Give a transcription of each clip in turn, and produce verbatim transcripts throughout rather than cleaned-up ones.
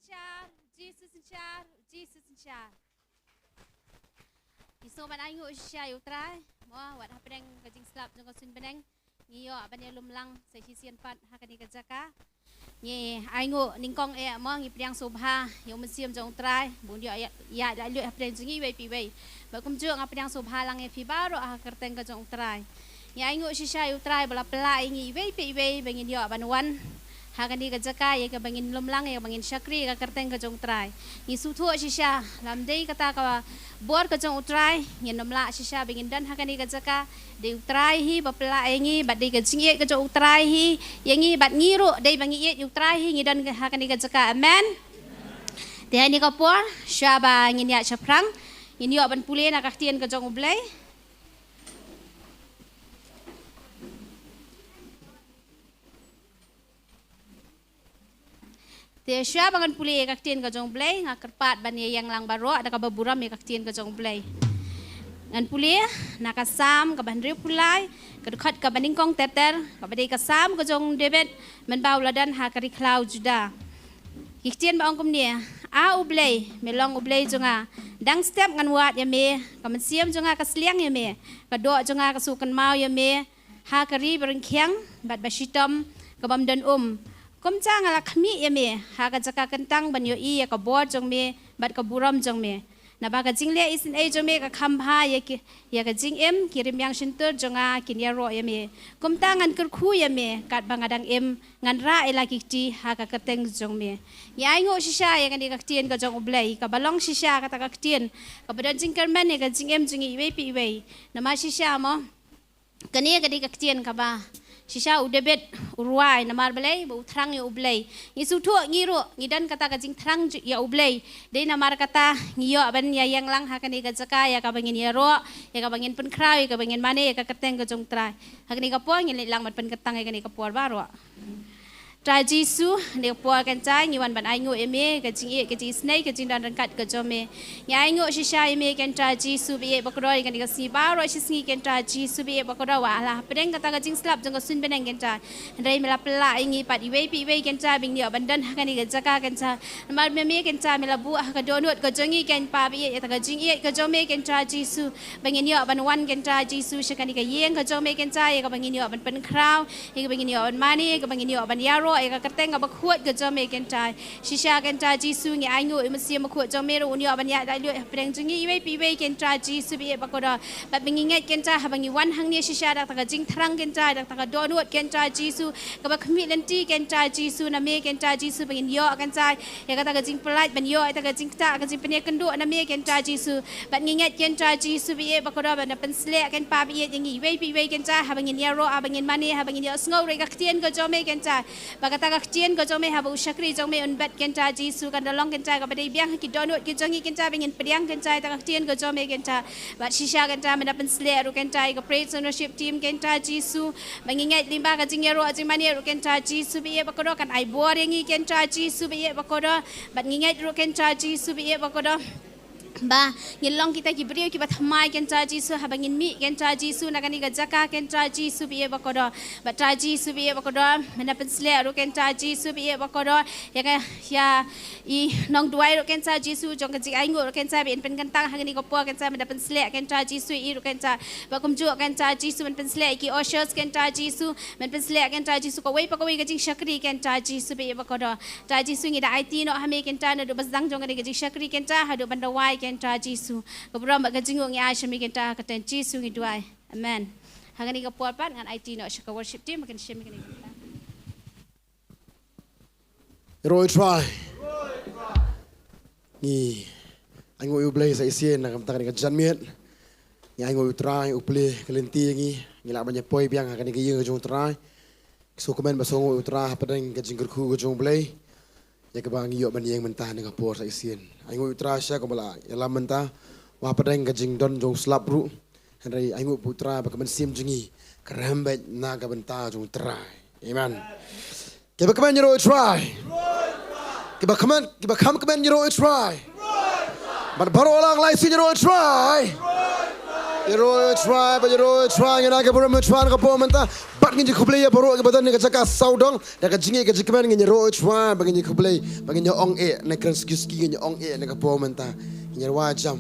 Synshar, Jisu synshar, Jisu synshar. Ngi sngewbha ban ainguh shisha ïa U Trai, mo, wat hapdeng ka jingslap jong ka suiñ bneng, ngi ïoh ban ïalum lang sa shisien pat ha kane ka jaka. Ngi ainguh nyngkong eh, mo, ngi pdiang sngewbha ïa u mynsiem jong U Trai, ba un ïoh ïa, ïa, ïa, ïa hapdeng jong ngi iwei pa iwei. Bad kumjuh nga pdiang sngewbha lang ïa phi baroh ha ka kyrteng ka jong U Trai. Ngi ainguh shisha ïa U Trai ba la pynlah ïa ngi iwei pa iwei ba ngin ïoh ban wan ha kane ka jaka ïa kaba ngin lum lang, ïa kaba ngin shakri ïa ka kyrteng ka jong U Trai. Ngi sngewthuh shisha lymda dei kata ka bor ka jong U Trai ngin ym lah shisha ba ngin don ha kane ka jaka. Dei U Trai hi ba pynlah ïa ngi, bad dei ka jingïeit ka jong U Trai hi ïa ngi, bad ngi ruh dei ba ngi ïeit ïa U Trai hi ngi don ha kane ka jaka. Amen. Te ha kane ka por, shuwa ba ngin ïaid shaphrang, ngin ïoh ban pule na ka ktien ka jong U Blei. Te shuwa ba ngan pule ïa ka ktien ka jong U Blei, nga kyrpad ban ïa ïeng lang baroh da kaba burom ïa ka ktien ka jong U Blei. Ngan pule na ka Salm kaba hynriewphew lai, ka dkhot kaba nyngkong ter ter, kaba dei ka Salm ka jong u David, mynba u la don ha ka ri khlaw Juda. Ki ktien ba ong kumne: A U Blei, me long U Blei jong nga, dang step ngan wad ïa me, ka mynsiem jong nga ka sliang ïa me, ka doh jong nga ka sngewkynmaw ïa me, ha ka ri ba ryngkhiang bad ba shitom, ka bym don um. Kumta nga la khmih ïa me ha ka jaka kyntang ban ïohi ïa ka bor jong me bad ka burom jong me. Naba ka jingleh isynei jong me ka kham bha ïa ki, ïa ka jingim, ki rmiang shyntur jong nga kin ïaroh ïa me. Kumta ngan kyrkhu ïa me katba nga dang im, ngan rah ïa la ki kti ha ka kyrteng jong me. Ngi ainguh shisha ïa kane ka ktien ka jong U Blei, kaba long shisha kata ka ktien kaba don jingkyrmen ïa ka jingim jong ngi iwei pa iwei. Namar shisha mo, kane ka dei ka ktien kaba shisha u David u rwai, namar balei? Ba u thrang ïa U Blei. Ngi sngewthuh ngi ruh ngi don kata ka jingthrang ju-, ïa U Blei. Dei namar kata ngi ïoh ban ïa ïeng lang ha kane ka jaka ïa kaba ngin ïaroh, ïa kaba ngin pynkhraw, ïa kaba ngin mane ïa ka kyrteng ka jong U Trai. Ha kane ka por ngin leit lang ban pynkyntang ïa kane ka por baroh. Trai Jisu, ha kane ka por Kynrad ngi wan ban ainguh ïa me ka jingïeit, ka jingisynei, ka jingdon ryngkat ka jong me. Ngi ainguh shisha ïa me Kynrad Jisu ba ïeit ba kordor, ïa kane ka sngi baroh shi sngi Kynrad Jisu ba ïeit ba kordor, wat la hapdeng kata ka jingslap jong ka suiñ bneng Kynrad, hynrei me la pynlah ïa ngi pat iwei pa iwei Kynrad ba ngin ïoh ban don ha kane ka jaka Kynrad. Namar me, me Kynrad me la buh ha ka dohnud ka jong ngi Kynrad ba ïeit, ïa kata ka jingïeit ka jong me Kynrad Jisu, ba ngin ïoh ban wan Kynrad Jisu sha kane ka ïing ka jong me Kynrad, ïa kaba ngin ïoh ban pynkhraw, ïa kaba ngin ïoh ban mane, ïa kaba ngin ïoh ban ïaroh ïa ka kyrteng kaba khuid ka jong me Kynrad. Shisha Kynrad Jisu ngi ainguh ïa u Mynsiem Bakhuid jong me ruh un ïoh ban ïaid da lut hapdeng jong ngi iwei pa iwei Kynrad Jisu ba ïeit ba kordor. Bad ba ngi ngeit Kynrad haba ngi wan hangne shisha da kata ka jingthrang Kynrad, da kata ka dohnud Kynrad Jisu, kaba khmih lynti Kynrad Jisu na me Kynrad Jisu, ba ngin ïoh Kynrad ïa kata ka jingpyllait, ban ïoh ïa kata ka jingktah, ka jingpynïakynduh na me Kynrad Jisu. Bad ngi ngeit Kynrad Jisu ba ïeit ba kordor, ban da pynsleh Kynrad ba ïeit ïa ngi iwei pa iwei Kynrad, haba ngin ïaroh, haba ngin mane, haba ngin ïohsngew ruh ïa ka ktien ka jong me Kynrad. Ba kata ka ktien ka jong me haba u shakri jong me un bet Kynrad Jisu, kan da long Kynrad kaba dei biang ha ki dohnud ki jong ngi Kynrad, ba ngin pdiang Kynrad ïa kata ka ktien ka jong me Kynrad. Bad shisha Kynrad me da pynsleh ruh Kynrad ïa ka praise and worship team Kynrad Jisu. Ba ngi ngeit lyngba ka jingïaroh jingmane ruh Kynrad Jisu ba ïeit ba kordor kan ai bor ïa ngi Kynrad Jisu ba ïeit ba kordor. Bad ngi ngeit ruh Kynrad Jisu ba ïeit ba kordor ba ngin long kita ki briew kiba thymmai Kynrad Jisu, haba ngin mih Kynrad Jisu na kane ka jaka Kynrad Jisu ba ïeit ba kordor. Bad Trai Jisu ba ïeit ba kordor, me da pynsleh ruh Kynrad Jisu ba ïeit ba kordor ïa ka, ïa i nongduwai ruh Kynrad Jisu, jong ka jingainguh ruh Kynrad ba in pynkyntang ha kane ka por Kynrad, me da pynsleh Kynrad Jisu ïa i ruh Kynrad. Bad kumjuh Kynrad Jisu men pynsleh ïa ki ushers Kynrad Jisu, men pynsleh Kynrad Jisu kawei pa kawei ka jingshakri Kynrad Jisu ba ïeit ba kordor. Trai Jisu ngi da aiti noh ha me Kynrad, naduh ba sdang jong kane ka jingshakri Kynrad haduh ban da wai Kynrad Jisu. Ka burom bad ka jingnguh ngi ai sha me Kynrad, ha ka kyrteng Jisu ngi duwai. Amen. Ha kane ka por pat ngan aiti noh sha ka worship team ba kin shim ïa kane ka kyrteng. Ïaroh ïa U Trai. Ngi ainguh ïa U Blei sa shisien na ka bynta kane ka janmiet. Ngi ainguh ïa U Trai, u plie ka lynti ïa ngi, ngi lah ban ïa poi biang ha kane ka ïing ka jong U Trai. Ngi sngewkmen bad sngewnguh ïa U Trai hapdeng ka jingkyrkhu ka jong U Blei, ïa kaba ngi ïoh ban ïeng mynta ha kane ka por sa shisien. Ainguh ïa U Trai shisha kumba la ïalam mynta, wat hapdeng ka jingdon jong u slap ruh, hynrei ainguh ïa U Trai ba ka mynsiem jong ngi ka rem beit na ka bynta jong U Trai. Amen. Kiba kmen ïaroh ïa U Trai. Kiba kmen, kiba kham kmen ïaroh ïa U Trai. Bad baroh lang lai sien ïaroh ïa U Trai. Ïaroh ïa U Trai, bad ïaroh ïa U Trai, ngin ai ka burom ïa U Trai na ka por mynta. Bad ngin ïakhublei ïa baroh kiba don ha ka jaka sawdong, da ka jingeh ka jingkmen ngin ïaroh ïa U Trai, bad ngin ïakhublei, bad ngin ïa ong eh, na kren suki suki ngin ïa ong eh, na ka por mynta. Ngin ïa rwai jam.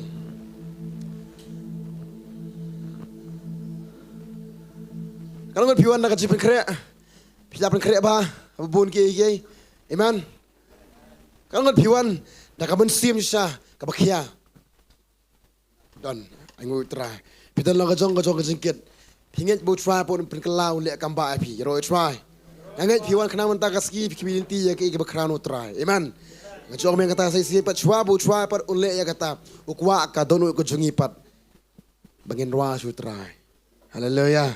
Ka long ngut phi wan da ka jingpynkhreh. Phi la pynkhreh bha, ha bun kiei kiei. Amen. Ka long ngut phi wan da ka mynsiem shisha kaba khia. Don, ai nguh U Trai. Phi don la ka jong ka jong ka jingkit. Phi ngeit ba U Trai pat un pynkylla, un leh kam bah ïa phi. Ïaroh U Trai. Nga ngeit phi wan khnang mynta ka sngi phi khmih lynti ïa kaei kaba khraw na U Trai. Amen. Nga ju ong biang kata sa shisien pat, shuwa ba U Trai pat un leh ïa kata, u kwah ka dohnud ka jong ngi pat ba ngin rwai sha U Trai. Haleluya.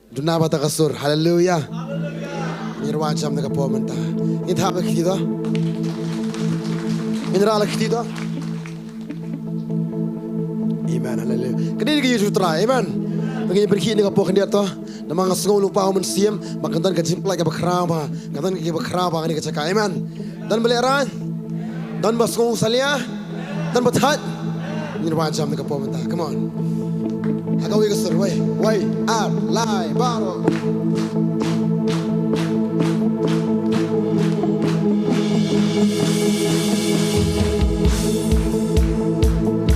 Duna bad ka sur. Haleluya. Ngin rwai jam na ka por mynta. Ngin thap la kti to. Ngin rah la kti to. Amen. Haleluya. Kane ka ïa U Trai. Amen. Ngin pyrkhat na ka por khyndiat to. Namar nga sngew lypa u Mynsiem ba kan don ka jingpynlait kaba khraw bha. Kan don kaba khraw bha ha kane ka jaka. Amen. Don ba lehraiñ. Don ba sngew salia. Don ba thait. Ngin rwai jam na ka por mynta. Come on. Ha kawei ka sur, wei, wei, ar, lai, baroh.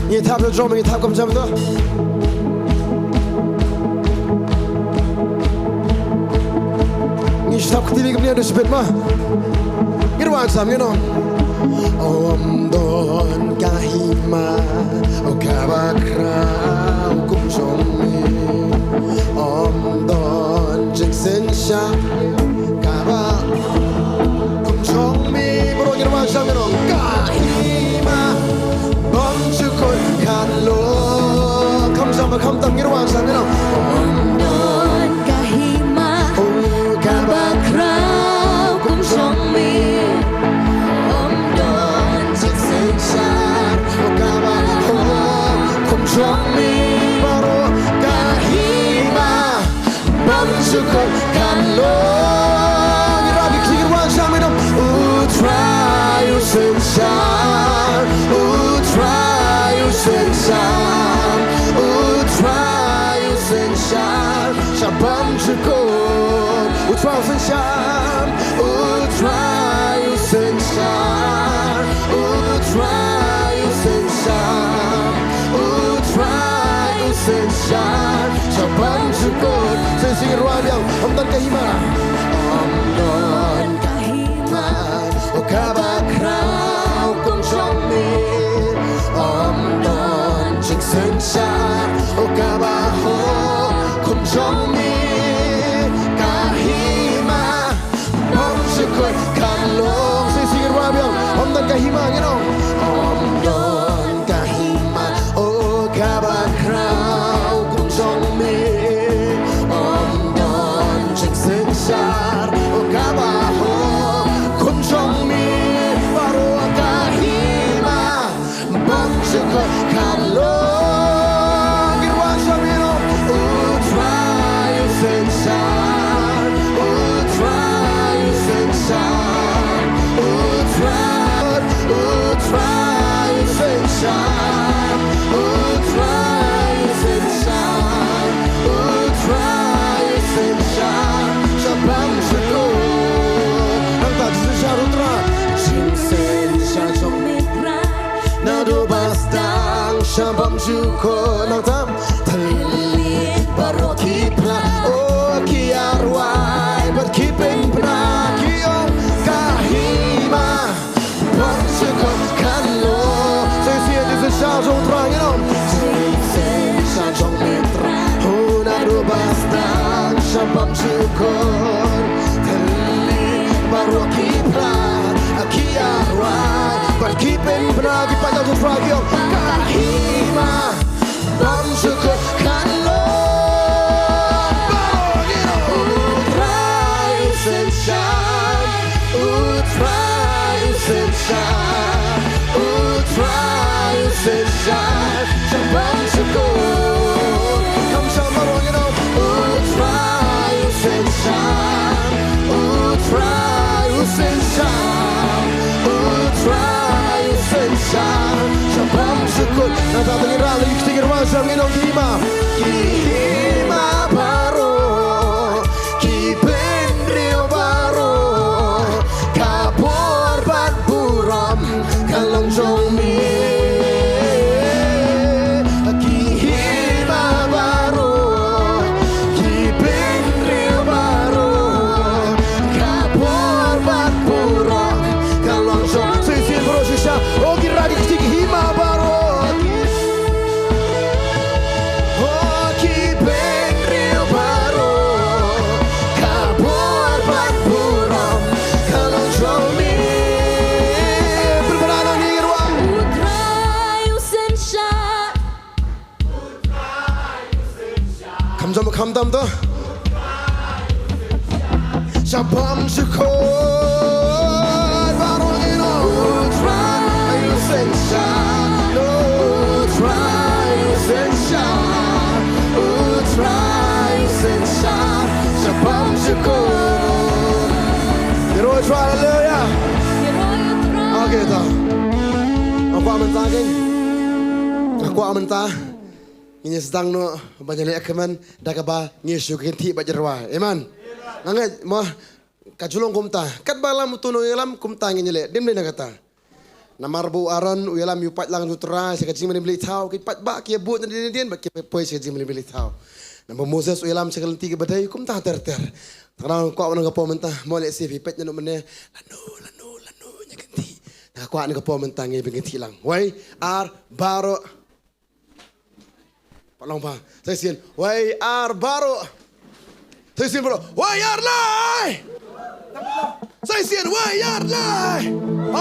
Ngi thap da drum, ngi thap kam jam to. Ngi thap kti li kam ni da shibit ma. Ngin rwai jam, ngin ong. Ym don ka hima, oh, kaba khraw kum jong me. Ym don jingsynshar kaba kum jong me. Baroh ngin rwai jam, ngin ong. Ka hima bymjukut kan long. Kham jam, kham tam, ngin rwai jam, ngin ong. Ym don ka hima, oh, kaba khraw kum jong me. Ym don jingsynshar, oh, kaba khraw kum jong me. Baroh ka hima bymjukut kan long. Ngi rah ki kti, ngi rwai jam, ngi ong. U Trai u synshar, U Trai u synshar, U Trai u synshar sha bymjukut. U Trai u synshar, U Trai u synshar, U Trai u synshar, U Trai u synshar sha bymjukut. Sa shisien ngi rwai biang. Ym don ka hima, ym don ka hima, oh, kaba khraw kum jong me. Ym don jingsynshar, oh, kaba hok kum jong me. Ka hima bymjukut kan long. Sa shisien ngi rwai biang. Ym don ka hima, ngin ong. Ym don ka hima, oh, kaba khraw kum jong me. Ym don jingsynshar, oh, kaba hok kum jong me. Baroh ka hima bymjukut kan long. Ngi rwai jam, ngi ong. U Trai u synshar, U Trai u synshar, U Trai, U Trai u synshar, U Trai u synshar, U Trai u synshar sha bymjukut. Nangta jingsynshar U Trai. Jingsynshar jong me Trai, naduh ba sdang sha bymjukut. Nangta thylliej baroh ki phla, oh, ki arwai bad ki pynbna, ki ong ka hima bymjukut kan long. Sa shisien jingsynshar jong U Trai, ngin ong. Jingsynshar jong me Trai, oh, naduh ba sdang sha bymjukut. Thylliej baroh ki phla, ki arwai bad ki pynbna, ki paidbah jong U Trai ki ong ka hima bymjukut kan long. Baroh ngi ong. U Trai u synshar, U Trai u synshar, U Trai u synshar sha bymjukut. Kham shai baroh ngi ong. U Trai u synshar, U Trai u synshar, U Trai u synshar sha bymjukut. Nangta ngin rah la ki kti, ngin rwai jam, ngin ong ka hima. Tam tam to. Sha bam sha khot baroh ngi ong, U Trai u seng shah, U Trai u seng shah, U Trai u seng shah, sha bam sha khot. Ïaroh U Trai, haleluya. Okay, to. Nga kwah mynta, keiñ. Nga kwah mynta ngin ïa sdang noh ban ïalehkmen da kaba ngi shu kynthih bad ïarwai. Amen. Nga ngeit mo ka ju long kumta. Katba lam uto u nongïalam kumta ngin ïaleh. Ym dei na kata. Namar ba u Aaron u ïalam ïa u paidlang jong U Trai sha ka jingmane blei thaw, ki paidbah ki ïa bud nadien nadien bad ki poi sha ka jingmane blei thaw. Namar ba u Moses u ïalam sha ka lynti kaba dei, kumta ter ter. Tang nga kwah ban ong ka por mynta, mo lehse phi peit naduh mynne, lano lano lano ngi kynthih. Nga kwah ong ka por mynta ngin kynthih lang. Wei, ar, baroh. Pat long bha. Sa shisien. Wei, ar, baroh. Sa shisien, baroh. Wei, ar, lai. Sa shisien. Wei, ar, lai.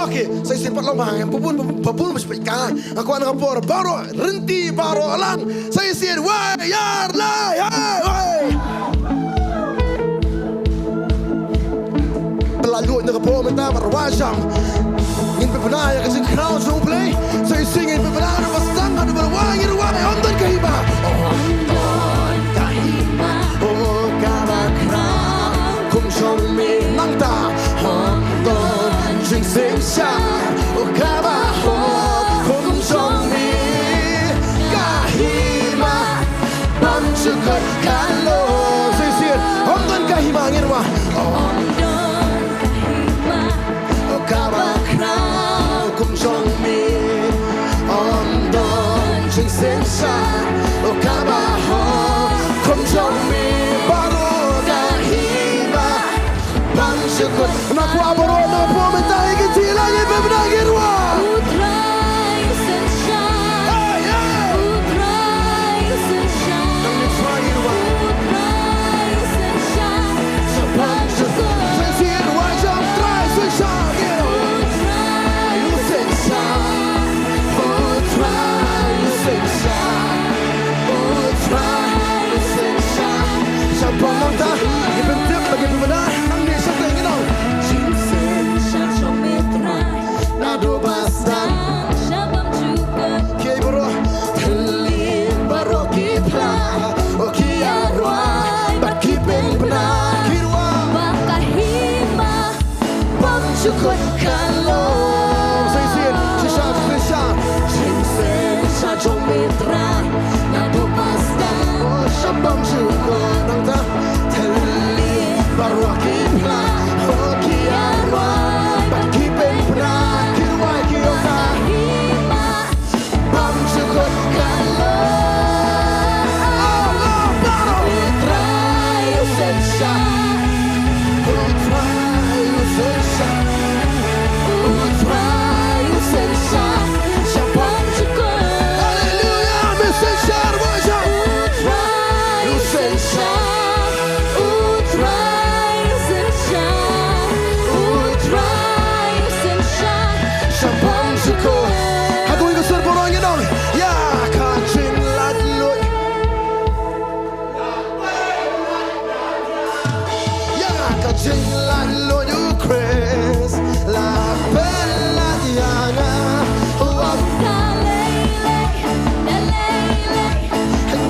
Okay. Sa shisien, pat long bha. Nga bun, bun, bun, bun, bun, bun, ka. Nga kwah ong ka por baroh. Rynti baroh lang. Sa shisien. Wei, ar, lai. Hai, wei. Pynlait lut na ka por mynta, marwei sham. Ngin pynbna ïa ka jingkhraw jong U Blei. Sa shisien ngin pynbna, na ba sdang, na ba rwai, ngin rwai, ym don ka hima. Ym don ka hima, oh, kaba khraw kum jong me. Nangta, ym don jingsngewsih, oh, kaba hok kum jong me. Ka hima bymjukut ka long. Sa shisien, ym don ka hima, ngin rwai. Ym don ka hima, oh, kaba khraw kum jong me. Ym don jingsngewsih, oh, kaba hok kum jong me. Baroh ka hima bymjukut. Nga kwah baroh na ka por mynta ïa ka jingïalang ïa phi bad ngi rwai. U Trai u seng shah. Hey, hey. U Trai u seng shah. Nang ngi try ïa rwai. U Trai u seng shah. Sha bymjukut. Shisien rwai jong U Trai u seng shah. U Trai u seng shah. U Trai u seng shah. U Trai u seng shah. Sha bym nangta, ngi pyntip bad ngi pynbna, nangne shatei ngi ong. Jingseng shah jong me Trai, naduh ba sdang sha bymjukut. Kiei baroh, thylliej baroh ki phla, oh ki ïa rwai bad ki pynbna, ki rwai. Ba ka hima bymjukut ka long. Shisien, shisha, shisha. Jingseng shah jong me Trai, naduh ba sdang, oh, sha bymjukut. Nangta, thylliej baroh ki phla, oh, ki ïa rwai bad ki pynbna, ki rwai ki ong. Ka hima bymjukut ka long. Oh, oh, baroh. U Trai u seng shah. U Trai u seng shah. U Trai u seng shah. Sha bymjukut. Haleluya, me seng shah, rwai shah. U Trai u seng shah. U Trai u seng shah. U Trai u seng shah. Sha bymjukut. Ha kawei ka sur baroh ngi ong. Ïa ka jinglaitluid. Ïa ka jinglaitluid U Khrist la pynlait ïa nga. Ym da lei lei, da lei lei.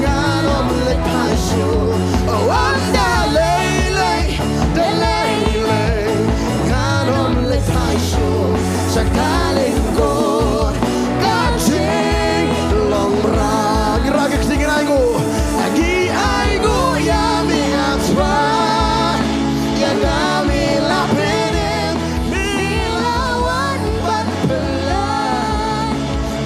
Ngan ym leit phai shuh. Ym da lei lei, da lei lei. Ngan ym leit phai shuh sha ka lyngkot. Ka jinglong bra. Ngi rah ka ktien, ngi ainguh. Ngi ainguh ïa me, A Trai. Ïa nga me la pynïeng, me la wan ban pynlait.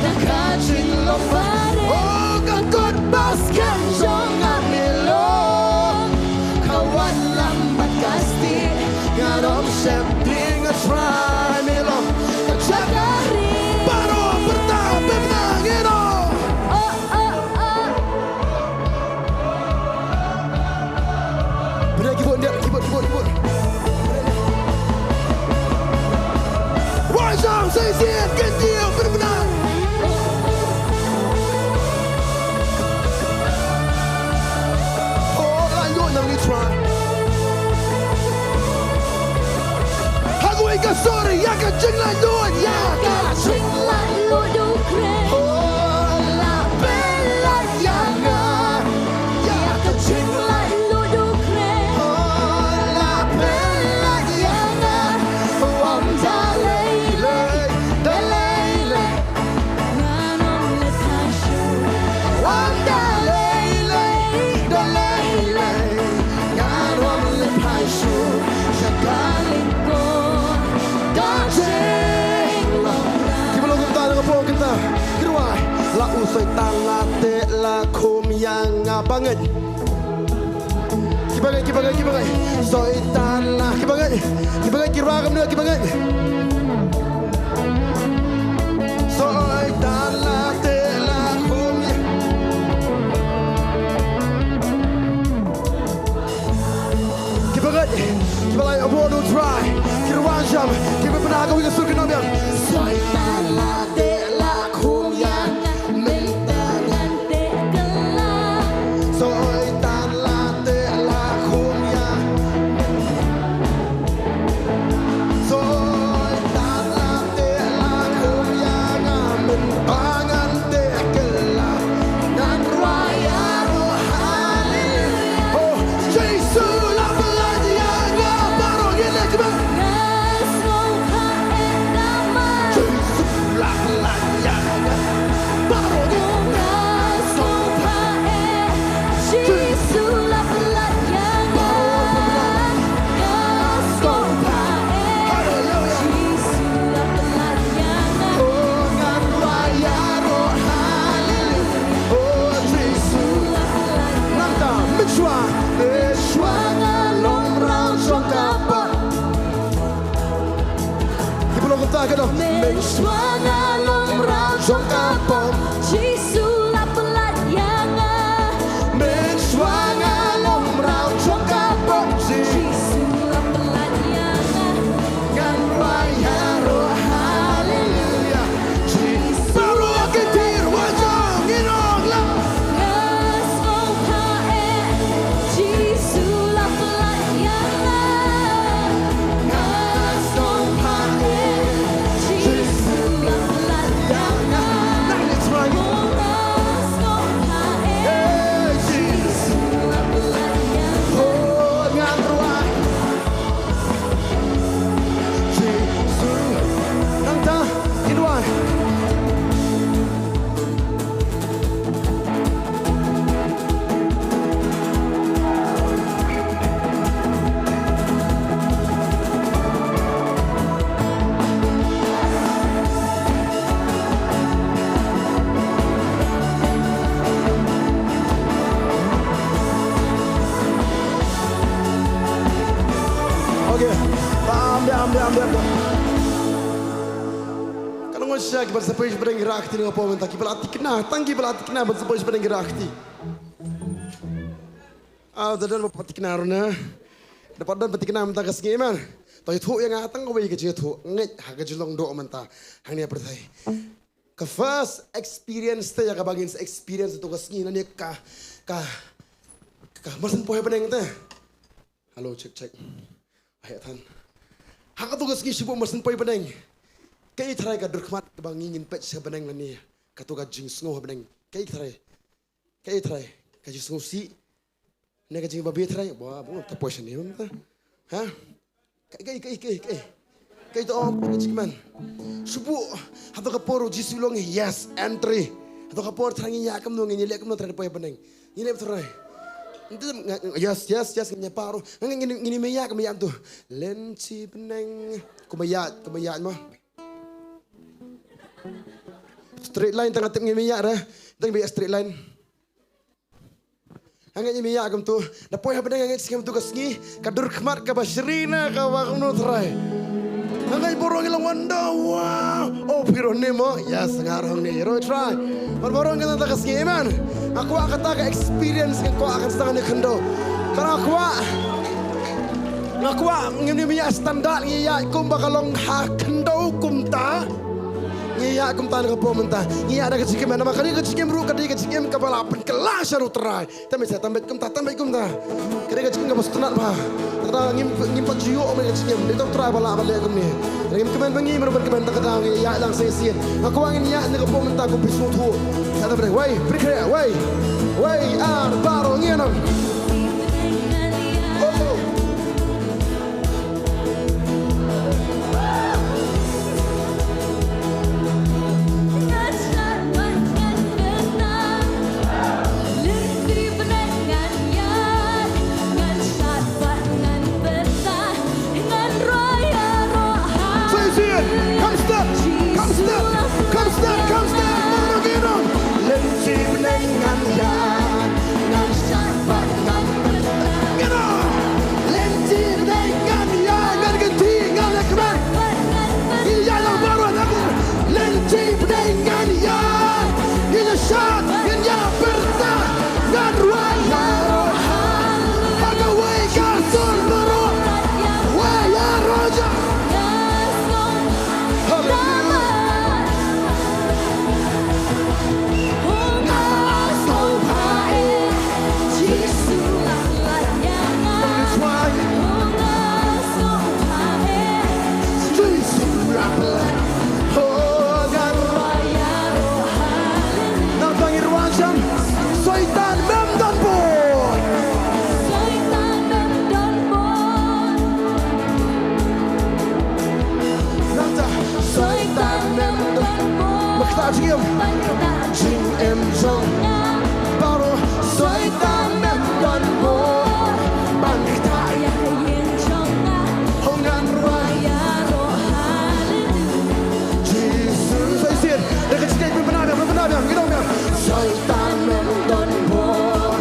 Na ka jinglong barit. Oh, ka kot ba skhem jong nga me long. Ka wanlam bad ka stieh. Ngan ym sheptieng, A Trai, me long ka jaka ri. Baroh pyrta pynbna ngi ong. Oh, oh, oh. Pynbna keyboard, India, keyboard, keyboard, keyboard. Rwai shah, sa shisien, kyndiah, pynbna. Dur ïa ka jinglaitluid, ïa ka jinglaitluid u Khrist. Oh, la pynlait ïa nga. Ïa ka jinglaitluid u Khrist. Oh, la pynlait ïa nga. Ym da lei lei, da lei lei. Ngan ym leit phai shuh. Ym da lei lei, da lei lei. Ngan ym leit phai shuh sha ka lyngkot ka jinglong. Kiba long kumta na ka por kata. Ki rwai. La u Soitan la teh la khum ïa nga ba ngeit. Kiba ngeit, kiba ngeit, kiba ngeit. Soitan la, kiba ngeit. Kiba ngeit, ki rwai kumne, kiba ngeit. Soitan la teh la khum ïa. Kiba ngeit, kiba la ïoh bun u trai. Ki rwai sham, kiba pynah ka wi ka sur ki nongbiang. Soitan la teh la khum ïa nga, mynta ngan teh kylla. Soitan la teh la khum ïa. Soitan la teh la khum ïa nga, mynta ngan teh kylla. Ngan rwai ïaroh haleluia. Oh, Jisu la pynlait ïa nga, baroh ngi leh kmen. Nga sngewbha eh namar Jisu la pynlait ïa nga. Baroh ngi. Nga sngewbha eh. Jisu la pynlait ïa nga. Baroh pynlait. Nga sngewbha eh. Haleluia. Jisu la pynlait ïa nga. Oh, ngan rwai ïaroh haleluia. Oh, Jisu. Nangta, mynshuwa, mynshuwa nga long mraw jong ka pop. Kiba long kumta ka dong. Mynshuwa nga long mraw jong ka pop. Jisu la pynlait ïa nga. Mynshuwa nga long mraw jong ka pop. Jisu la pynlait ïa nga. Ngan rwai ïaroh haleluia. Jisu. Baroh ki tir wa jong ngi ong lang. Nga sngewbha eh. Jisu la pynlait ïa nga. Nga sngewbha eh. Jisu la pynlait ïa nga. Nang ni trai. Nga sngewbha eh. Eh, Jisu. Jisu la pynlait ïa nga. Oh, ngan rwai. Jisu. Nangta, kin rwai. Okay. Bam, bam, bam, bam, bam. Ka long shisha kiba sa poi sha pdeng ki rah kti na ka por mynta, kiba la thikna, tang kiba la thikna ban sa poi sha pdeng ki rah kti. Ah, da don ba thikna ruh na. Da pat don ba thikna mynta ka sngi, amen. To ïathuh ïa nga tang kawei ka jingïathuh, ngeit ha ka jinglong doh mynta hangne ha pyrthei. Ka first experience te ïa kaba ngin sa experience to ka sngi na ne ka, ka, ka mar syn poi ha bneng te. Hello, check, check. Ai, than. Ha kato ka sngi shibun mar syn poi bneng. Kaei tharai ka dur khmat kaba ngi ngin peit sha bneng lane kato ka jingsngew ha bneng. Kaei tharai. Kaei tharai. Ka jingsngewsih. Ne ka jingbabe tharai. Ba bun ta poi shane mynta. Ha? Kaei, kaei, kaei, kaei, kaei. Kaei to, kaei jingman. Shu buh. Hato ka por Jisu long, yes, entry. Hato ka por tharai ngi ïa kumno, ngi leh kumno tharai poi ha bneng. Ngi leh tharai. Yes, yes, yes, ngi paro. Ngi, ngi, ngi, ngi ïa kumno ïa tu. Lynti bneng. Kumba ïa, kumba ïa mo. Straight line tang tip ngi ïa re. Tang ba ïa straight line. Hangne ngi ïa kumto, da poi ha bneng hangne sngewthuh ka sngi, ka dur khmat kaba syrina kaba kumno tharai. Hangne baroh ngi long wonder, wow. Oh, phi ruh ne mo, yes, nga ruh hangne, ïa ruh try. Mar baroh ngi tang ka sngi, amen. Nga kwah kata ka experience, nga kwah kan sdang ne khyndew. Ka nga kwah, nga kwah ngim ïa standard, ngi ïa kumba ka long ha khyndew kumta. Ngi ïa kumta na ka por mynta. Ngi ïa da ka jingkmen namar kane ka jingim ruh ka dei ka jingim kaba la pynkylla sha U Trai. Tang beit sa, tang beit kumta, tang beit kumta. Ka dei ka jingim kaba sngewtynnat bha. Tang da ngim, ngim pat ju ïoh ïa ka jingim. Dei tang U Trai ba lah ban leh kumne. Ngim kmen ba ngi, mano ban kmen, tang da ngi ïa lang sa shisien. Nga kwah ngin ïa na ka por mynta kum phi sngewthuh. Sa tang beit, wei, pyrkhat, wei. Wei, ar, baroh, ngi ïa nang. Oh. Say it again. Come step, come step, come step, come step. Ngan ïa nang. Lynti bneng ngan ïa. Ngan shad bad ngan pyrta. Ngan ong. Lynti bneng ngan ïa, ngan kynti, ngan leh kmen. Ngi ïa nang baroh ngan. Lynti bneng ngan ïa. Ngi ïa shad, ngan ïa pyrta. Ngan rwai ïa roh. Ha kawei ka sur baroh. Wei ïa roh ja. Hallelujah. Nangta ngi rwai sha Soitan mem don bor. Soitan mem don bor. Nangta Soitan mem don bor. Ba ktah jingim. Ba ktah jingim jong nga. Baroh Soitan mem don bor. Ba ktah ïa ka ïing jong nga. Ho ngan rwai ïa roh haleluya. Jisu. Sa shisien. Da ka jingngeit pynbna biang, pynbna biang, ngi ong biang. Soitan mem don bor.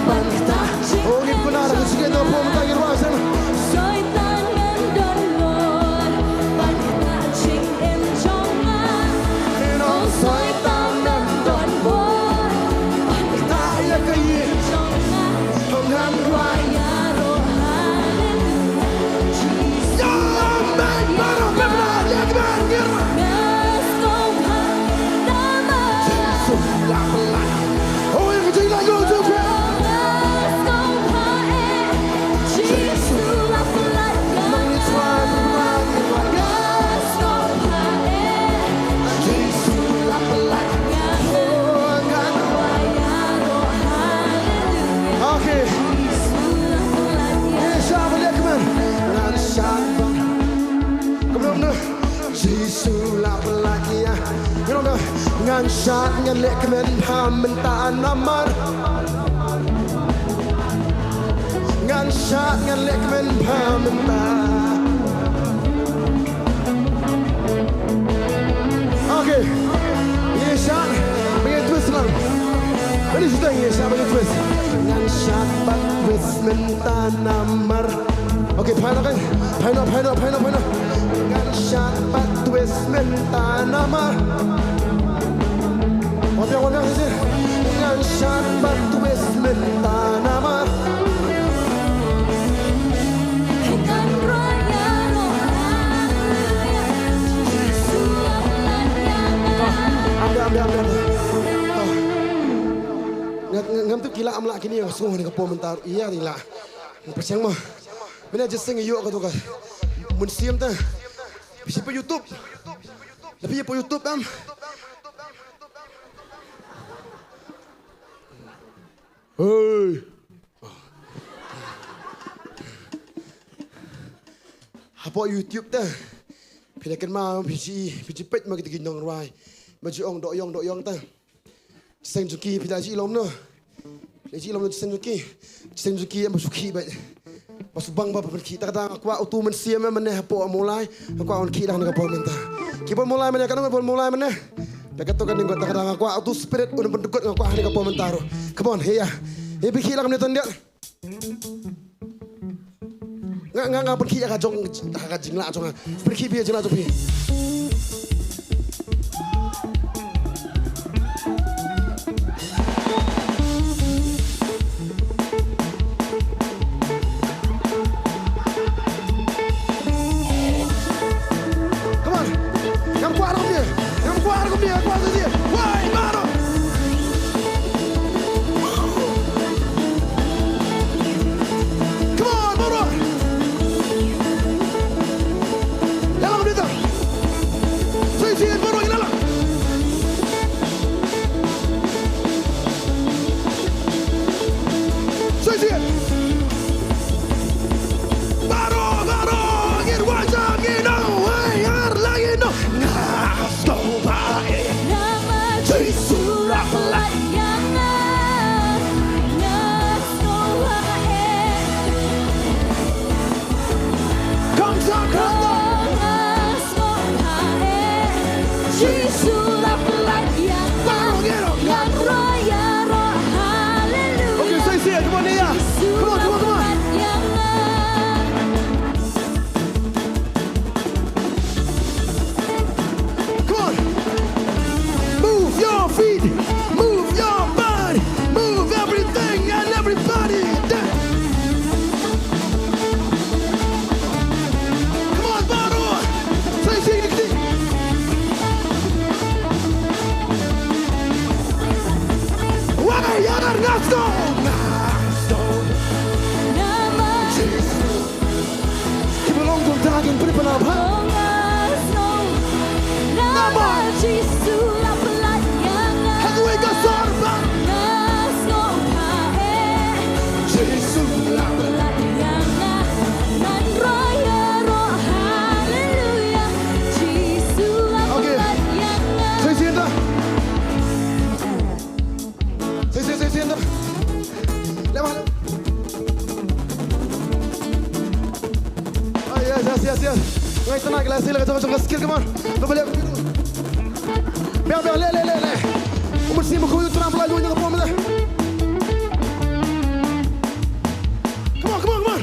Ba ktah. Oh, ngin pynbna da ka jingngeit, da ka bor mynta ngin rwai shisien. Soitan mem don bor. Ba ktah jingim jong nga. Ngin ong Soitan mem don bor. Ba ktah ïa ka ïing jong nga. Ngan rwai ïa roh haleluya. Ïa, amen. Baroh pynbna ïa ka ban ïa. Jisu la pynlait. Oh, ïa ka jinglaitluid jong phi. Jisu la pynlait. Nang ni trai pynbna ïa ka ban ïa. Okay. Ngan shad ban leh kmen. Ngan shad ban. Kumno, kumno? Jisu la pynlait ïa. Ngan shad ngan leh kmen bha mynta namar. Ngan shad ngan leh kmen bha mynta. Okay. Ngi shad, ba ngi twist lang. Ba ngi shad, ngi shad, ba ngi twist. Ngan shad bad twist mynta namar. Okay, phaina kan. Phaina, phaina, phaina, phaina. Ngan shad bad twist mynta namar. Wan biang, wan biang, shisien. Ngan shad bad twist mynta namar. Ambiang, ambiang, ambiang. Nga, nga, ngam tip ki lah, am lah kine, nga sngew ha kane ka por mynta ruh ïa ki lah. Pyrshang mo. Mynne just seng ïoh kato ka mynsiem te. Phi shu peit YouTube. Phi shu peit YouTube em. Hey. Hapoh YouTube te. Phi la kynmaw, phi ju, phi ju peit ma kita ki nongrwai. Ba ju ong doh ïong, doh ïong te. Jingïaseng jong ki phi la ju lum noh. Phi la ju lum noh jingïaseng jong ki. Jingïaseng jong ki em ba shu khih beit. Ba shu bang ba pynkhih, ta ka dang nga kwah utu mynsiem mynne hapoh Mawlai. Nga kwah un khih da kane ka por mynta. Ki bun Mawlai mynne, katno bun Mawlai mynne. Ba katto katne ngut, ta ka dang nga kwah utu spirit un pyndukut, nga kwah ha kane ka por mynta ruh. Come on, heya. Heya, pynkhih la kumne tang diat. Nga, nga, nga pynkhih ïa ka jong, ha ka jinglah jong nga. Pynkhih phi ïa jinglah jong phi. Come on. Ngam kwah ruh phi. Ngam kwah ruh. Baroh ngi la lang. Shisien. Baroh, baroh ngin wan sha, ngin ong, wei, ar la ngin ong. Nga sngewbha eh. Namar Jisu la pynlait ïa nga. Nga sngewbha eh. Kong sa kong. Nga sngewbha eh. Jisu la pynlait ïa nga. Baroh ngi ong. Ngan roi ïaroh. Haleluia. Okay, say, say it. Come on, yeah. Come on, come on, come on. Jisu la pynlait ïa nga. Come on. Move your feet. Move your body. Move everything and everybody. Dance. Come on, baroh. Say, say, say. Why, yeah, let's go. Ki ba long kumta kin pynpaw ha. Namar Jisu la pynlait ïa nga. Hangwei ka sor ba. Nga sngewbha eh. Jisu la pynlait ïa nga. Ngan roi ïaroh, haleluia. Jisu la pynlait ïa nga. Sa shisien ta. Sa shisien, sa shisien ta. Leh bha. Ah, yes, yes, yes, yes. Ngai tana, leh shisien, leh ka jong, jong ka skill, come on. Leh bha, leh. Biang, biang, leh, leh, leh, leh. Umur shisien ba khuid u Trump la ïoh ïa ka pom leh. Come on, come on, come on.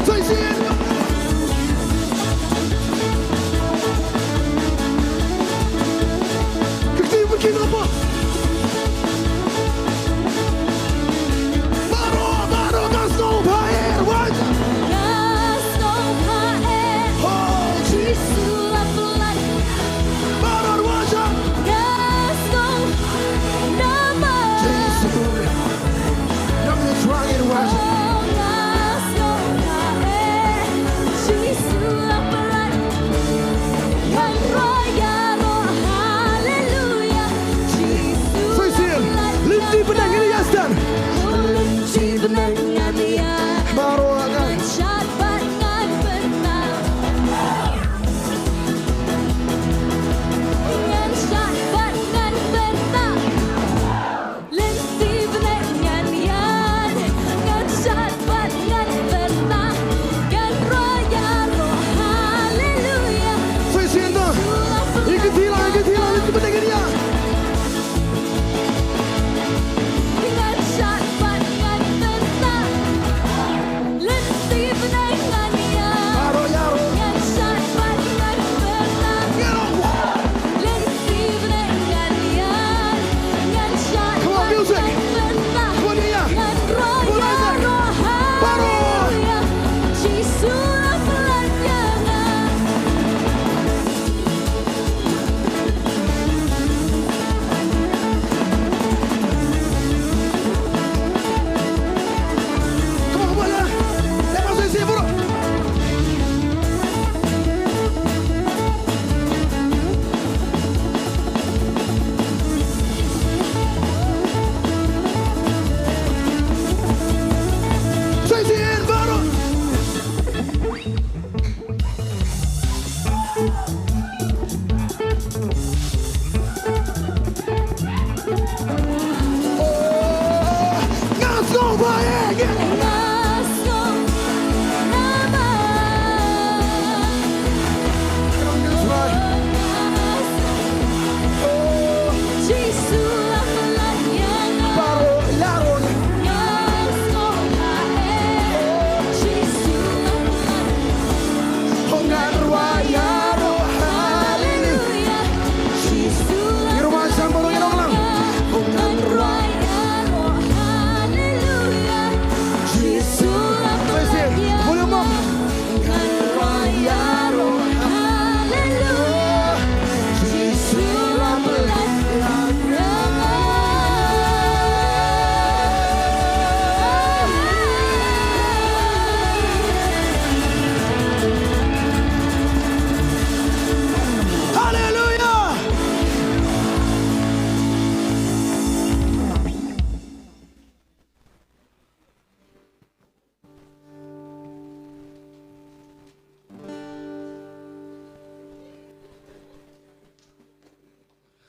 Sa shisien. Ka kti ba ki napa. Baroh, baroh, ka sngewbha eh, wan. Ka sngewbha eh. Oh, Jisu. Jisu la pynlait.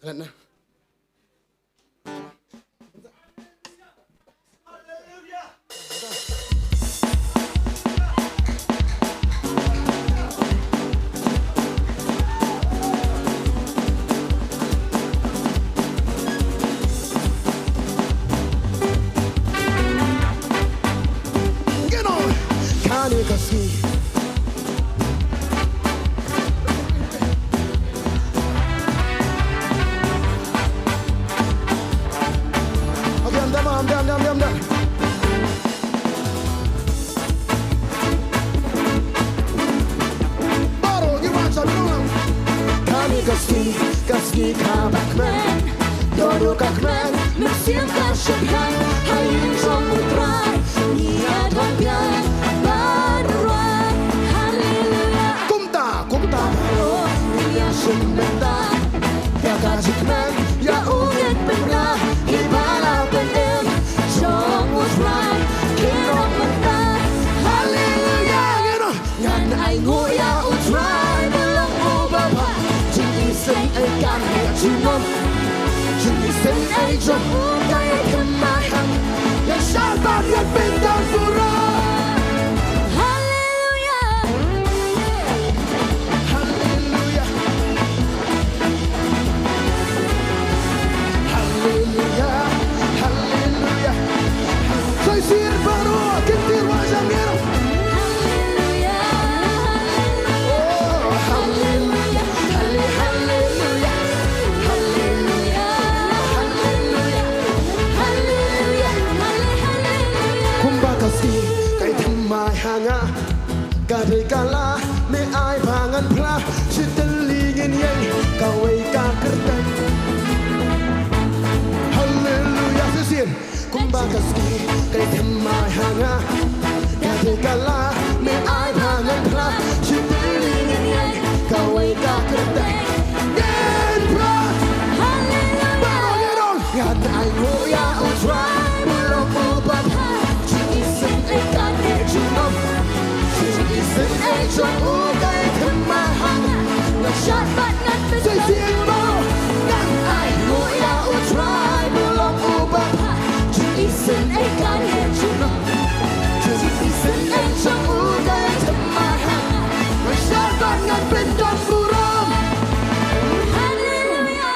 Klet na. Kane ka sngi. Okay, I'm done, I'm done, I'm done, I'm done. Baroh ngi wan sha phi nong lang. Kane ka sngi, ka sngi kaba kmen. Dodo ka kmen, mynsiem ka sheptieng. Ha ïing jong U Trai, ngi ïa don biang ban rwai. Haleluya. Kumta, kumta baroh ngi ïa shim bynta ïa ka jingkmen, ïa u ngeit pynrah, kiba la pynim jong U Trai. Kin ong mynta, haleluya. Ngan ainguh ïa U Trai, ba long uba bha. Jingisynei kan heh junom, jingisynei jong u ka ïai thymmai hangne. Ïa shah bad ïa pyndonkam burom. Haleluya. Haleluya. Haleluya. Haleluya. Sa shisien baroh, kin tied wad sha ngi. Haleluya. Oh, haleluya. Hale-, haleluya. Haleluya. Haleluya. Haleluya. Hale-, haleluya. Kumba ka sngi ka ïai thymmai ha nga. Ka dei ka la me ai ba ngan phla, shi tylli ngin ïeng kawei ka kyrteng. Haleluya, shisien. Kumba ka sngi ka ïai thymmai ha nga. Ka dei ka la me ai ba ngan phla, shi tylli ngin ïeng kawei ka kyrteng. Ngin phla. Haleluya. Baroh ngi ong. Ngan ainguh ïa U Trai, ba long uba bha. Jingisynei kan heh junom, jingisynei jong u ka ïai thymmai hangne. Ngan shad bad ngan pyndonkam. Sa shisien baroh. Ngan ainguh ïa U Trai, ba long uba bha. Jingisynei kan heh junom, jingisynei jong u ka ïai thymmai hangne. Ngan shad bad ngan pyndonkam burom. Haleluya.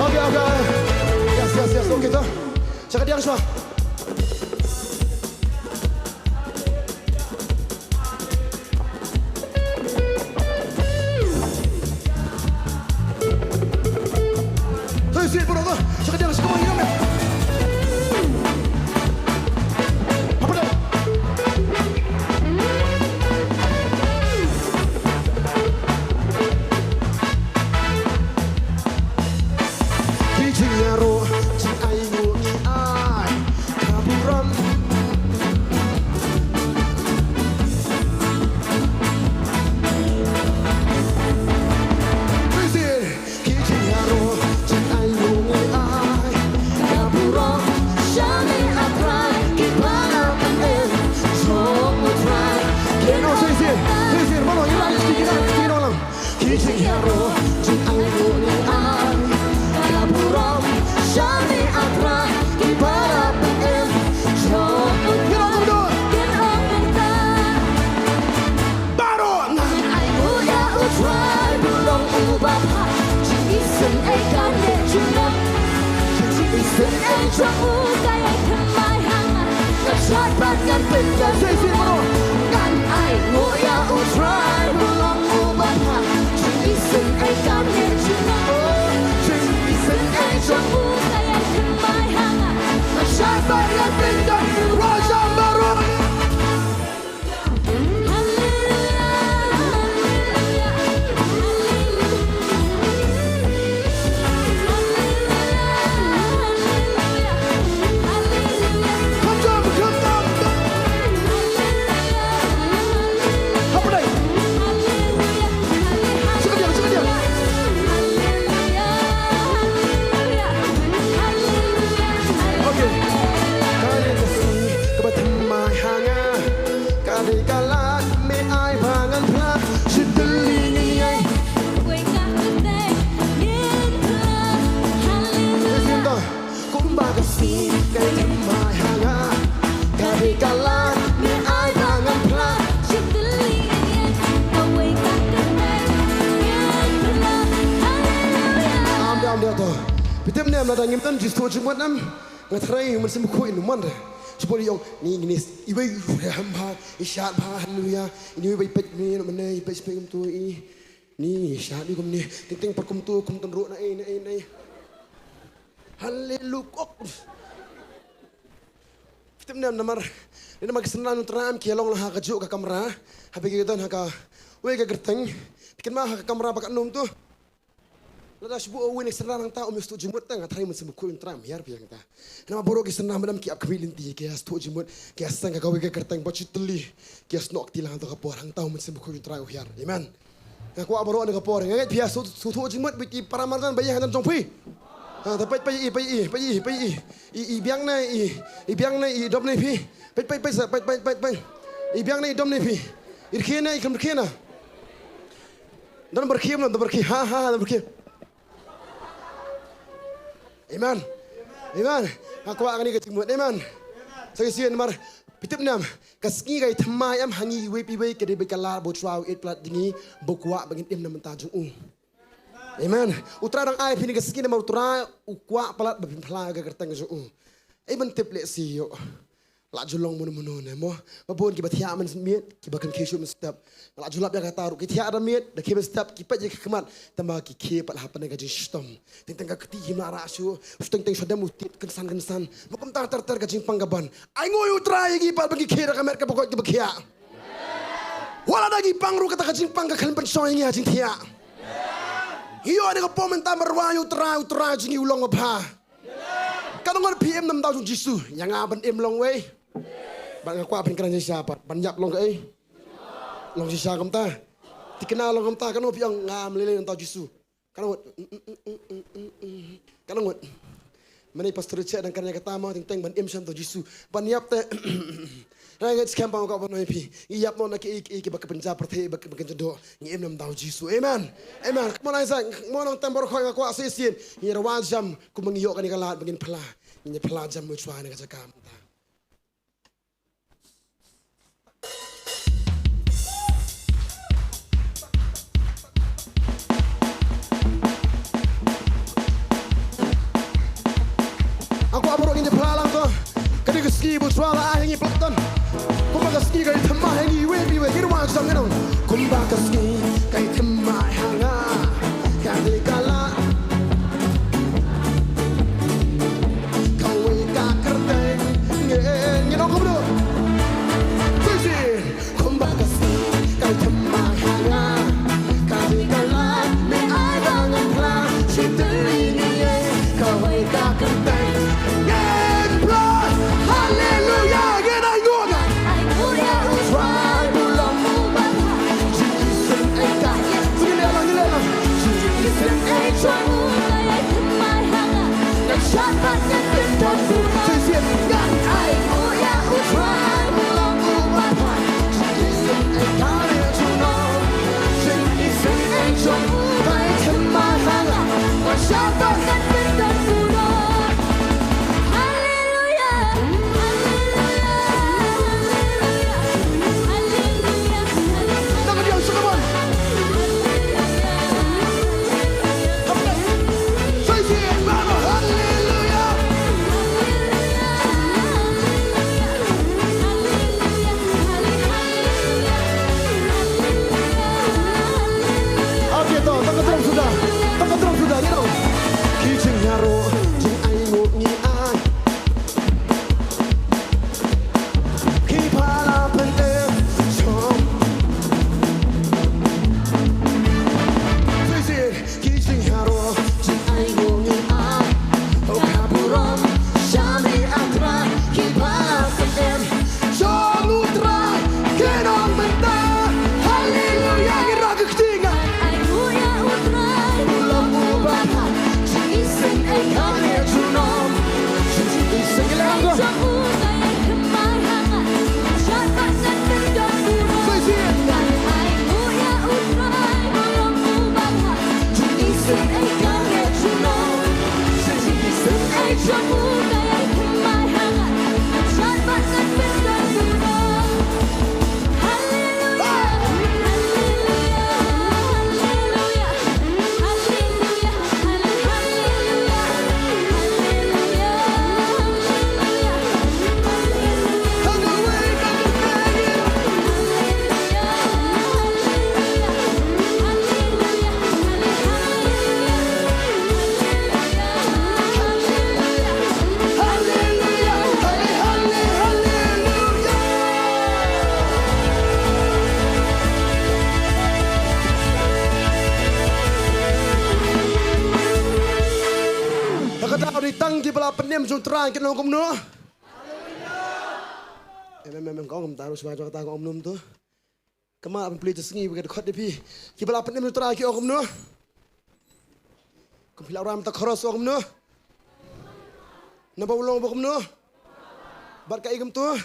Okay, okay. Yes, yes, yes. Okay, to. Check it out, Joshua. Ki jingïaroh jingaiñguh ngi ai ka burom. Praise Him. Ki jingïaroh jingaiñguh ngi ai ka burom sha me, A Trai, kiba la pynim jong U Trai. Ki jingïaroh jingaiñguh ngi ai ka burom sha me, A Trai, kiba la pynim jong U Trai. Baroh ngan ainguh ïa U Trai, ba long uba bha. Jingisynei kan heh junom, jingisynei jong u ka ïai thymmai hangne. Ngan shad bad ngan pyndonkam. Sa shisien baroh. Ngan ainguh ïa U Trai, ba long uba bha. Jingisynei kan heh junom, jingisynei jong u ka ïai thymmai hangne. Ngan shad bad ngan pyndonkam. Rajam baroh. Tip ne em lada ngim don Jisu jingmut em. Nga tharai Mynsiem Bakhuid un wan re. Shu poi ong ni ni iwei ham ha i shat ha haleluya. Ini iwei peit ni no mane i peit peit kumtu i. Ni shat ni kumni. Ting ting par kumtu kum tun ro na ei na ei na ei. Haleluya. Tip ne em namar. Ni namar ki synran u Trai em ki long la ha ka juk ka kamra. Ha phi ki don ha ka. Wei ka kyrteng. Phi kynmaw ha ka kamra ba ka num tu. Lada shu buh u win extra nangta um ïoh stad jingmut tang, nga tharai Mynsiem Bakhuid un Trai um hiar phi hangta. Namar baroh ki synran madam ki ap khmih lynti, ki ïa stad jingmut, ki ïa seng ka kawei ka kyrteng ba shu tylli, ki ïa snoh kti lang hangta ka por, hangta Mynsiem Bakhuid un Trai u hiar. Amen. Nga kwah baroh ne ka por, nga ngeit phi ïa stad jingmut, bad ki para marjan ba ïa hangta jong phi. Ha, ta peit peit i, peit i, peit i, peit i. I, i biang na i, i biang na i dom na phi. Peit peit peit sa, peit peit peit peit. I biang na i dom na phi. I rkhie na, i khlem rkhie na. Don ba rkhie, don ba rkhie. Ha ha ha, don ba rkhie. Amen. Amen. Nga kwah kane ka jingmut. Amen. Sa shisien namar phi tip ne em, ka sngi ka ïa thymmai em ha ngi iwei pa iwei, ka dei bad ka lad ba u Trai u ïeit palat ïa ngi, ba u kwah ba ngin im na bynta jong u. Amen. U Trai dang ai phi ne ka sngi namar u Trai u kwah palat ba phin phla ïa ka kyrteng jong u. Ai ban tip lehse ïoh. La ju long mano mano ne mo. Ba bun kiba thiah mynmiet, kiba kynkhie shuh mynstep. La ju lap ïa kata ruh ki thiah da miet, da khie mynstep, ki peit ïa ka khmat, tangba ki khie pat ha pdeng ka jingshitom. Teng teng ka kti him la rah shuh, teng teng shu dem u tied kynsan kynsan. Ba kumta ter ter ka jingpang ka ban. Ai nguh ïa u Trai ïa ngi pat ba ngi khie da ka met kaba koit kaba khiah. Wat la da ngi pang ruh kata ka jingpang ka khlem pynshong ïa ngi ha jingthiah. Ïoh da ka por mynta marwei ïa u Trai, u Trai jong ngi u long babha. Katno ngut phi im na bynta u Jisu? Ïa nga ban im long wei. Bad nga kwah phin kren shisha pat. Ban ïap long kaei? Long shisha kumta. Thikna long kumta. Katno ngut phi ong nga ym lei lei na bynta u Jisu? Katno ngut? Katno ngut? Mynne Pastor Richard dang kren ïa kata mo, teng teng ban im sha bynta u Jisu. Ban ïap te. Nga ngeit skhem ba nga kwah ban ong ïa phi. Ngi ïap noh na kiei kiei kiba ka pynjah pyrthei ba ka pynjah doh. Ngi im na bynta u Jisu. Amen. Amen. Come on, Isaac. Come on, nongtem baroh khoit nga kwah sa shisien. Ngi rwai jam kumba ngi ïoh kane ka lad ba ngin phla. Ngin phla jam u Trai na ka jaka mynta. Nga kwah baroh ngin ïa phla lang to. Ka dei ka sngi ba u Trai u la ai ha ngi palat. Kumba ka sngi ka ïa thymmai ha ngi iwei pa iwei, ngin rwai jam, ngin ong. Kumba ka sngi ka ïa thymmai ha nga, ka dei ka lad. Kawei ka kyrteng, ngin, ngin ong kumno? Shisien. Kumba ka sngi ka ïa thymmai ha nga, ka dei ka lad me ai ba ngan phla. Shi tylli ngi ïeng, kawei ka kyrteng. Ngan phla, haleluya, ngan ainguh, ngan ainguh ïa u Trai, u long uba bha. Jingïaseng ei ka, jingïaseng ei jong u ka ïa thymmai ha nga. Ngan shad bad ngan pyndon burom. Shisien, ngan ainguh ïa u Trai, u long uba bha. Jingïaseng ei ka ïa jong u, jingïaseng ei jong u ka ïa thymmai ha nga. Ngan shad bad ngan pyndon burom. Haleluya, haleluya, haleluya, haleluya, haleluya. Nang dia, come on. Haleluya. Praise him, mama, haleluya. Okay, to, tang ka drum suda. Tang ka drum suda, you know. Ki jingïaroh, jingainguh ngi ai. Ki ba la pyndem shong. Praise him. Ki jingïaroh, jingainguh ngi ai. Oh, ka burom, shane A Trai, ki ba la pyndem shong u Trai, kin ong mynta. Haleluya, ngi rah ka kti ngan. Ainguh ïa u Trai, u long uba bha. Jingïaseng ei ka ïa junom. Jingïaseng ei ka ïa junom. Praise him. Ba la pynim jong U Trai kin ong kumno? Em, em, em, em, ka ong kumta, ruh shuwa jong kata ka ong kumno to. Ka ma pynpli te sngi ba ka dkhot da phi. Kiba la pynim jong U Trai ki ong kumno? Kum phi la ram ta khoros ong kumno? Naba u long ba kumno? Bad kaei kumto?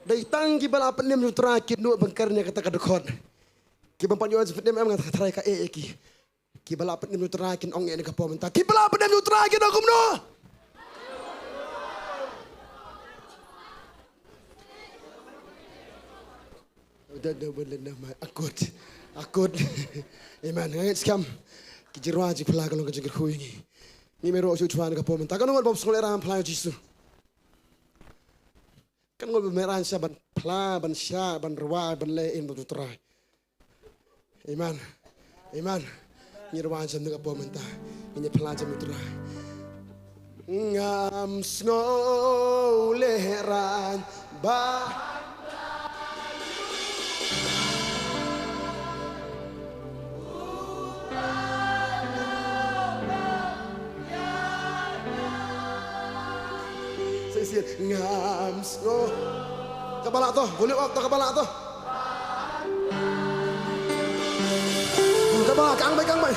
Dei tang kiba la pynim jong U Trai ki nud ban kren ïa kata ka dkhot. Kiba pan ïoh jingpynim em, nga tharai ka eh ïa ki. Kiba la pynim jong U Trai kin ong eh na ka por mynta. Kiba la pynim jong U Trai kin ong kumno? Da, da, da, da, da, ma, akut. Akut. Amen. Nga ngeit skhem ki jingrwai jingphla ka long ka jingkyrkhu ïa ngi. Ngi mero shu twan ka por mynta. Kan ngot bam sngol era phla Jisu. Kan ngot bam era sha ban phla, ban sha, ban rwai, ban leh in bam U Trai. Amen. Amen. Ngi rwai jam na ka por mynta. Ngi phla jam U Trai. Ngam sngew lehrain ba. Shisien ngam sngew. Kaba lah to, volume up to kaba lah to. Kaba, kang bai, kang bai.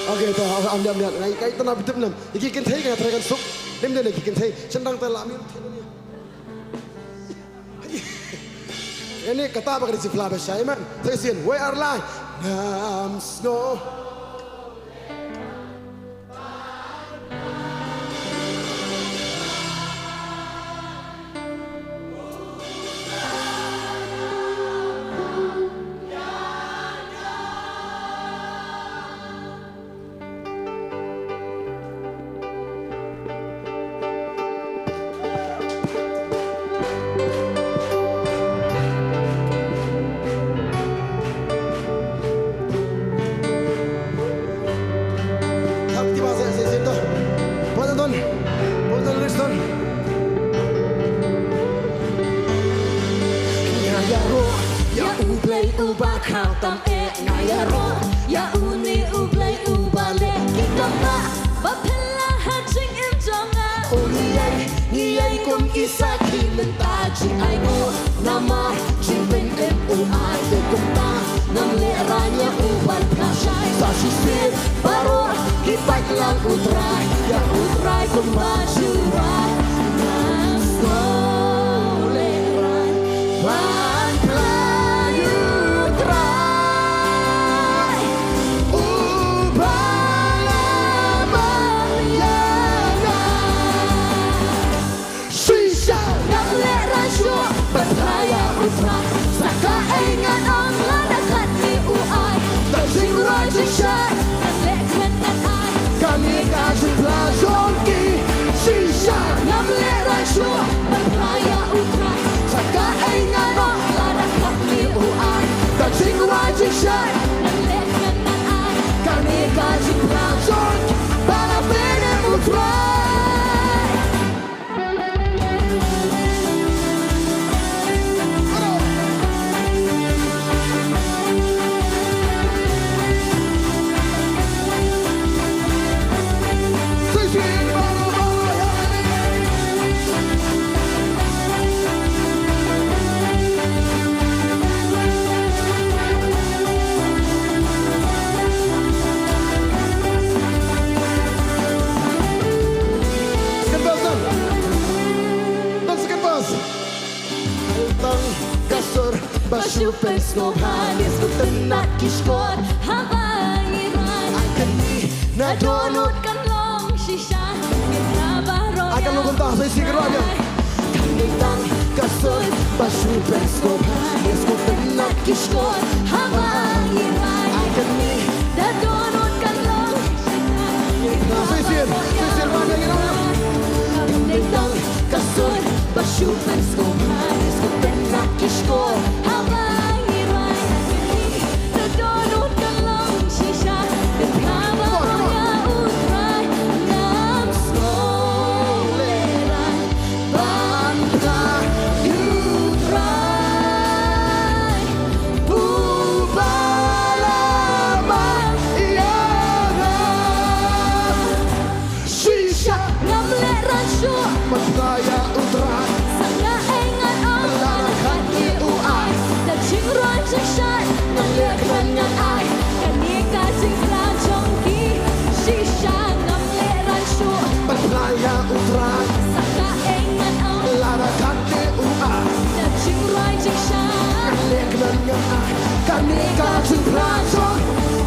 Okay, to, am, am, am, am. Ngai, kai, tana, bitim, nam. Iki kynthei, kai, tana, kan suk. Dim, dim, iki kynthei. Sendang, tana, mi, thei, ni. Ini kata ba ka dei jingphla ba shai, amen. Shisien, wei ar lai. Ngam sngew. Hap ti ba sa sa sa to. Pon ton. Pon ton, Kriston. Nga ïaroh ïa U Blei uba khraw tam eh. Nga ïaroh ïa une U Blei uba leh ki kam ba phylla ha jingim jong nga. U ngi ïai, ngi ïai kum ki sakhi mynta, jingainguh namar jingpynim u ai. Te kumta ngam lehrain ïa u ban phla shai. Sa shisien baroh ki pait lang U Trai, ïa U Trai kumba ju rai. Ngam sngew lehrain ban phla ïa U Trai, uba la mang ïa nga. Shisha ngam lehrain shuh ban phla ïa U Trai. Sa kaei ngan ong lada katne u ai. Tang jingrwai jingshai ngan leh kmen ngan ai. Kane ka jingphla jong ki. Shisha ngam lehrain shuh ban phla ïa U Trai. Sa kaei ngan ong lada katne u ai. Tang jingrwai jingshai ngan leh kmen ngan ai. Kane ka jingphla jong ki ba la pynim U Trai. Second verse, done. Done, second verse. Tang ka sur ba shu pynsngewbha, ngi sngewtynnat ki shkor haba ngi rai. Ai kane na dohnud kan long shisha, ngi phla baroh. Ai ka long kumta, sa shisien ka rwai. Kan dei tang ka sur ba shu pynsngewbha, ngi sngewtynnat ki shkor haba ngi rai. Ai kane na dohnud kan long shisha, ngi phla baroh. Sa shisien, sa shisien rwai, ngi rwai. Kan dei tang ka sur ba shu pynsngewbha, ngi sngewtynnat ki shkor haba ngi rai. Ai kane na dohnud kan long shisha, ngi phla baroh ïa U Trai. Ngam sngew lehrain ban phla ïa U Trai.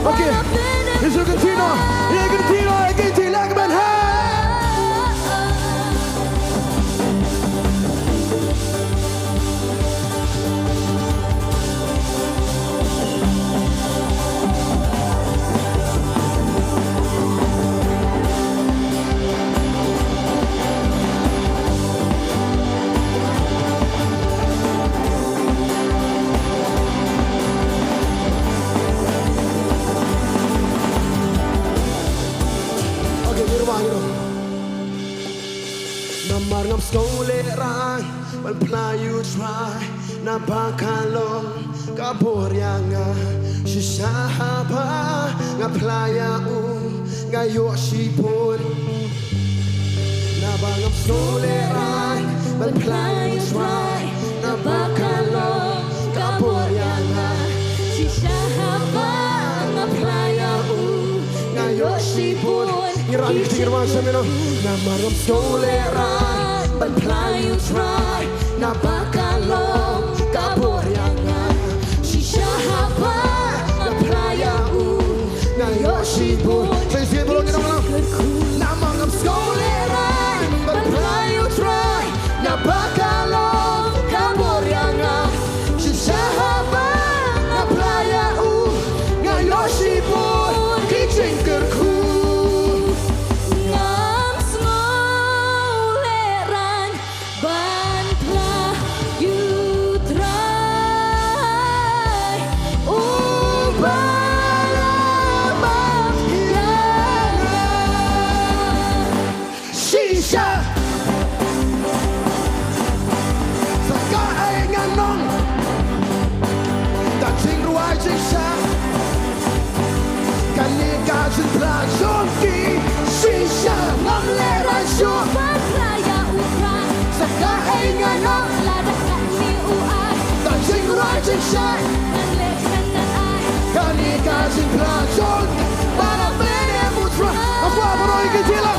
Okay. Is you continue. You continue. You continue. Like man. Hey. Okay, ngi rwai, ngi rwai. Namar ngam sngewlehrain ban phla ïa U Trai, naba ka long ka bor ïa nga. Shisha haba nga phla ïa u, nga ïoh shibun. Naba ngam sngewlehrain ban phla ïa U Trai, naba ka long ka bor ïa nga. Shisha haba nga phla ïa u, nga ïoh shibun. Ngi rwai, ngi rwai, sha me no. Namar ngam sngewlehrain ban phla ïa U Trai, naba ka long ka bor ïa nga. Shisha haba nga phla ïa u, nga ïoh shibun. Sa ïa sngewbha ïa u, ngi rwai. Namar ngam sngewlehrain ban phla ïa U Trai, naba ka long ka bor ïa nga. Shisha haba nga phla ïa u, nga ïoh shibun ki jingkyrkhu. Ngam sngewlehrain ban phla ïa U Trai, uba la map ïa nga. Shisha. Sa kaei ngan ong da jingrwai jingshai? Kane ka jingphla jong ki. Shisha, ngam lehrain shuh ban phla ïa U Trai. Sa kaei ngan ong? Lada katne u ai da jingrwai jingshai, ngan leh, ngan, ngan ai. Kane ka jingphla jong ki ba la pynlong U Trai. Akwa baroh ki jila.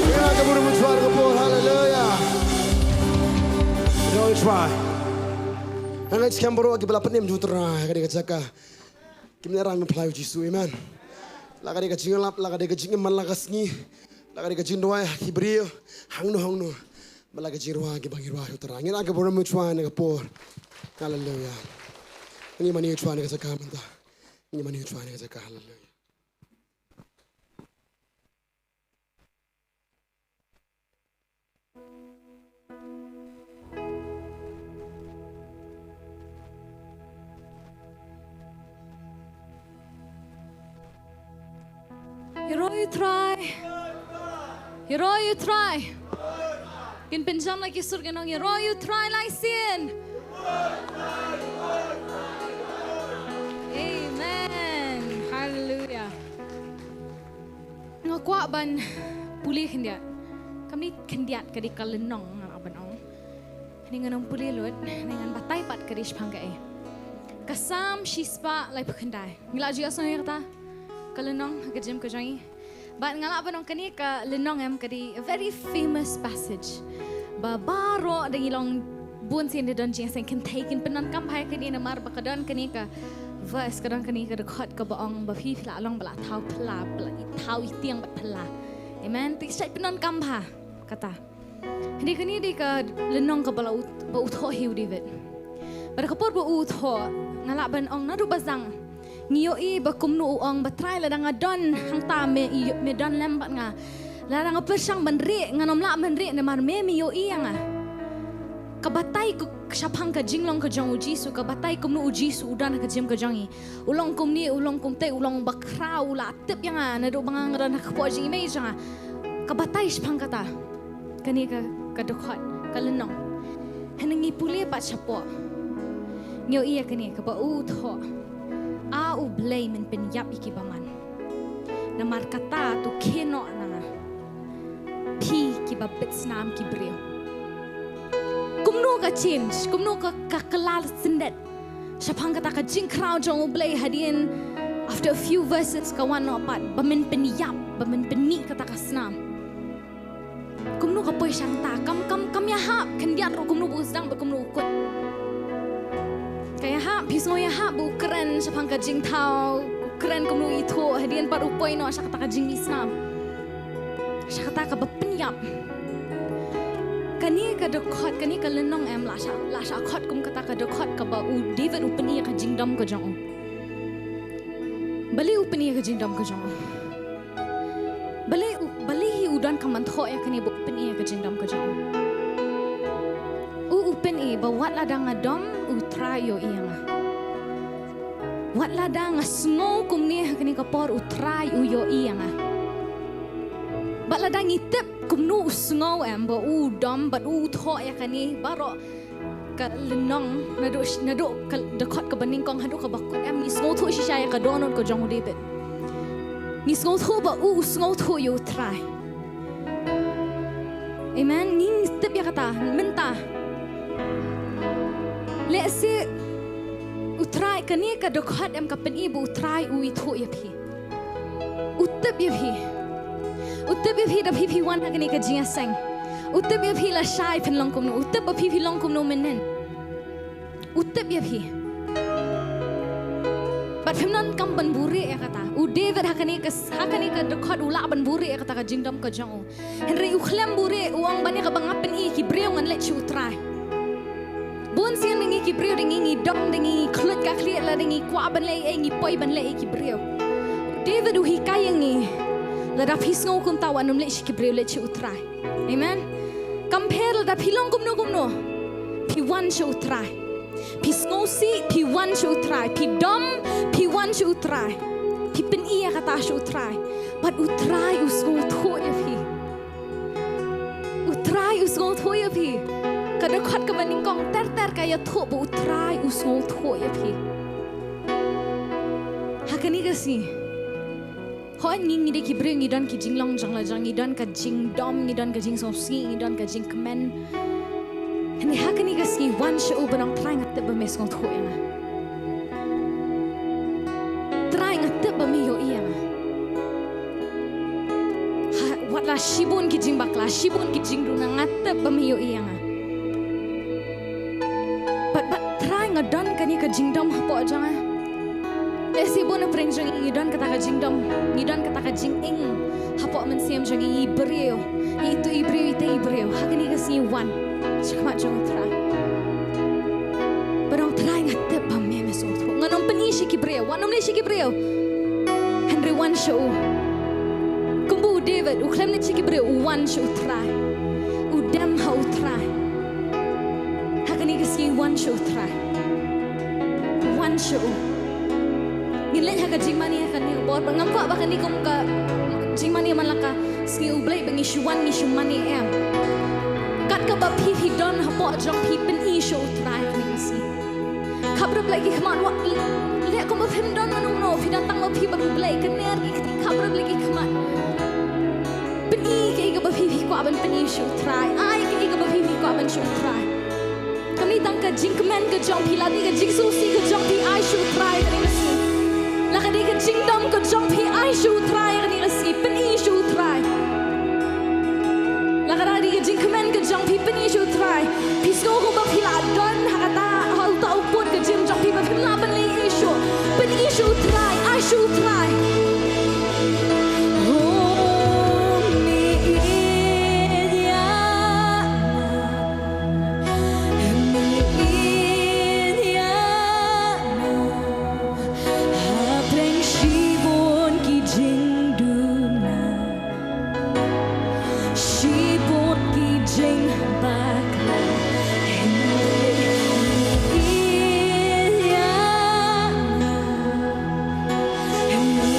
Ïa ka burom U Trai ka por, haleluya. Ïa U Trai. Nga ngeit skhem baroh kiba la pynim jong U Trai ha kane ka jaka kim lehrain ban phla ïa U Jisu, amen. La ka dei ka jinglap, la ka dei ka jingim man la ka sngi, la ka dei ka jingduwai ha ki briew, hangno hangno. Ba la ka jingrwai kiba ngi rwai ïa U Trai. Ngin ai ka burom U Trai ha kane ka por. Haleluya. Ngin ïa mane ïa U Trai ha kane ka jaka mynta. Ngin ïa mane ïa U Trai ha kane ka jaka. Haleluya. Ïaroh ïa U Trai. Ïaroh ïa U Trai. Ngin pynjam la ki sur, ngin ong ïaroh ïa U Trai lai sien. Amen. Haleluya. Nga kwah ban pule khyndiat. Kam dei khyndiat, ka dei ka lynnong nga lah ban ong. Hynrei ngan ym pule lut, hynrei ngan batai pat ka dei shaphang kaei. Ka Salm shispah laiphew khyndai. Ngi la ju ïohsngew ïa kata ka lynnong ha ka jingim ka jong ngi. Bad nga lah ban ong kane ka lynnong em ka dei a very famous passage. Ba baroh da ngi long bun sien da don jingïaseng kynthei kin pyndonkam bha ïa kane namar ba ka don kane ka verse, ka don kane ka dkhot kaba ong ba phi, phi lah long ba lah thaw phylla, ba lah thaw ïa tieng bad phylla. Amen. Te shait pyndonkam bha kata. Hynrei kane dei ka lynnong kaba la u, ba u thoh hi u David. Bad ha ka por ba u thoh, nga lah ban ong naduh ba zang ngi ïohi ba kumno u ong ba Trai, lada nga don hangta me, me don lem bad nga. Lada nga pyrshang ban rieh, ngan ym lah ban rieh namar me, me ïohi ïa nga. Ka batai ka shaphang ka jinglong ka jong U Jisu, ka batai kumno U Jisu u don ha ka jingim ka jong ngi. U long kumne, u long kumtei, u long bakhraw, u la tip ïa nga naduh ba nga nga don ha ka kpoh jingim jong nga. Ka batai shaphang kata. Kane ka, ka dkhot, ka lynnong. Hynrei ngi pule pat shapoh, ngi ïohi ïa kane kaba u thoh. A U Blei, men pynïap ïa ki bymman. Namar kata to khie noh na nga, phi kiba bit snam ki briew. Kumno ka change, kumno ka, ka kylla syndet shaphang kata ka jingkhraw jong U Blei hadien, after a few verses ka wan noh pat ba men pynïap, ba men pynmih kata ka snam. Kumno ka poi shangta, kam, kam, kam ïahap khyndiat ruh kumno ba u sdang bad kumno u kut. Ka ïahap, phi sngew ïahap ba u kren shaphang ka jingthaw, u kren kumno u ithuh, hadien pat u poi noh sha kata ka jingmih snam, sha kata kaba pynïap. Kane ka dkhot, kane ka lynnong em, la shah, la shah khot kum kata ka dkhot kaba u David u pyni ïa ka jingdom ka jong u. Balei u pyni ïa ka jingdom ka jong u? Balei u, balei hi u don ka mynthoh ïa kane ba u pyni ïa ka jingdom ka jong u? U, u pyni ba wat lada nga dom, U Trai u ïohi ïa nga. Wat lada nga sngew kumne ha kane ka por, U Trai u ïohi ïa nga. Bad lada ngi tip kumno u sngew em ba u dom bad u thoh ïa kane baroh ka lynnong, naduh, naduh ka dkhot kaba nyngkong haduh kaba kut em, ngi sngewthuh shisha ïa ka dohnud ka jong u David. Ngi sngewthuh ba u, u sngewthuh ïa U Trai. Amen. Ngi tip ïa kata mynta. Lehse U Trai, kane ka dkhot em ka pyni ba U Trai u ithuh ïa phi. U tip ïa phi. U tip ïa phi da phi phi wan ha kane ka jingïaseng. U tip ïa phi lashai phin long kumno. U tip ba phi phi long kumno mynnin. U tip ïa phi. Bad phim donkam ban buhrieh ïa kata. U David ha kane ka, ha kane ka dkhot u lah ban buhrieh ïa kata ka jingdom ka jong u. Hynrei u khlem buhrieh, u ong, ba ïa kaba nga pyni ïa ki briew ngan leit sha U Trai. Bun sien ngi ki briew, da ngi ngi dom, da ngi ngi khluit ka khlieh, lada ngi kwah ban leh ei ei ngi poi ban leh ïa ki briew. David u hikai ïa ngi, lada phi sngew kumta wat nym leit sha ki briew, leit sha U Trai. Amen. Kam pher lada phi long kumno kumno, phi wan sha U Trai. Phi sngewsih, phi wan sha U Trai. Phi dom, phi wan sha U Trai. Phi pyni ïa kata sha U Trai. Bad U Trai u sngewthuh ïa phi. U Trai u sngewthuh ïa phi. Ka dkhot kaba nyngkong ter ter ka ïathuh ba U Trai u sngewthuh ïa phi. Ha kane ka sngi, hooid ngi ngi dei ki briew, ngi don ki jinglong jong la jong, ngi don ka jingdom, ngi don ka jingsngewsih, ngi don ka jingkmen. Hynrei ha kane ka sngi wan sha u, ba ong, Trai, nga tip ba me sngewthuh ïa nga. Trai, nga tip ba me ïohi ïa nga. Ha, wat la shibun ki jingbakla, shibun ki jingduna, nga tip ba me ïohi ïa nga. Bad, bad Trai, nga don kane ka jingdom hapoh jong nga. Lehse bun na pdeng jong ngi ngi don kata ka jingdom, ngi don kata ka jingim hapoh mynsiem jong ngi, i briew, ito i briew, ito i briew. Ha kane ka sngi wan sha khmat jong U Trai. Bad ong, Trai, nga tip ba me me sngewthuh. Ngan ym pyni sha ki briew, wat nym leit sha ki briew. Hynrei wan sha u. Kumba u David u khlem leit sha ki briew, u wan sha U Trai. U dem ha U Trai. Ha kane ka sngi wan sha U Trai. Wan sha u. Ngin leit ha ka jingmane ha kane ka por, bad ngam kwah ba kane kum ka jingmane man la ka sngi U Blei ba ngi shu wan ngi shu mane, em. Kat kaba phi phi don hapoh jong phi, pyni sha U Trai ha kane ka sngi. Khaprup leh ki khmat, wat leh kumba phim don mano mano, phi don tang ma phi bad U Blei, kynnoh ki kti, khaprup leh ki khmat. Pyni kaei kaba phi phi kwah ban pyni sha U Trai. Ai kaei kaba phi phi kwah ban sha U Trai. Kam dei tang ka jingkmen ka jong phi, lane ka jingsngewsih ka jong phi, ai sha U Trai kane ka sngi. La ka dei ka jingdom ka jong phi, ai sha U Trai kane ka sngi, pyni sha U Trai. La ka dei ka jingkmen ka jong phi, pyni sha U Trai. Phi sngew kumba phi la don ha kata, ha uta u pud ka jingim jong phi ba phim lah ban leh ei ei shuh, pyni sha U Trai, ai sha U Trai. Shibun ki jingbakla, hynrei ïa nga, hynrei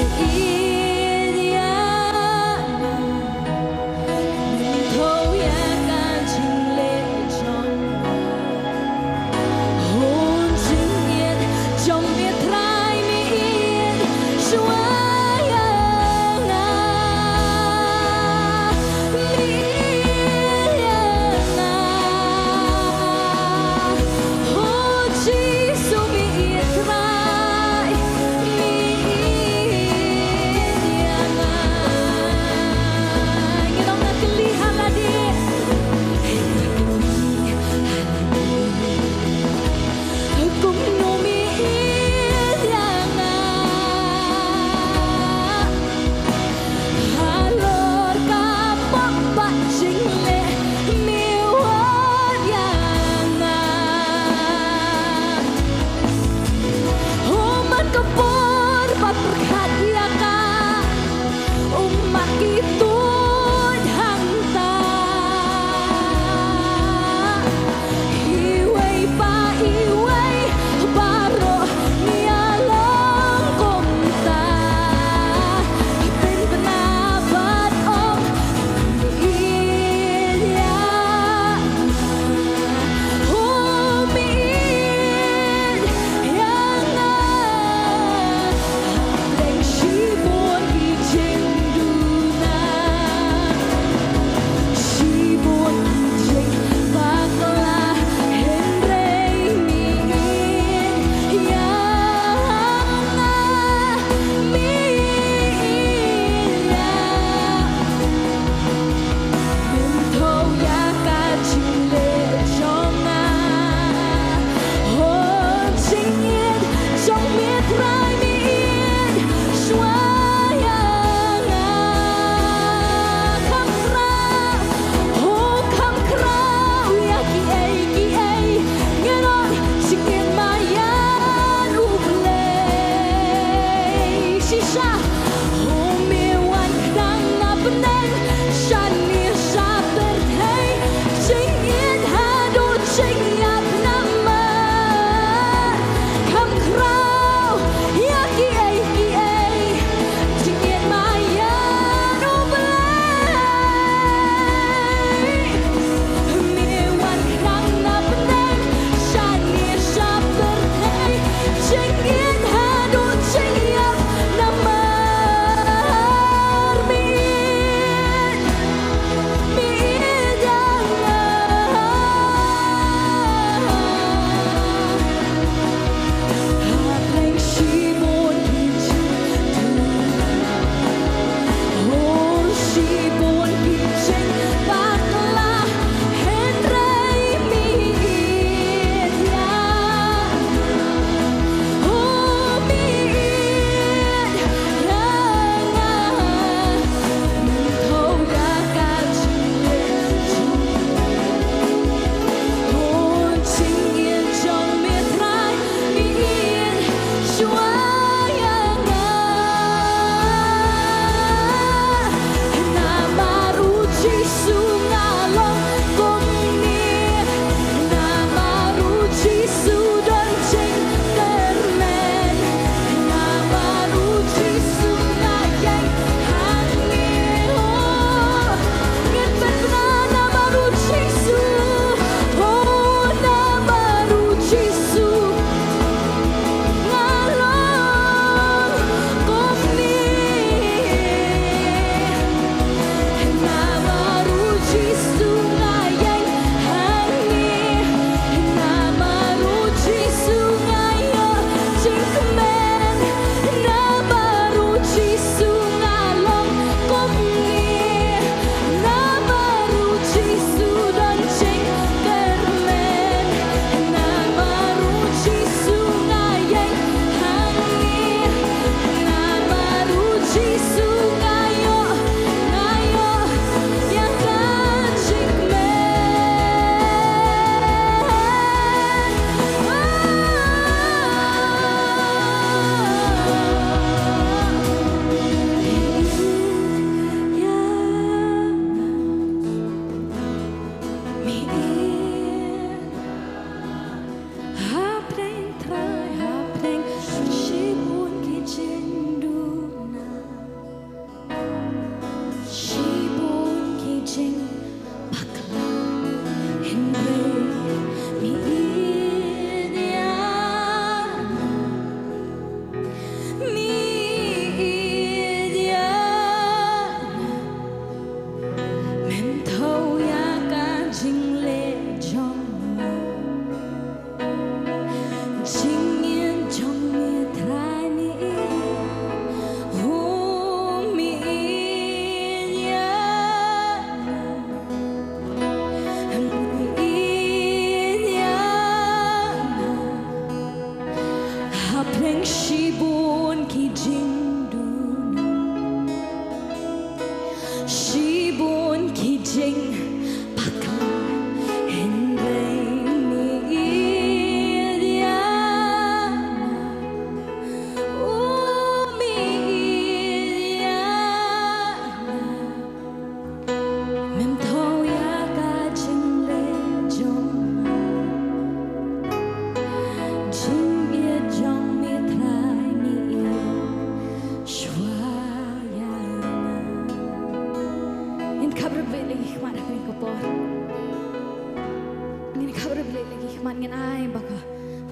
Ngin ai ba ka,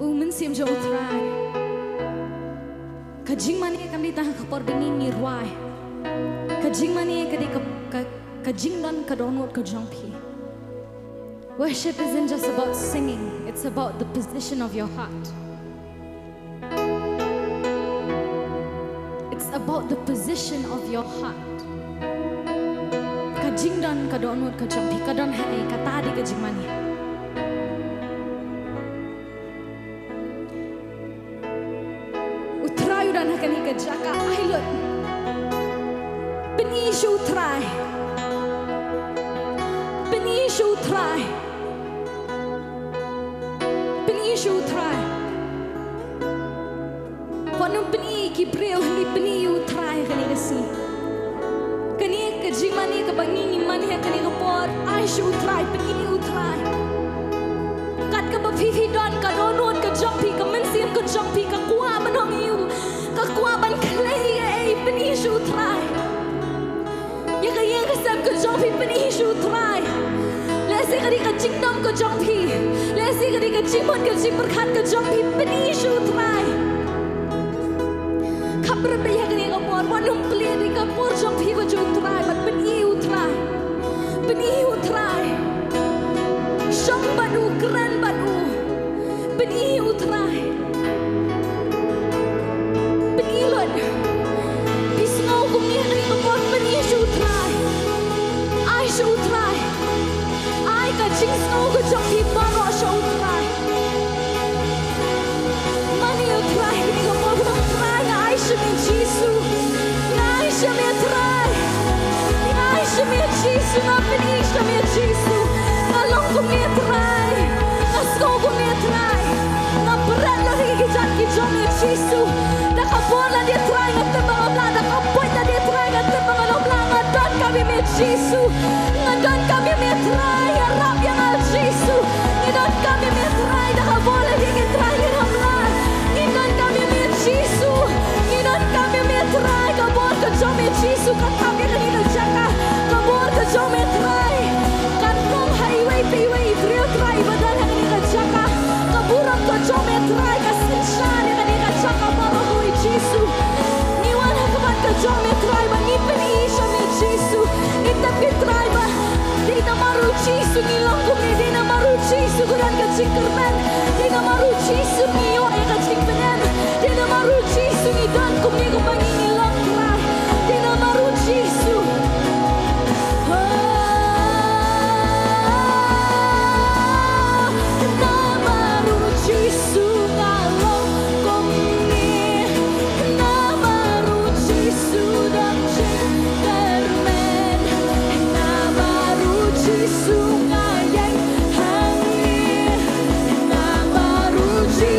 u Mynsiem jong U Trai. Ka jingmane kam dei tang ha ka por ba ngi ngi rwai. Ka jingmane ka dei ka, ka, ka jingdon ka dohnud ka jong phi. Worship isn't just about singing, it's about the position of your heart. It's about the position of your heart. Ka jingdon ka dohnud ka jong phi ka don haei, kata dei ka jingmane. U Trai u don ha kane ka jaka, ai lut. Pyni sha U Trai. Pyni sha U Trai. Pyni sha U Trai. Wat nym pyni ki briew, hynrei pyni ïa U Trai ha kane ka sngi. Kane ka jingmane kaba ngi ngi mane ha kane ka por, ai sha U Trai, pyni ïa U Trai. Kat kaba phi phi don ka dohnud ka jong phi, ka mynsiem ka jong phi ka kwah ban ong ïa u, ka kwah ban khlei ïa ei, pyni sha U Trai. Ïa ka ïing ka sem ka jong phi pyni sha U Trai. Lehse ka dei ka jingdom ka jong phi. Lehse ka dei ka jingmut ka jingpyrkhat ka jong phi pyni sha U Trai. Khapkhreh ïa kane ka por, wat nym plie, dei ka por jong phi bad jong U Trai, bad pyni U Trai. Pyni U Trai. Shong bad u, kren bad u. Pyni U Trai. Pyni Lord. Phi sngew kumne ha kane ka por, pyni sha U Trai. Ai sha U Trai. Ai ka jingsngew ka jong phi baroh sha U Trai. Mane U Trai ha kane ka por, U Trai nga ai sha me Jisu. Nga ai sha me Trai. Nga ai sha me Jisu, nga pyni sha me Jisu. Nga long kum me Trai. Nga sngew kum me Trai. Nga bret la ri ki jait ki jong me Jisu. Da ka bor lade Trai nga tip ba ngam lah, da ka buit lade Trai nga tip ba ngam lah, nga donkam ïa me Jisu. Nga donkam ïa me Trai, ïarap ïa nga Jisu. Ngi donkam ïa me Trai, da ka bor lade ki Trai ngin ym lah. Ngi donkam ïa me Jisu. Ngi donkam ïa me Trai, ka bor ka jong me Jisu ka thap ïa kane ka jaka. Ka bor ka jong me Trai kan long ha iwei pa iwei i briew Trai ba don ha kane ka jaka. Ka burom ka jong me Trai ka synshar ïa kane ka jaka baroh kawei Jisu. Ngi wan ha khmat ka jong me Trai ba ngi pyni sha me Jisu. Ngi tip me Trai ba dei namar u Jisu ngi long kumne, dei namar u Jisu ka don ka jingkyrmen, dei namar u Jisu ngi ïoh ïa ka jingpynim, dei namar u Jisu ngi don kumne kumba ngi ngi long Trai, dei namar u Jisu. Oh, namar u Jisu nga long kumne. Namar u Jisu don jingkyrmen. Namar u Jisu nga ïeng hangne. Namar u Jisu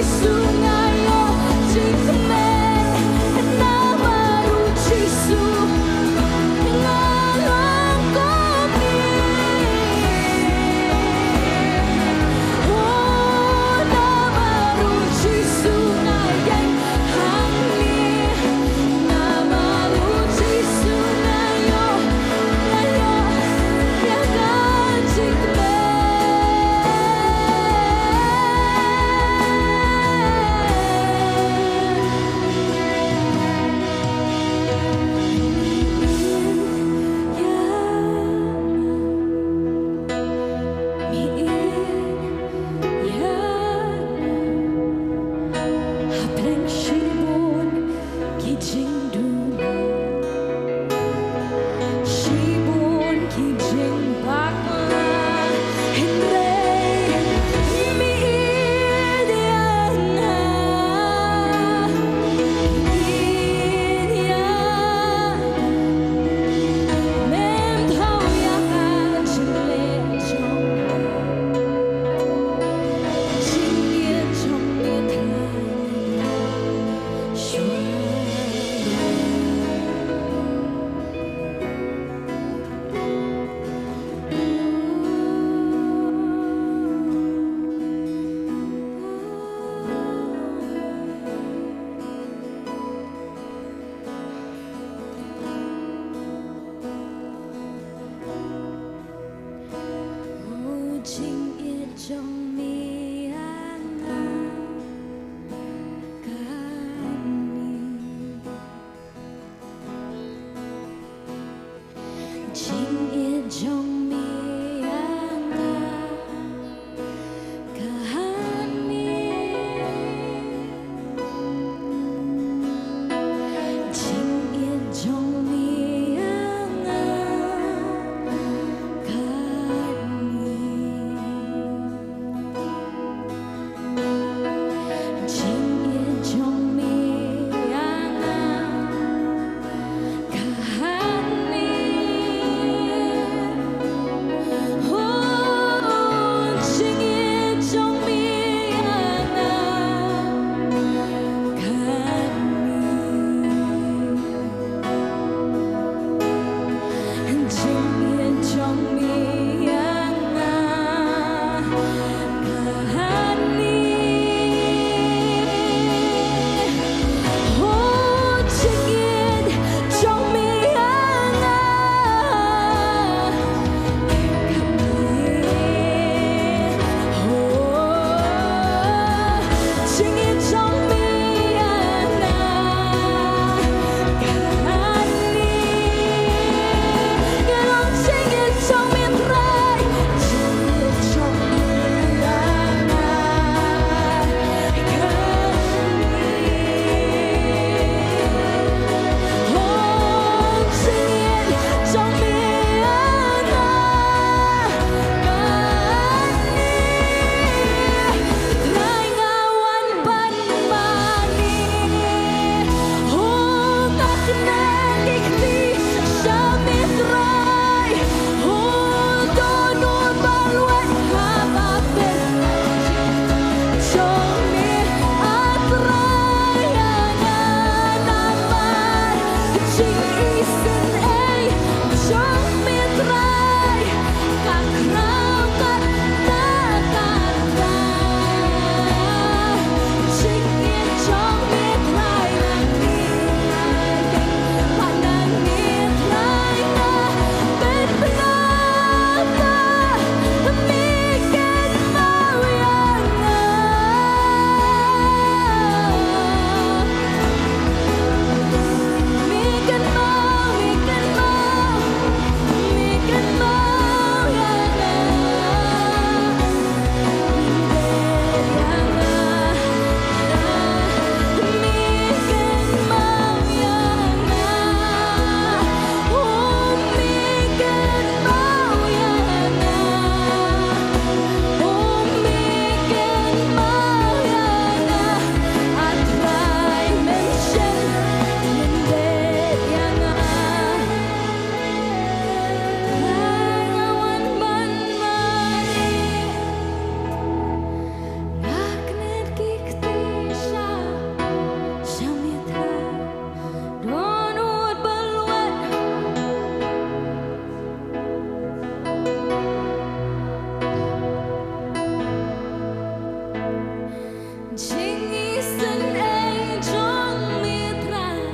Jingisynei jong me Trai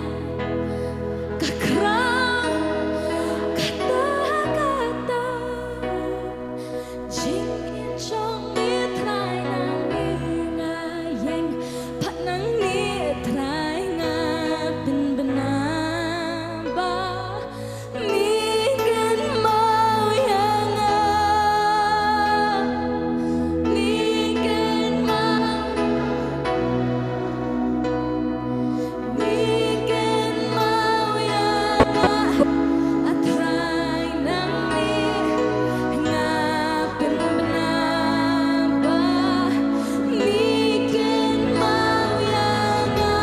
ka khraw katta katta. Jingim jong me Trai nangne nga ïeng, pat nangne Trai nga pynbna ba me kynmaw ïa nga, me kynmaw, me kynmaw ïa nga. A Trai nangne nga pynbna ba me kynmaw ïa nga.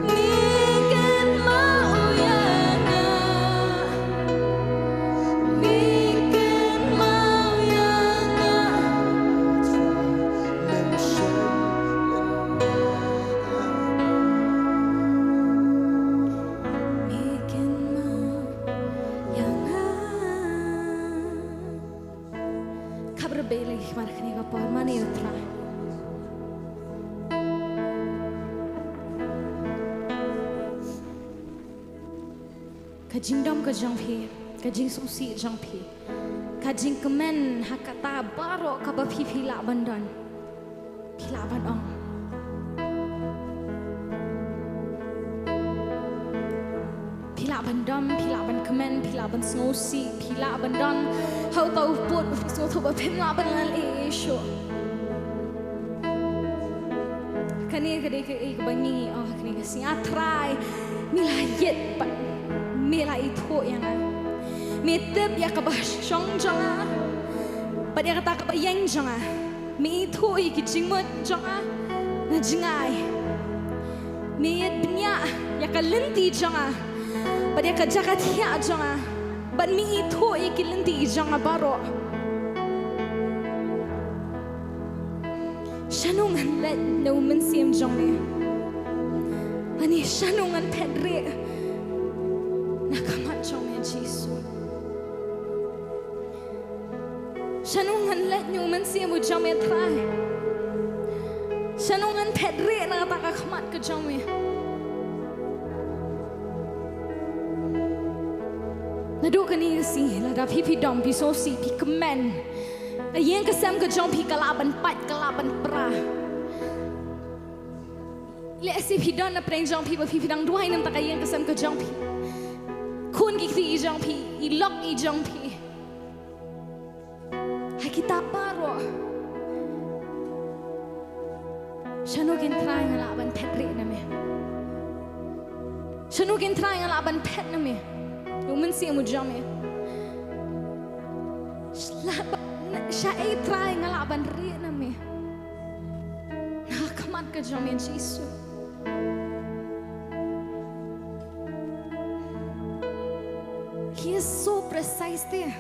Me kynmaw ïa nga. Me kynmaw ïa nga. Me kynmaw ïa nga. Khapra bad leh mar kane ka por, mane ïa u Trai. Ka jingdom ka jong phi, ka jingsngewsih jong phi, ka jingkmen ha kata baroh kaba phi phi lah ban don. Phi lah ban ong. Phi lah ban dom, phi lah ban kmen, phi lah ban sngewsih, phi lah ban don ha uta u pud ba phi sngewthuh ba phim lah ban leh ei ei shuh. Kane ka dei kaei kaba ngi ong ha kane ka sngi, A Trai, me la ïeit bad me la ithuh ïa nga. Me tip ïa kaba shong jong nga bad ïa kata kaba ïeng jong nga. Me ithuh ïa ki jingmut jong nga na jngai. Me ïeit bniah ïa ka lynti jong nga bad ïa ka jaka thiah jong nga. Bad me ithuh ïa ki lynti jong nga baroh. Shano ngan leit na u mynsiem jong me? Ani shano ngan phet rieh na ka mat jong me, Jisu? Shano ngan leit na u mynsiem u jong me, Trai? Shano ngan phet rieh na kata ka khmat ka jong me? Naduh kane ka sngi, lada phi phi dom, phi sngewsih, phi kmen, ka ïing ka sem ka jong phi ka lah ban pait, ka lah ban pra. Lehse phi don na pdeng jong phi ba phi phi dang duwai na ka bynta ka ïing ka sem ka jong phi. Khun ki kti ki jong phi, i lok i jong phi. Ha kita baroh, shano kin Trai nga lah ban phet rieh na me? Shano kin Trai nga lah ban phet na me? U mynsiem u jong me. Lah ba, shaei Trai nga lah ban rieh na me? Na ka mat ka jong me, Jisu. He is so precise te.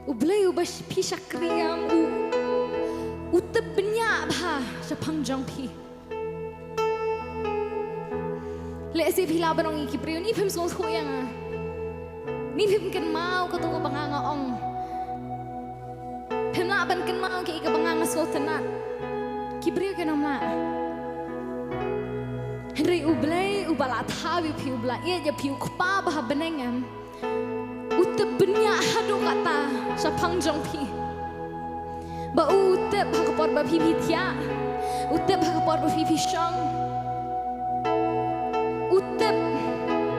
U Blei uba phi shakri ïa u, u tip bniah bha shaphang jong phi. Lehse phi lah ban ong ïa ki briew, ni phim sngewthuh ïa nga. Ni phim kynmaw kato kaba nga nga ong. Phim lah ban kynmaw kaei kaba nga nga sngewtynnat. Ki briew kin ym lah. Hynrei U Blei uba la thaw ïa phi, uba la ïeit ïa phi, U Kpa ba ha bneng em, u tip bniah haduh katta shaphang jong phi. Ba u tip ha ka por ba phi phi thiah, u tip ha ka por ba phi phi shong. U tip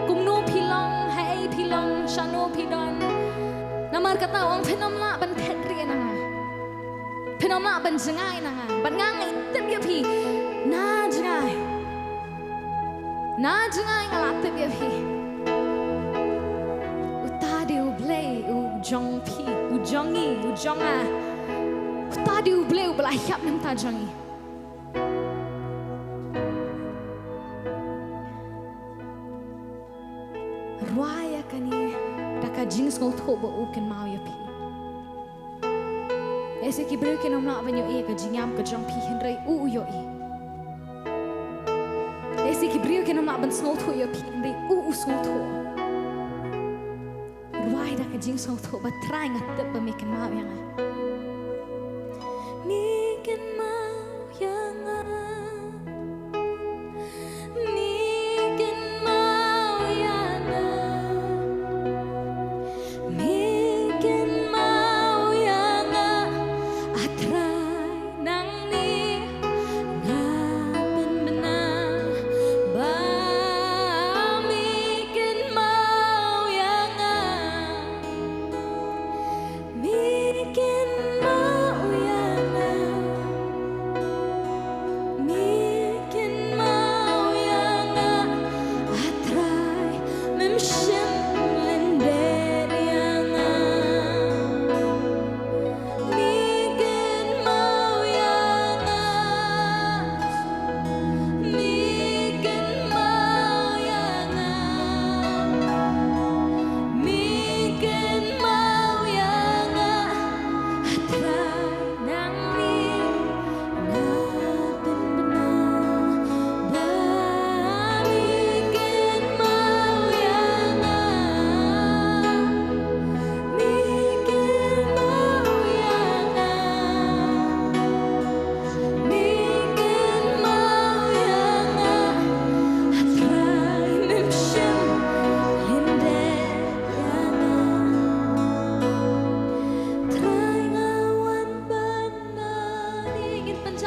kumno phi long, haei phi long, shano phi don. Namar kata u ong phin ym lah ban phet rieh na nga. Phin ym lah ban jngai na nga. Bad nga ngan tip ïa phi na jngai. Na jngai nga la tip ïa phi. Uta dei U Blei u jong phi, u jong ngi, u jong nga. Uta dei U Blei uba la ïap na ka bynta jong ngi. Rwai ïa kane da ka jingsngewthuh ba u kynmaw ïa phi. Lehse ki briew kin ym lah ban ïohi ïa ka jingïam ka jong phi, hynrei u u ïohi. Lehse ki briew kin ym lah ban sngewthuh ïa phi, hynrei u u sngewthuh. Rwai da ka jingsngewthuh ba Trai nga tip ba me kynmaw ïa nga. Me kynmaw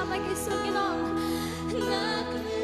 Lagi sur ngi long. Nga kyrpad.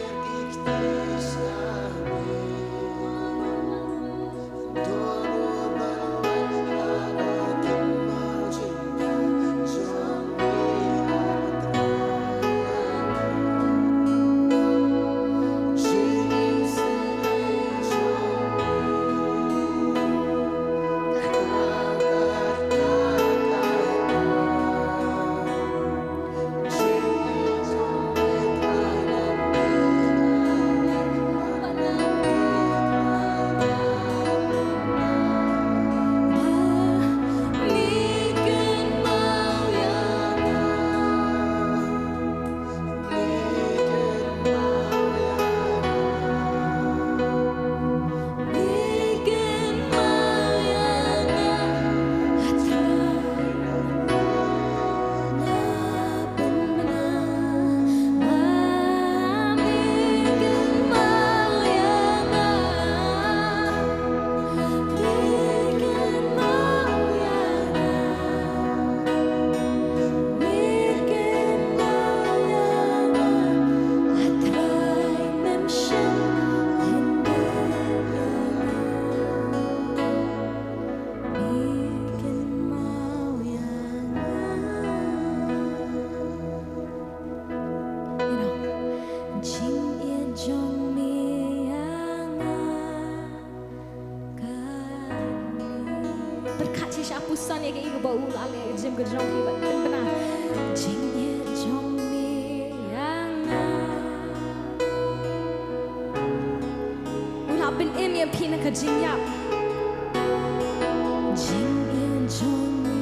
Pyrkhat shisha puson ïa kaei kaba u la leh ha ka jingim ka jong phi bad pynbna. Jingïeit jong me ïa nga. U la pynim ïa phi na ka jingïap. Jingïeit jong me.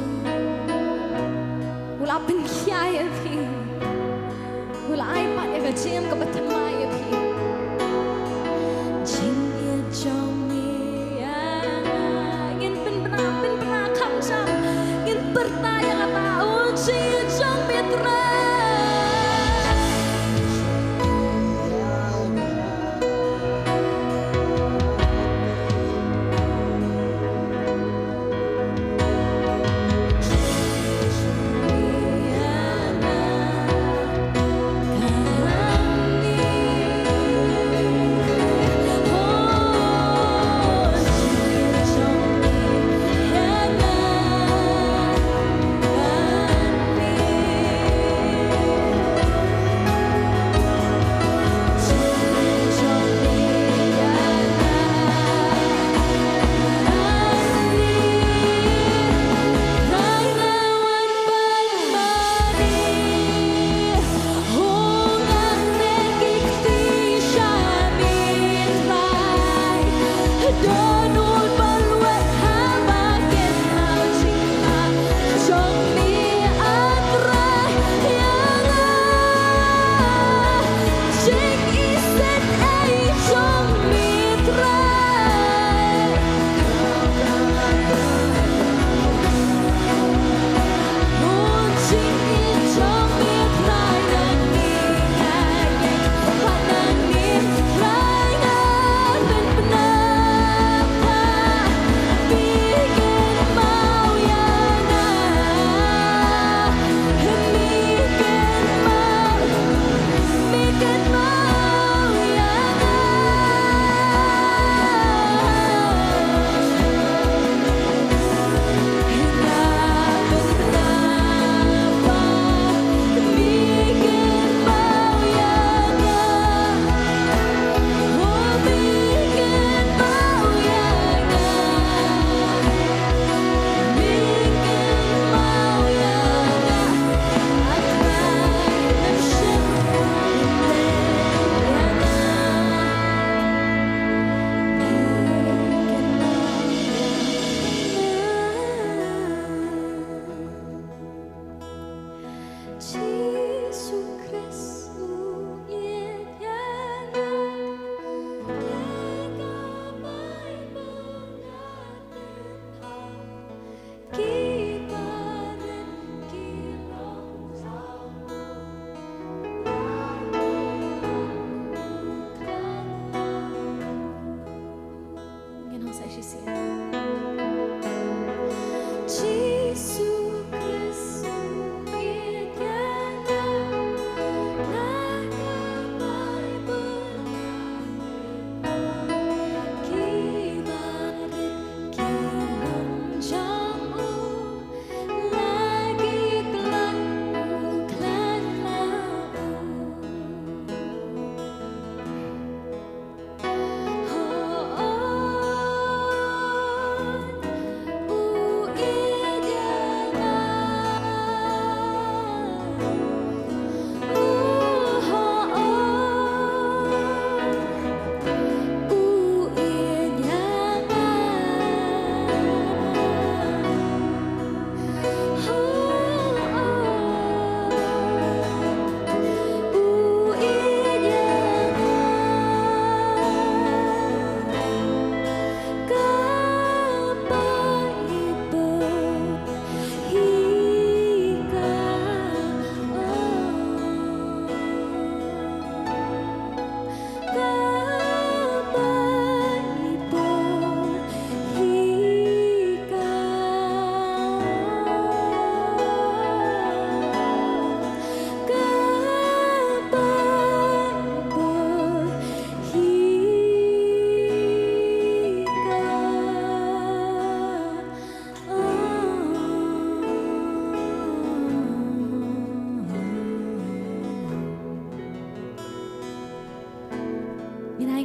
U la pynkhia ïa phi. U la ai pat ïa ka jingim kaba thymmai ïa phi. Jingïeit jong me ïa nga. Ngin pynbna, pynbna kham jam. Ngin pyrta ïa kata, o jingïeit jong me Trai.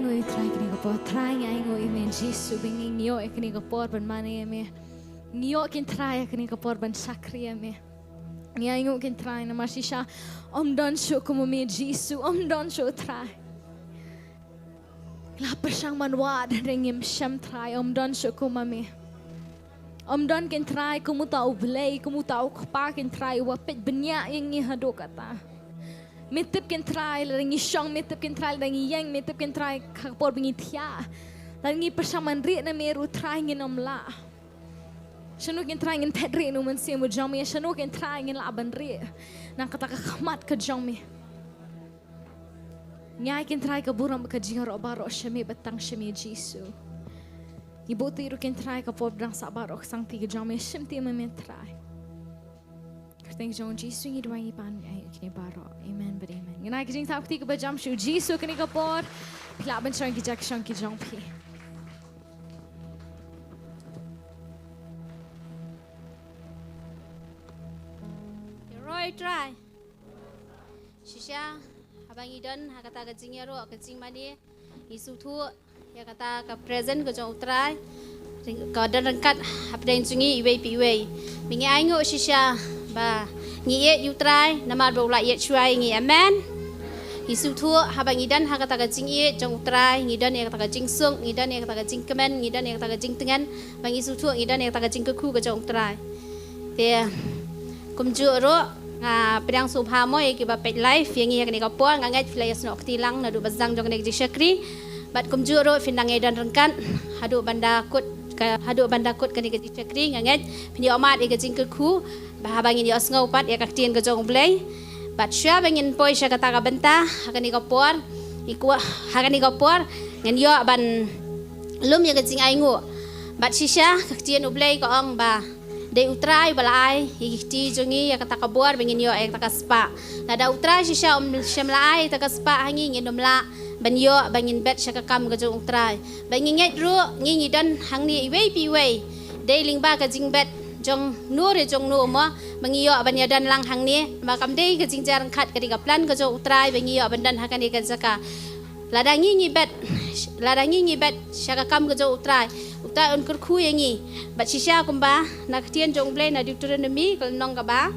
Oi, Trai, kane ka por, Trai, ngi ainguh ïa me, Jisu, ba ngi ïoh ïa kane ka por ban mane ïa me. Ngi ïoh, kynrad Trai, ïa kane ka por ban shakri ïa me. Ngi ainguh, kynrad Trai, namar shisha ym don shuh kum ma me, Jisu, ym don shuh, Trai. La pyrshang ban wad, hynrei ngim shem, Trai, ym don shuh kum ma me. Ym don, kynrad Trai, kum uta u Blei, kum uta u kpa, kynrad Trai, uba peit bniah ïa ngi haduh katta. Me tip, kynrad Trai, lada ngi shong, me tip, kynrad Trai, lada ngi ïeng, me tip, kynrad Trai, ha ka por ba ngi thiah, lada ngi pyrshang ban rieh na me ruh, Trai, ngin ym lah. Shano, kynrad Trai, ngin phet rieh na u Mynsiem jong me? Shano, kynrad Trai, ngin lah ban rieh na kata ka khmat ka jong me? Ngi ai, kynrad Trai, ka burom bad ka jingïaroh baroh sha me, bad tang sha me, Jisu. Ngi buh tyrwa, kynrad Trai, ka por ba dang sah baroh, ka sangti ka jong me, shim ti ma me, Trai. Kyrteng jong Jisu ngi duwai, ngi pan, ngi ai kine baroh. Amen bad amen. Ngin ai ka jingthap kti kaba jam sha u Jisu kane ka por. Phi lah ban shong ki jaka shong ki jong phi. Ïaroh ïa u Trai. Shisha, haba ngi don ha kata ka jingïaroh, ka jingmane, ngi sngewthuh ïa kata ka presence ka jong u Trai ka don ryngkat hapdeng jong ngi iwei pa iwei. Ba ngi ainguh shisha ba ngi ïeit ïa u Trai namar ba u la ïeit shuwa ïa ngi. Amen. Ngi sngewthuh haba ngi don ha kata ka jingïeit jong u Trai, ngi don ïa kata ka jingsuk, ngi don ïa kata ka jingkmen, ngi don ïa kata ka jingtngen, ba ngi sngewthuh ngi don ïa kata ka jingkyrkhu ka jong u Trai. Te kumjuh ruh, nga pdiang sngewbha mo ïa kiba peit live ïa ngi ha kane ka por, nga ngeit phi la ïasnoh kti lang naduh ba zang jong kane ka jingshakri. Bad kumjuh ruh phin dang ïadon ryngkat haduh ban da kut ka, haduh ban da kut kane ka jingshakri, nga ngeit phin ïohmad ïa ka jingkyrkhu ba haba ngin ïohsngew pat ïa ka ktien ka jong u Blei. Bad shuwa ba ngin poi sha kata ka bynta ha kane ka por, i kwah ha kane ka por ngin ïoh ban lum ïa ka jingainguh. Bad shisha ka ktien u Blei ka ong ba dei u Trai ba la ai ïa ki kti jong ngi ïa kata ka bor ba ngin ïoh ïa kata ka spah. Lada u Trai shisha um shym la ai ïa kata ka spah ha ngi, ngin ym lah ban ïoh ba ngin bet sha ka kam ka jong u Trai. Ba ngi ngeit ruh ngi, ngi don hangne iwei pa iwei dei lyngba ka jingbet jong no re jong no mo ba ngi ïoh ban ïadon lang hangne. Ba kam dei ka jingjia ryngkat, ka dei ka plan ka jong u Trai ba ngi ïoh ban don ha kane ka jaka. Lada ngi ngi bet, lada ngi ngi bet sha ka kam ka jong u Trai, u Trai un kyrkhu ïa ngi. Bad shisha kumba na ka ktien jong u Blei na Deuteronomy ka lynnong kaba,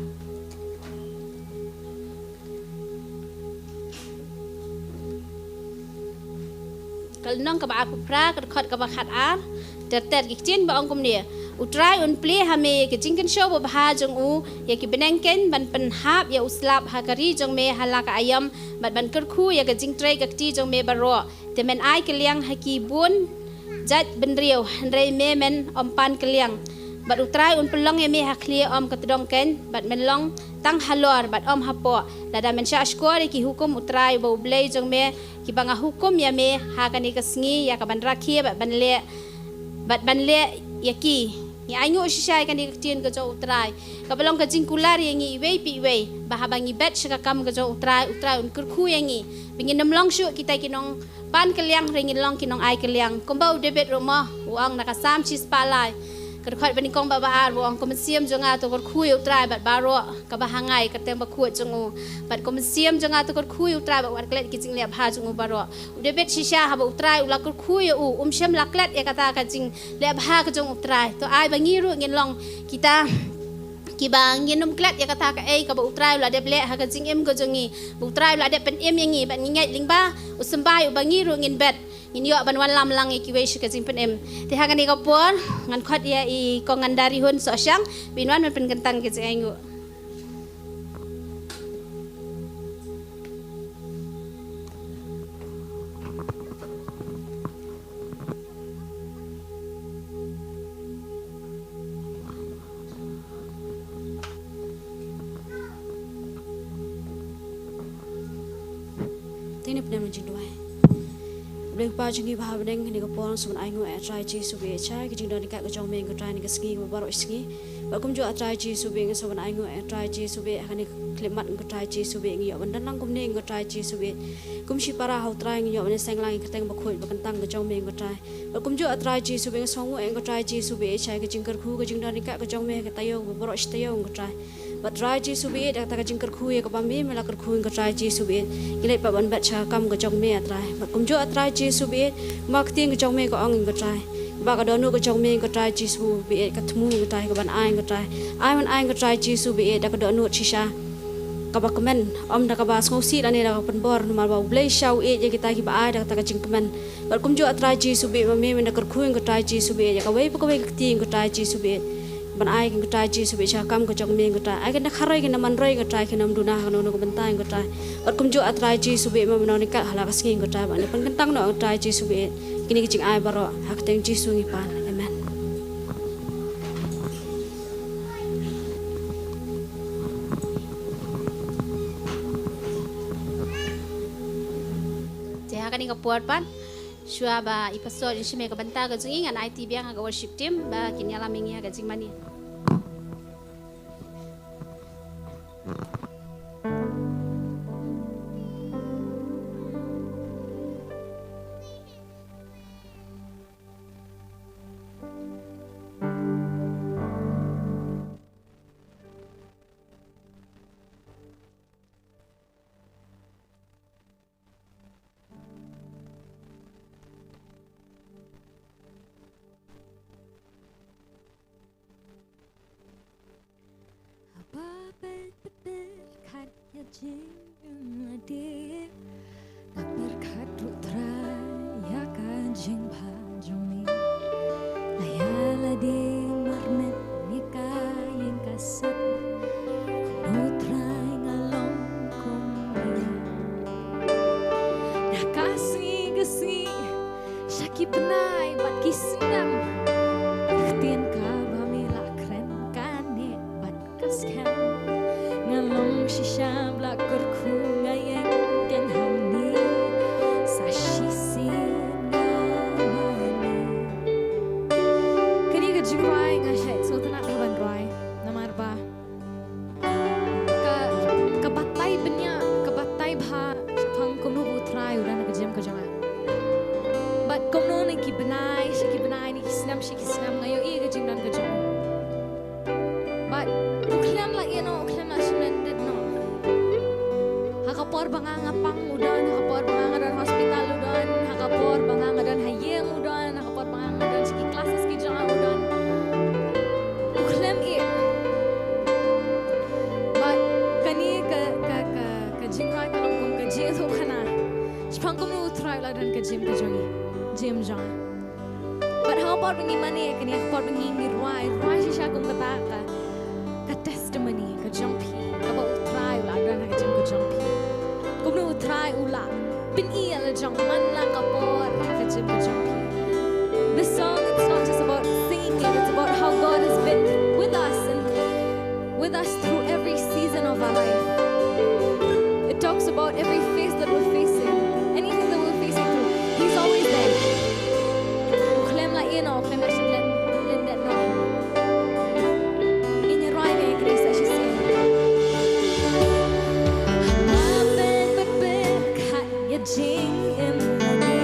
ka lynnong kaba arphew phra, ka dkhot kaba khatar ter ter, ki ktien ba ong kumne: U Trai un plie ha me ïa ka jingkynshew babha jong u ïa ki bneng keiñ, ban pynhap ïa u slap ha ka ri jong me ha la ka aïom, bad ban kyrkhu ïa ka jingtrei ka kti jong me baroh. Te men ai kylliang ha ki bun jait bynriew, hynrei me men ym pan kylliang. Bad u Trai un pynlong ïa me ha khlieh ym ka tdong keiñ, bad men long tang halor bad ym hapoh, lada men shah shkor ïa ki hukum u Trai uba u Blei jong me, kiba nga hukum ïa me ha kane ka sngi ïa ka ban rakhe bad ban leh, bad ban leh ïa ki. Ngi ainguh shisha ïa kane ka ktien ka jong u Trai kaba long ka jingkular ïa ngi iwei pa iwei, ba haba ngi bet sha ka kam ka jong u Trai, u Trai un kyrkhu ïa ngi ba ngin ym long shuh kita ki nong pan kylliang, hynrei ngin long ki nong ai kylliang. Kumba u David ruh mo u ong na ka Salm shispah lai, ka dkhot ba nyngkong bad ba ar, u ong: Ko Mynsiem jong nga, to kyrkhu ïa u Trai bad baroh kaba ha nga, ïa ka kyrteng bakhuid jong u. Bad ko Mynsiem jong nga, to kyrkhu ïa u Trai bad wat klet ki jingleh bha jong u baroh. U David shisha haba u Trai u la kyrkhu ïa u, um shym la klet ïa kata ka jingleh bha ka jong u Trai. To ai ba ngi ruh ngin long kita kiba ngin ym klet ïa kata kaei kaba u Trai u la dep leh ha ka jingim ka jong ngi, ba u Trai u la dep pynim ïa ngi. Bad ngi ngeit lyngba u symbai uba ngi ruh ngin bet, ngin ïoh ban wallam lang ïa kiwei sha ka jingpynim. Te ha kane ka por ngan khot ïa i Kong Ngandarihun Sohshang ba in wan ban pynkyntang ka jingainguh. Te ngin ïa pynduh ïa ka jingduwai. Blei Kpa jong ngi ba ha bneng, ha kane ka por nga sngewbha ban ainguh ïa U Trai Jisu ba ïeit shai ïa ka jingdon ryngkat ka jong me, ko Trai, ha kane ka sngi kaba baroh shi sngi. Bad kumjuh, A Trai Jisu ba, nga sngewbha ban ainguh ïa U Trai Jisu ba ha kane ka khyllipmat, ko Trai Jisu ba ngi ïoh ban don lang kumne, ko Trai Jisu ba. Kum shipara ha U Trai ngi ïoh ban ïaseng lang ïa ka kyrteng bakhuid bakyntang ka jong me, ko Trai. Bad kumjuh, A Trai Jisu ba, nga sngewnguh ïa U Trai Jisu ba ïeit shai ïa ka jingkyrkhu ka jingdon ryngkat ka jong me ha ka taïew kaba baroh shi taïew, ko Trai. Bad Trai Jisu baieit, da kata ka jingkyrkhu ïa kaba me me la kyrkhu ïa nga Trai Jisu baieit, ngi leit pat ban bet sha ka kam ka jong me A Trai. Bad kumjuh A Trai Jisu baieit, ba ka ktien ka jong me ka ong ïa nga Trai, ba ka dohnud ka jong me nga Trai Jisu baieit ka thmu nga Trai, ka ban ai nga Trai. Ai ban ai nga Trai Jisu baieit da ka dohnud shisha kaba kmen, ym da kaba sngewsih lane da kaba pynbor, namar ba U Blei shisha u ïeit ïa kita kiba ai da kata ka jingkmen. Bad kumjuh A Trai Jisu baieit, ma me me da kyrkhu ïa nga Trai Jisu baieit ïa kawei pa kawei ka kti nga Trai Jisu baieit, ban ai nga Trai Jisu baieit sha ka kam ka jong me nga Trai. Ai kine ki kharoi kine ki manroi nga Trai, kin ym duna ha kano kano ka bynta nga Trai. Bad kumjuh A Trai Jisu baieit, ma me nongïalam ha la ka sngi nga Trai, ban pynkyntang noh nga Trai Jisu baieit kine ki jingai baroh. Ha ka kyrteng Jisu ngi pan. Amen. Te ha kane ka por pat, shuwa ba i pastor un shim ïa ka bynta ka jong ngi, ngan aiti biang ha ka worship team ba kin ïalam ïa ngi ha ka jingmane. Haba peit pyrkhat ïa ka jingim lade, nga pyrkhat ruh Trai ïa ka jingbha jong me. Ïa lade marmar ne ka ïing ka sem, kumno Trai nga long kumne. Na ka sngi ka sngi, sha ki bnai bad ki snem, ktien kaba me la kren kane bad ka skhem. Nga long shisha ba la kyrkhu, nga ïeng keiñ hangne sa shisien nga mane. Kane ka jingrwai nga shait sngewtynnat ban rwai, namar ba ka, ka batai bniah, ka batai bha shaphang kumno U Trai u don ha ka jingim ka jong nga. Bad kumno na ki bnai sha ki bnai, na ki snem sha ki snem, nga ïohi ïa ka jingdon ka jong u. Bad u khlem la ïeh noh, u khlem la shim lyndet noh. Ha ka por ba nga nga pang u don, ha ka por ba nga nga don hospital u don, ha ka por ba nga nga don ha ïing u don, ha ka por ba nga nga don sha ki classes ki jong nga u don. U khlem ïeh. Bad kane ka, ka, ka, ka jingrwai ka long kum ka jingïathuhkhana shaphang kumno U Trai u la don ha ka jingim ka jong ngi, jingim jong nga. Bad ha ka por ba ngi mane ïa kane, ha ka por ba ngi, ngi rwai, rwai shisha kum kata ka, ka testimony ka jong phi, kaba U Trai u la don ha ka jingim ka jong phi. Kumno U Trai u la pyni ïa la jong man la ka por ha ka jingim ka jong phi. This song, it's not just about singing it, it's about how God has been with us and with us through every season of our life. It talks about every phase that we're facing, anything that we're facing through. He's always there. U khlem la ïeh noh, u khlem la shim lyndet noh. Ngin ïa rwai ïa kane sa shisien. Haba peit pyrkhat ïa ka jingim lade,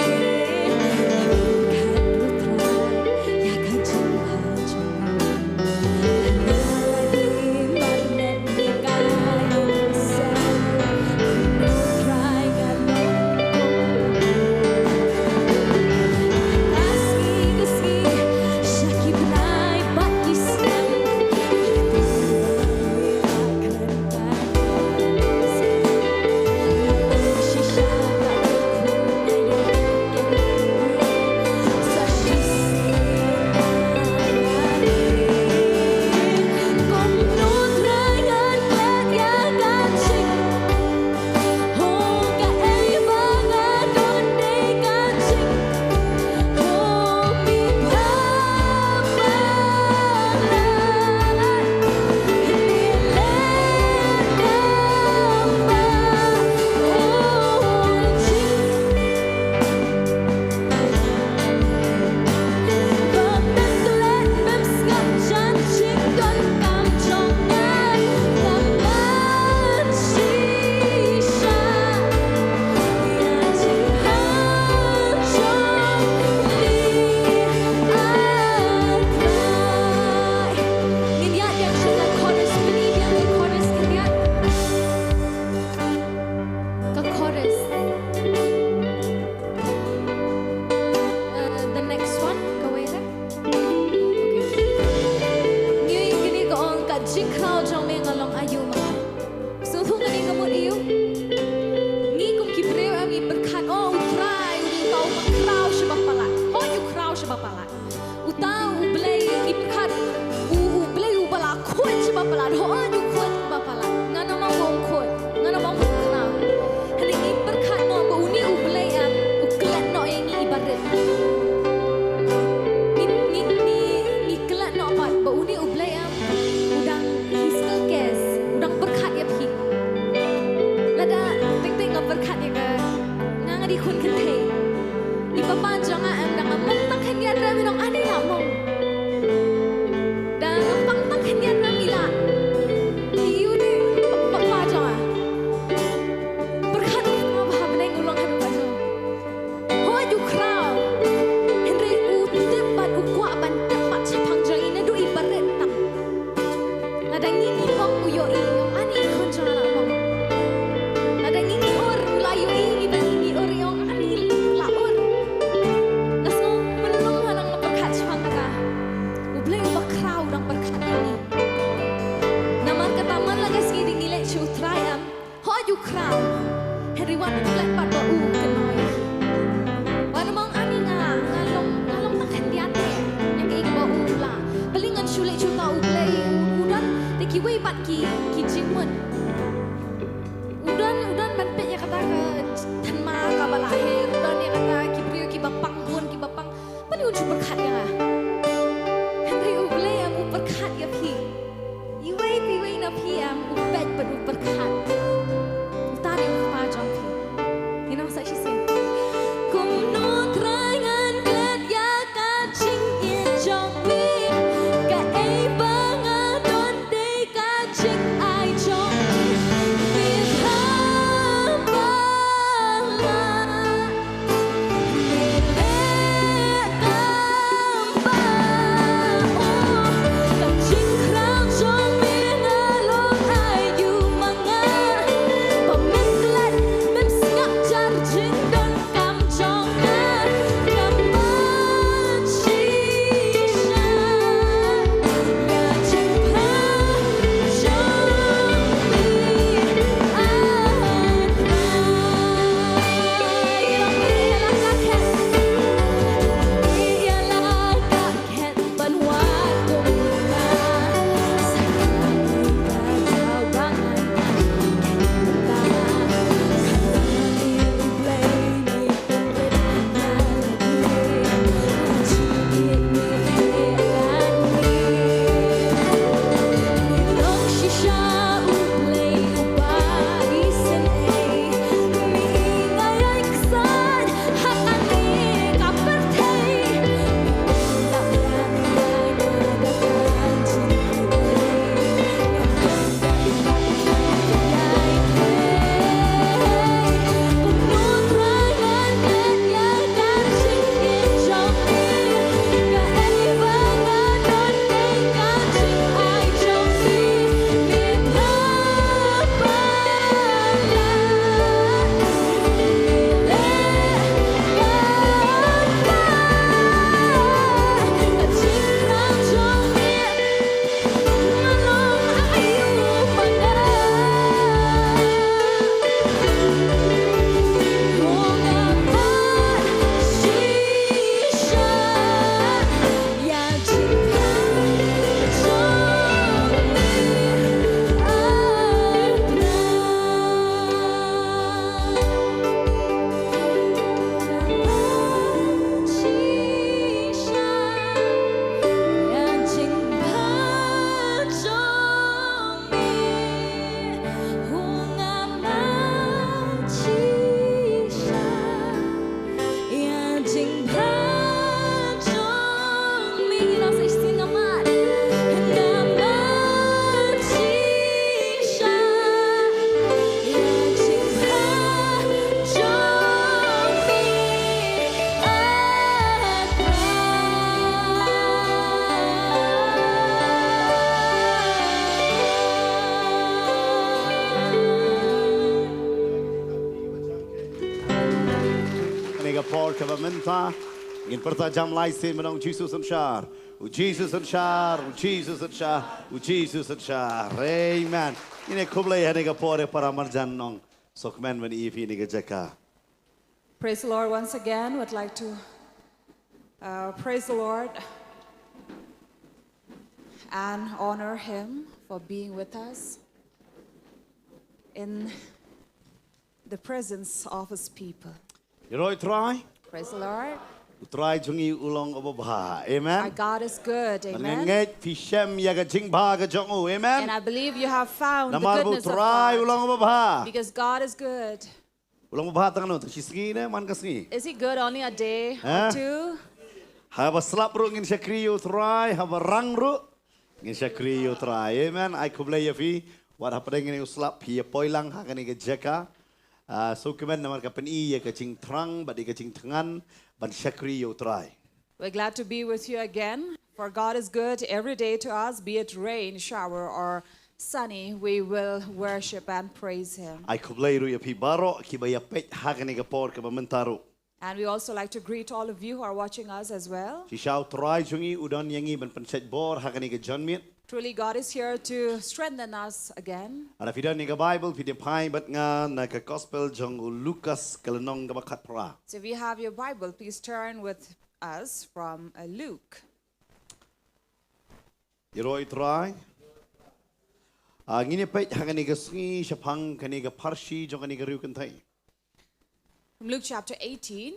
Hynrei wat pynplet pat ba u kynnoh ïa phi. Wat nym ong ani nga, nga long, nga long tang khyndiat te ïa kaei kaba u la. Balei ngan shu leh shuh, ta U Blei u, u don te kiwei pat ki, ki jingmut. U don, u don ban peit ïa kata ka thenma kaba la her, u don ïa kata ki briew kiba pang bun, kiba pang. Balei un shu pyrkhat ïa nga? Hynrei U Blei em u pyrkhat ïa phi. Iwei pa iwei na phi em u peit bad u pyrkhat. Uta dei u Kpa jong phi. Ngi nang sa shisien. Kumno Trai ngan klet ïa ka jingïeit jong me, kaei ba nga don dei ka jingai jong me. Me bha ba la Kane ka por kaba mynta ngin pyrta jam lai sien ban ong, Jisu synshar, U Jisu synshar, U Jisu synshar, U Jisu synshar. Amen. Ngin ïa khublei ha kane ka por ïa para marjan, nong sngewkmen ban ïohi ïa kane ka jaka. Praise the Lord once again. Would like to, uh, praise the Lord and honor him for being with us in the presence of his people. Ïaroh ïa U Trai. Praise the Lord. U Trai jong ngi u long uba bha. Amen. Our God is good. Amen. Nga ngeit phi shem ïa ka jingbha ka jong u. Amen. And I believe you have found the goodness of God. Namar ba U Trai u long uba bha. Because God is good. U long uba bha tang kano, tang shi sngi ne man ka sngi? Is he good only a day or two? Haba slap ruh ngin shakri ïa U Trai, haba rang ruh ngin shakri ïa U Trai. Amen. Ai khublei ïa phi. Wat hapdeng kane u slap phi ïa poi lang ha kane ka jaka. Ah, sngewkmen namar ka pyni ïa ka jingthrang bad ïa ka jingthngan ban shakri ïa U Trai. We're glad to be with you again. For God is good every day to us, be it rain, shower, or sunny, we will worship and praise him. Ai khublei ruh ïa phi baroh kiba ïa peit ha kane ka por kaba mynta ruh. And we also like to greet all of you who are watching us as well. Shisha U Trai jong ngi u don ïa ngi ban pynshait bor ha kane ka janmiet. Truly, God is here to strengthen us again. Lada phi don ïa ka Bible, phi dei phai bad nga na ka Gospel jong u Lukas ka lynnong kaba khatphra. So if you have your Bible, please turn with us from uh, Luke. Ïaroh ïa u Trai. Ah, ngin ïa peit ha kane ka sngi shaphang kane ka pharshi jong kane ka riewkynthei. From Luke chapter eighteen.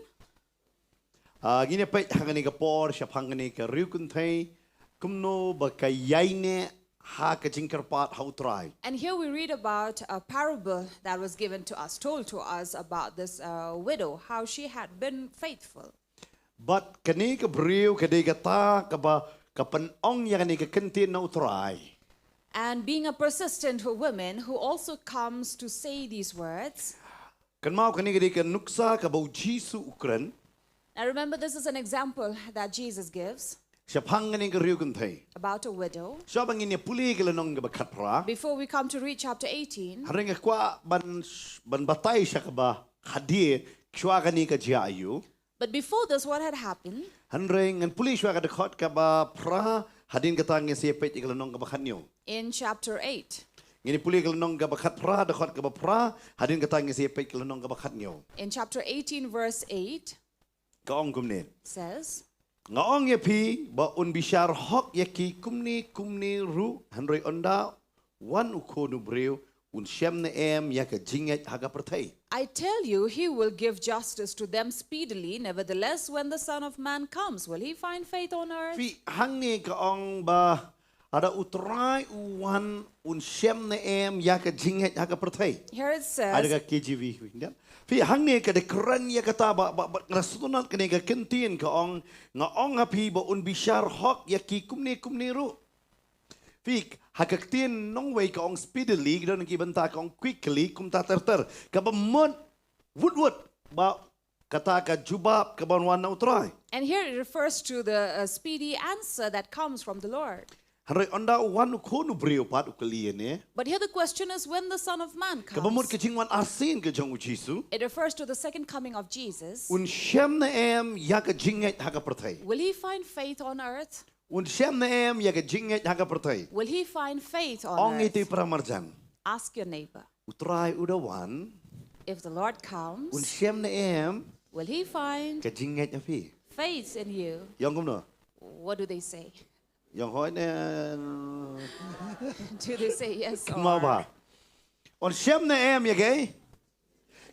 Ah, ngin ïa peit ha kane ka por shaphang kane ka riewkynthei, kumno ba ka ïaineh ha ka jingkyrpad ha u Trai. And here we read about a parable that was given to us, told to us about this uh, widow, how she had been faithful. Bad kane ka briew ka dei kata kaba ka pynong ïa kane ka kyntien na u Trai. And being a persistent woman who also comes to say these words. Kynmaw kane ka dei ka nuksa kaba u Jisu u kren. Now remember, this is an example that Jesus gives. Shaphang kane ka riewkynthei. About a widow. Shuwa ba ngin ïa pule ka lynnong kaba khatphra. Before we come to read chapter eighteen. Hynrei nga kwah ban ban batai sha kaba hadien shuwa kane ka jia aïu. But before this, what had happened? Hynrei ngan pule shuwa ka dkhot kaba phra, hadien kata ngin sa ïa peit ïa ka lynnong kaba khathynñiew. In chapter eight. Ngin ïa pule ka lynnong kaba khatphra, dkhot kaba phra, hadien kata ngin sa ïa peit ka lynnong kaba khathynñiew. In chapter eighteen, verse eight. Ka ong kumne. Says. Nga ong ïa phi ba un bishar hok ïa ki kumne kumne ruh, hynrei ynda wan u Khun u briew, un shem ne em ïa ka jingngeit ha ka pyrthei. I tell you, he will give justice to them speedily. Nevertheless, when the Son of Man comes, will he find faith on earth? Phi, hangne ka ong ba lada u Trai u wan, un shem ne em ïa ka jingngeit ha ka pyrthei. Here it says. Ada ka K J V. Phi, hangne ka dei kren ïa kata ba ba ba nga sngewtynnat kane ka kyntien ka ong, nga ong ha phi ba un bishar hok ïa ki kumne kumne ruh. Phi, ha ka ktien nongwei ka ong speedily, ki don ki bynta ka ong quickly, kumta ter ter. Kaba mut wut wut ba kata ka jubab kaban wan na u Trai. And here it refers to the uh, speedy answer that comes from the Lord. Hynrei ynda u wan u Khun u briew pat u kylli ïa ne. But here the question is, when the Son of Man comes. Kaba mut ka jingwan arsien ka jong u Jisu. It refers to the second coming of Jesus. Un shem ne em ïa ka jingngeit ha ka pyrthei. Will he find faith on earth? Un shem ne em ïa ka jingngeit ha ka pyrthei. Will he find faith on earth? Ong ïa i para marjan. Ask your neighbor. U Trai u da wan. If the Lord comes, un shem ne em, will he find, ka jingngeit ha phi? Faith in you? Ïong kumno? What do they say? Ïong hoi ne? Do they say yes or? Kynmaw ba. Un shem ne em ïa kaei?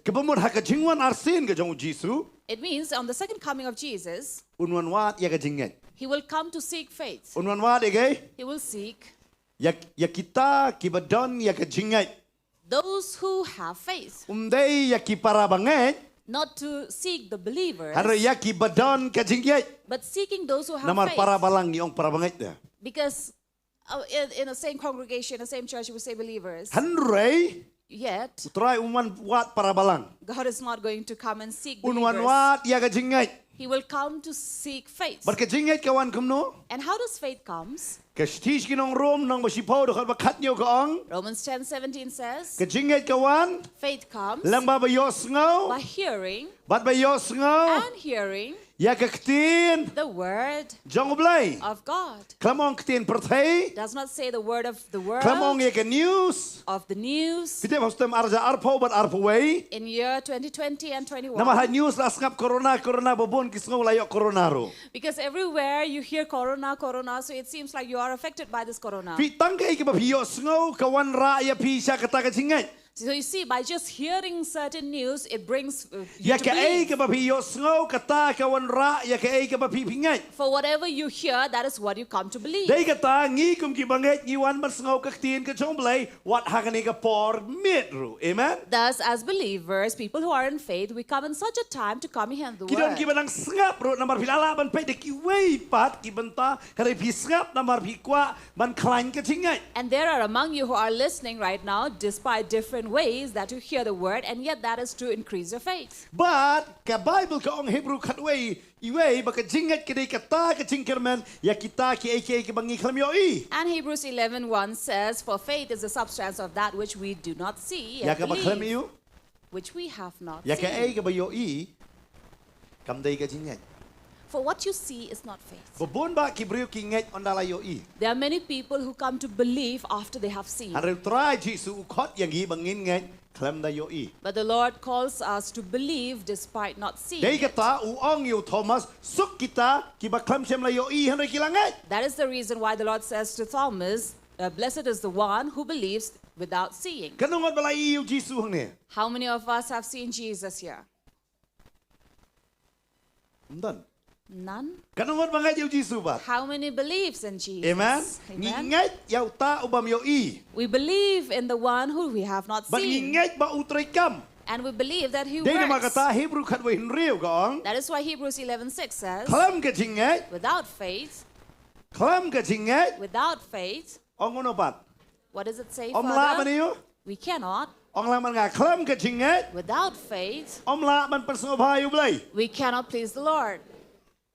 Kaba mut ha ka jingwan arsien ka jong u Jisu. It means on the second coming of Jesus, un wan wad ïa ka jingngeit. He will come to seek faith. Un wan wad ïa kaei? He will seek. Ïa, ïa kita kiba don ïa ka jingngeit. Those who have faith. Um dei ïa ki para bangeit. Not to seek the believers. Hynrei ïa kiba don ka jingngeit. But seeking those who have faith. Namar para balang ngi ong para bangeit de. Because uh, in, in the same congregation, the same church, we say believers. Hynrei. Yet. U Trai um wan wad para balang. God is not going to come and seek believers. Un wan wad ïa ka jingngeit. He will come to seek faith. Bad ka jingngeit ka wan kumno? And how does faith comes? Ka shithi sha ki nong Rom, lynnong ba shiphew, dkhot ba khathynñiew ka ong. Romans ten seventeen says, ka jingngeit ka wan. Faith comes. Lyngba ba ïohsngew. By hearing. Bad ba ïohsngew. And hearing. Ïa ka ktien. The word. Jong U Blei. Of God. Khlem ong ktien pyrthei. Does not say the word of the world. Khlem ong ïa ka news. Of the news. Phi tip ha u snem ar hajar arphew bad arphew wei. In year twenty twenty and twenty-one. Namar ha news la sngap corona, corona, ba bun ki sngew la ïoh corona ruh. Because everywhere you hear corona, corona, so it seems like you are affected by this corona. Phi, tang kaei kaba phi ïohsngew ka wanrah ïa phi sha kata ka jingngeit. So you see, by just hearing certain news, it brings uh, you to believe. Ïa kaei kaba phi ïohsngew kata ka wanrah ïa kaei kaba phi, phi ngeit. For whatever you hear, that is what you come to believe. Dei kata ngi kum ki bangeit ngi wan ban sngew ka ktien ka jong U Blei wat ha kane ka por miet ruh. Amen. Thus, as believers, people who are in faith, we come in such a time to come and hear the word. Ki don kiba nang sngap ruh namar phi la lah ban peit da kiwei pat ki bynta, hynrei phi sngap namar phi kwah ban khlaiñ ka jingngeit. And there are among you who are listening right now, despite different ways that you hear the word, and yet that is to increase your faith. Bad ka Bible ka ong Hebru khatwei, iwei, ba ka jingngeit ka dei kata ka jingkyrmen ïa kita kiei kiei kiba ngi khlem ïohi. And Hebrews eleven one says, for faith is the substance of that which we do not see, yet believe. Ïa kaba khlem ïohi. Which we have not seen. Ïa kaei kaba ïohi, kam dei ka jingngeit. For what you see is not faith. Ba bun bah ki briew ki ngeit ynda la ïohi. There are many people who come to believe after they have seen. Hynrei u Trai Jisu u khot ïa ngi ba ngin ngeit khlem da ïohi. But the Lord calls us to believe despite not seeing. Dei It. Kata u ong ïa u Thomas, suk kita kiba khlem shym la ïohi hynrei ki la ngeit. That is the reason why the Lord says to Thomas, uh, "Blessed is the one who believes without seeing." Katno ngut ba la ïohi ïa u Jisu hangne? How many of us have seen Jesus here? Ym don. None. Katno ngut ba ngeit ïa u Jisu pat? How many believes in Jesus? Amen. Ngi ngeit ïa uta u bym ïohi. We believe in the one who we have not Bad ngi seen. Ngeit ba u treikam. And we believe that he Dei namar works. Kata Hebru khatwei hynriew ka ong. That is why Hebrews eleven six says, Khlem ka jingngeit. "Without faith, Khlem ka jingngeit. without faith," Ong uno pat. What does it say, Ym lah ban Father? ïohi. We cannot. Ong lah ban nga khlem ka jingngeit. Without faith, Ym lah ban pynsngewbha ïa u Blei. We cannot please the Lord.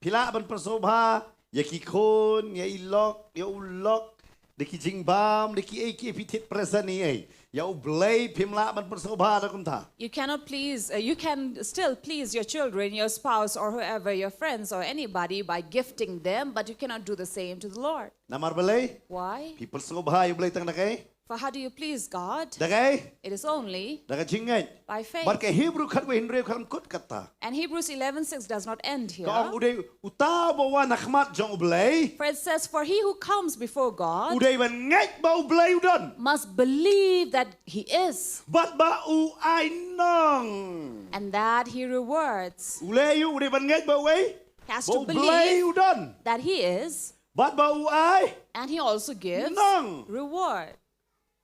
Phi lah ban pynsngewbha ïa ki khun, ïa i lok, ïa u lok, da ki jingbam, da ki ei ki ei phi thied present ei ei. Ïa u Blei phim lah ban pynsngewbha da kumta. You cannot please, uh, you can still please your children, your spouse, or whoever, your friends, or anybody by gifting them, but you cannot do the same to the Lord. Namar balei? Why? Phi pynsngewbha ïa u Blei tang da kaei? For how do you please God? Da kaei? It is only Da ka jingngeit. By faith. Bad ka Hebru khatwei hynriew kam kut kata. And Hebrews eleven six does not end here. Ka ong u dei uta ba wan ha khmat jong u Blei. For it says, "For he who comes before God U dei ban ngeit ba u Blei u don. Must believe that he is." Bad ba u ai nong. And that he rewards. U Blei u dei ban ngeit ba u ai. Has Ba to u Blei u believe don. That he is. Bad ba u ai. And he also gives Nong. Reward.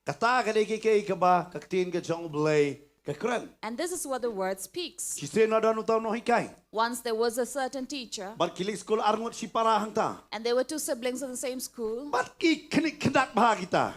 Kata ka dei ka, ka, kaba ka ktien ka jong u Blei ka kren. And this is what the word speaks. Shisien la don uta u nonghikai. Once there was a certain teacher. Bad ki leit skul arngut shipara hangta. And there were two siblings in the same school. Bad ki khniak khyndiat bha kita.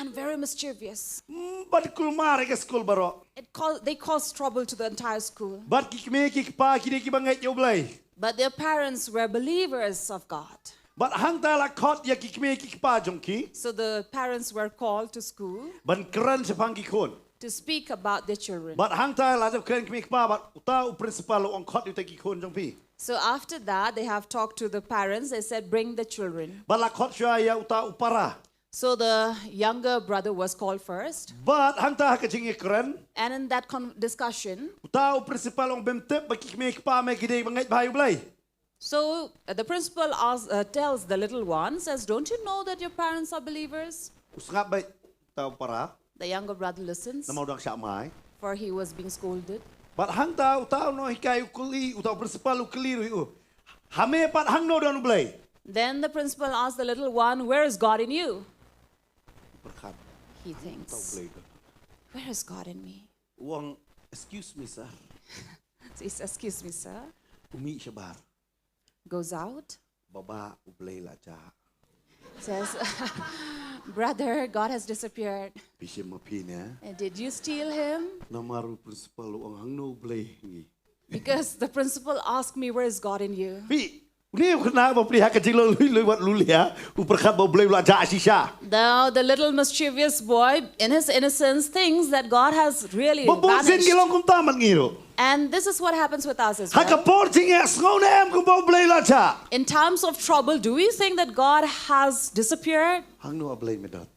And very mischievous. Mm, bad kulmar ïa ka skul baroh. It caused, they caused trouble to the entire school. Bad ki kmie ki kpa ki dei kiba ngeit ïa u Blei. But their parents were believers of God. Bad hangta la khot ïa ki kmie ki kpa jong ki. So the parents were called to school. Ban kren shaphang ki khun. To speak about their children. Bad hangta la jop kren ki kmie ki kpa bad uta u principal u ong khot ïa uta ki khun jong phi. So after that, they have talked to the parents. They said, "Bring the children." Bad la khot shuwa ïa uta u para. So the younger brother was called first. Bad hangta ha ka jingïakren. And in that con- discussion, Uta u principal u ong, bym tip ba ki kmie ki kpa me ki dei ba ngeit bha ïa u Blei. So uh, the principal asks, uh, tells the little one, says, "Don't you know that your parents are believers?" U sngap beit uta u para. The younger brother listens, Namar u dang shah mai. For he was being scolded. Bad hangta uta u nonghikai u kylli, uta u principal u kylli ruh ïa u. Ha me pat hangno don u Blei? Then the principal asks the little one, "Where is God in you?" Pyrkhat. He Uta u thinks, Blei don. "Where is God in me?" U ong, "Excuse me, sir." So he says, "Excuse me, sir." U mih shabar. Goes out. Baba, u Blei la jah. Says, "Brother, God has disappeared." Phi shim ma phi ne? "And did you steal him?" Namar u principal u ong hangno u Blei ngi. Because the principal asked me, "Where is God in you?" Phi, une u khynnah ba plie ha ka jinglong lui lui wat lulia, u pyrkhat ba u Blei u la jah shisha. Now the little mischievous boy, in his innocence, thinks that God has really vanished. Ba bun sien ki long kumta mat ngi ruh. And this is what happens with us as well. Ha ka por jingeh sngew ne em kumba u Blei u la jah? In times of trouble, do we think that God has disappeared? Hangno a Blei me don?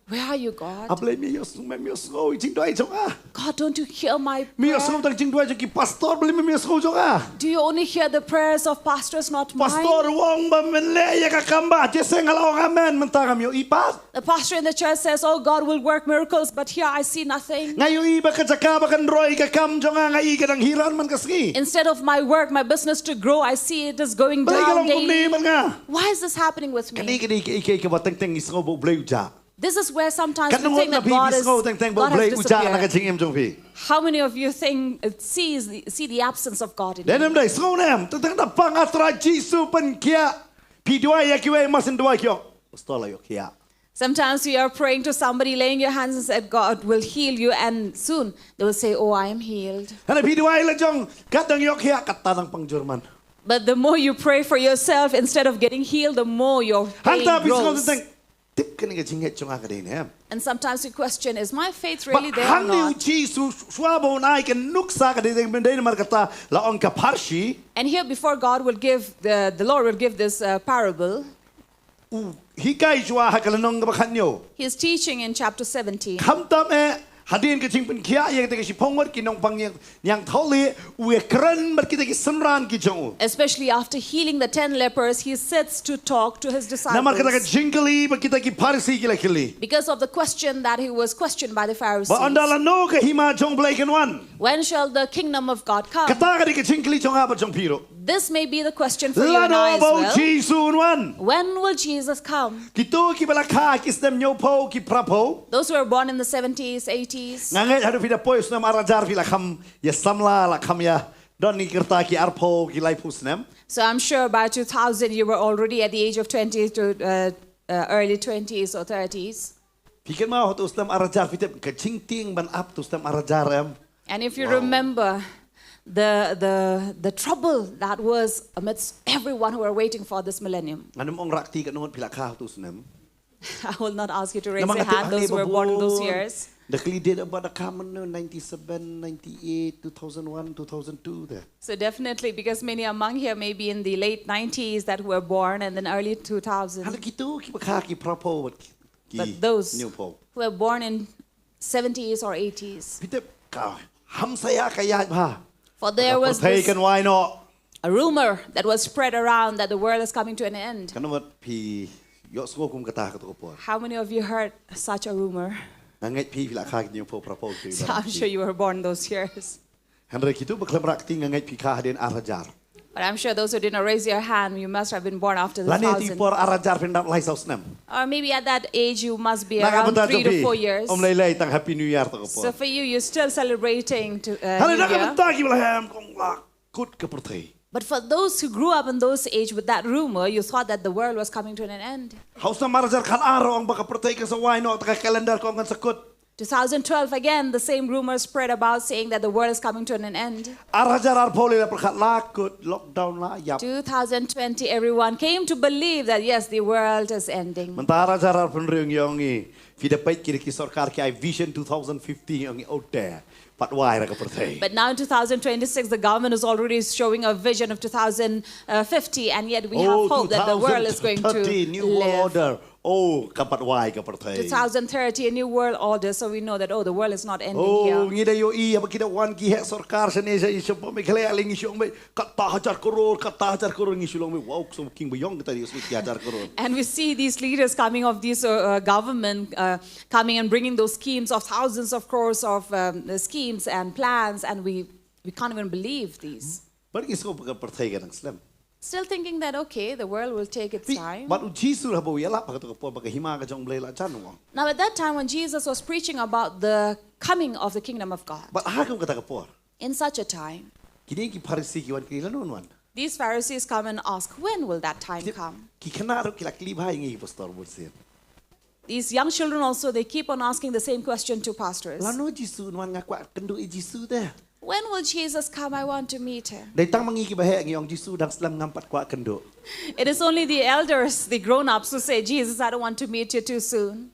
Where are you, God? A Blei me ïohsngew, me ïohsngew ïa ki jingduwai jong nga? God, don't you hear my prayer? Me ïohsngew tang ki jingduwai jong ki pastor, Blei me ïohsngew jong nga? Do you only hear the prayers of pastors, not mine? Pastor u ong ba men leh ïa ka kam bha, jingïaseng, nga la ong amen, mynta ngam ïohi pat. The pastor in the church says, "Oh, God will work miracles, but here I see nothing." Nga ïohi ba ka jaka ba kan roi ka kam jong nga, nga i ka dang hiran man ka sngi. Instead of my work, my business to grow, I see it is going down daily. Balei ka long kumne bad nga? Why is this happening with me? Kane ka dei ka, ka, kaba teng teng ngi sngew ba u Blei u jah. This is where sometimes we think that God is, God has disappeared. Katno ngut na phi phi sngew teng teng ba u Blei u jah na ka jingim jong phi? How many of you think, uh, sees the, see the absence of God in you? Dei ne em dei, sngew ne em, teng teng da pang ha u Trai Jisu pynkhiah. Phi duwai ïa kiwei, mar shen duwai ki ong, pastor la ïoh khiah. Sometimes we are praying to somebody, laying your hands and said, "God will heal you," and soon they will say, "Oh, I am healed." Hynrei phi duwai la jong, kat dang ïoh khiah, kat ta dang pang jur man. But the more you pray for yourself, instead of getting healed, the more your pain grows. Hangta phi sngew teng teng. tip kane ka jingngeit jong nga ka dei ne em. And sometimes we question, is my faith Bad really there or hangne u not? Jisu shuwa ba un ai ka nuksa ka dei dei dei namar kata la ong ka pharshi. And here before God will give, the, the Lord will give this uh, parable. U hikai shuwa ha ka lynnong kaba khathynñiew. He is teaching in chapter seventeen. Khamtam eh hadien ka jingpynkhiah ïa kita ki shiphew ngut ki nongpang ñiang, ñiangthohlieh, u ïakren bad kita ki synran ki jong u. Especially after healing the ten lepers, he sits to talk to his Namar kata ka disciples. Jingkylli ba kita ki Pharisi ki la kylli. Because of the question that he was questioned by the Pharisees. Ba ynda lano ka hima jong U Blei kan wan. When shall the kingdom of God come? Kata ka dei ka jingkylli jong nga bad jong phi ruh. This may be the question for you and I Lano as ba u well. Jisu un wan. When will Jesus come? Kito kiba la kha ha ki snem hynñiewphew ki phraphew. Those who were born in the seventies, eighties. Nga ngeit haduh phi da poi u snem ar hajar phi la kham ïa samla, la kham ïa don ki rta ki arphew ki laiphew snem. So I'm sure by two thousand you were already at the age of twenty to uh, uh, early twenties or thirties. Phi kynmaw hato u snem ar hajar, phi tip ka jingtieng ban ap hato u snem ar hajar em. And if you Wow. remember the, the, the trouble that was amidst everyone who were waiting for this millennium. Ngan ym ong rah kti katno ngut phi la kha hato u snem. I will not ask you to raise Namar your nga tip hand, hangne those who ba were born in those bun. Years. Da kylli date of birth da kha mynno, ninety-seven, ninety-eight, two thousand one, two thousand two te. So definitely, because many among here may be in the late nineties that were born and then early two thousand. Hato kito kiba kha ki phraphew bad ki, ki But those hynñiewphew. who were born in seventies or eighties. Phi tip ka hamsaïa ka ïaid bha. For there Ka was pyrthei this, kan wai noh. a rumor that was spread around that the world is coming to an end. Katno ngut phi ïohsngew kum kata ha kato ka por. How many of you heard such a rumor? Nga ngeit phi phi la kha ki hynñiewphew phraphew ki. So I'm sure you were born those years. Hynrei kito ba khlem rah kti nga ngeit phi kha hadien ar hajar. But I'm sure those who did not raise your hand, you must have been born after the Lane te thousand. por ar hajar phin dap lai saw snem. Or maybe at that age you must be Na ka around bynta three jong to phi, four years. ym lei lei tang Happy New Year to ka por. So for you, you're still celebrating to uh, Hynrei New na ka Year. bynta kiba la hem kong la kut ka pyrthei. But for those who grew up in those age with that rumor, you thought that the world was coming to an end. Ha u snem ar hajar khatar ong ba ka pyrthei kan sa wai noh, te ka calendar ka ong kan sa kut. Two thousand twelve, again, the same rumor spread about saying that the world is coming to an end. Ar hajar arphew lei la pyrkhat la kut, lockdown la ïap. Two thousand twenty, everyone came to believe that yes, the world is ending. Mynta ar hajar arphew hynriew ngi ong ngi, phi da peit ki, ki sorkar ki ai vision two thousand fifty, ngi ong ngi, oh te, pat wai ra ka pyrthei. But now in two thousand twenty-six, the government is already showing a vision of two thousand fifty, and yet we have Oh, hope that the world is going to two thousand thirty, new world live. Order. Oh, kan pat wai ka pyrthei. two thousand thirty, a new world order, so we know that, oh, the world is not ending Oh, here. Ngi da ïohi haba ki da wan ki heh sorkar shane sha, sha Meghalaya, lei ngi shu ong beit, kata hajar klur, kata hajar klur, ngi shu long beit, wow, so king ba ïong kita, ïoh ki hajar klur. And we see these leaders coming of these uh, uh, government uh, coming and bringing those schemes of thousands of crores of um, the schemes and plans, and we, we can't even believe these. Bad ngi sngew ba ka pyrthei ka dang slem. Still thinking that, okay, the world will take its Phi, time. bad u Jisu haba u ïalap ha kato ka por ba ka hima ka jong U Blei la jan, u ong. Now, at that time when Jesus was preaching about the coming of the kingdom of God, Bad ha kum kata ka por, in such a time, kine ki Pharisi ki wan kylli, lano un wan? These Pharisees come and ask, when will that time Ki, come? ki khynnah ruh ki la kylli bha ïa ngi, Pastor Bunsen. These young children also, they keep on asking the same question to pastors. Lano Jisu un wan, nga kwah kynduh ïa Jisu te. When will Jesus come? I want to meet him. Dei tang ma ngi kiba heh ngi ong Jisu dang slem, ngam pat kwah kynduh. It is only the elders, the grown-ups, who say, Jesus, I don't want to meet you too soon.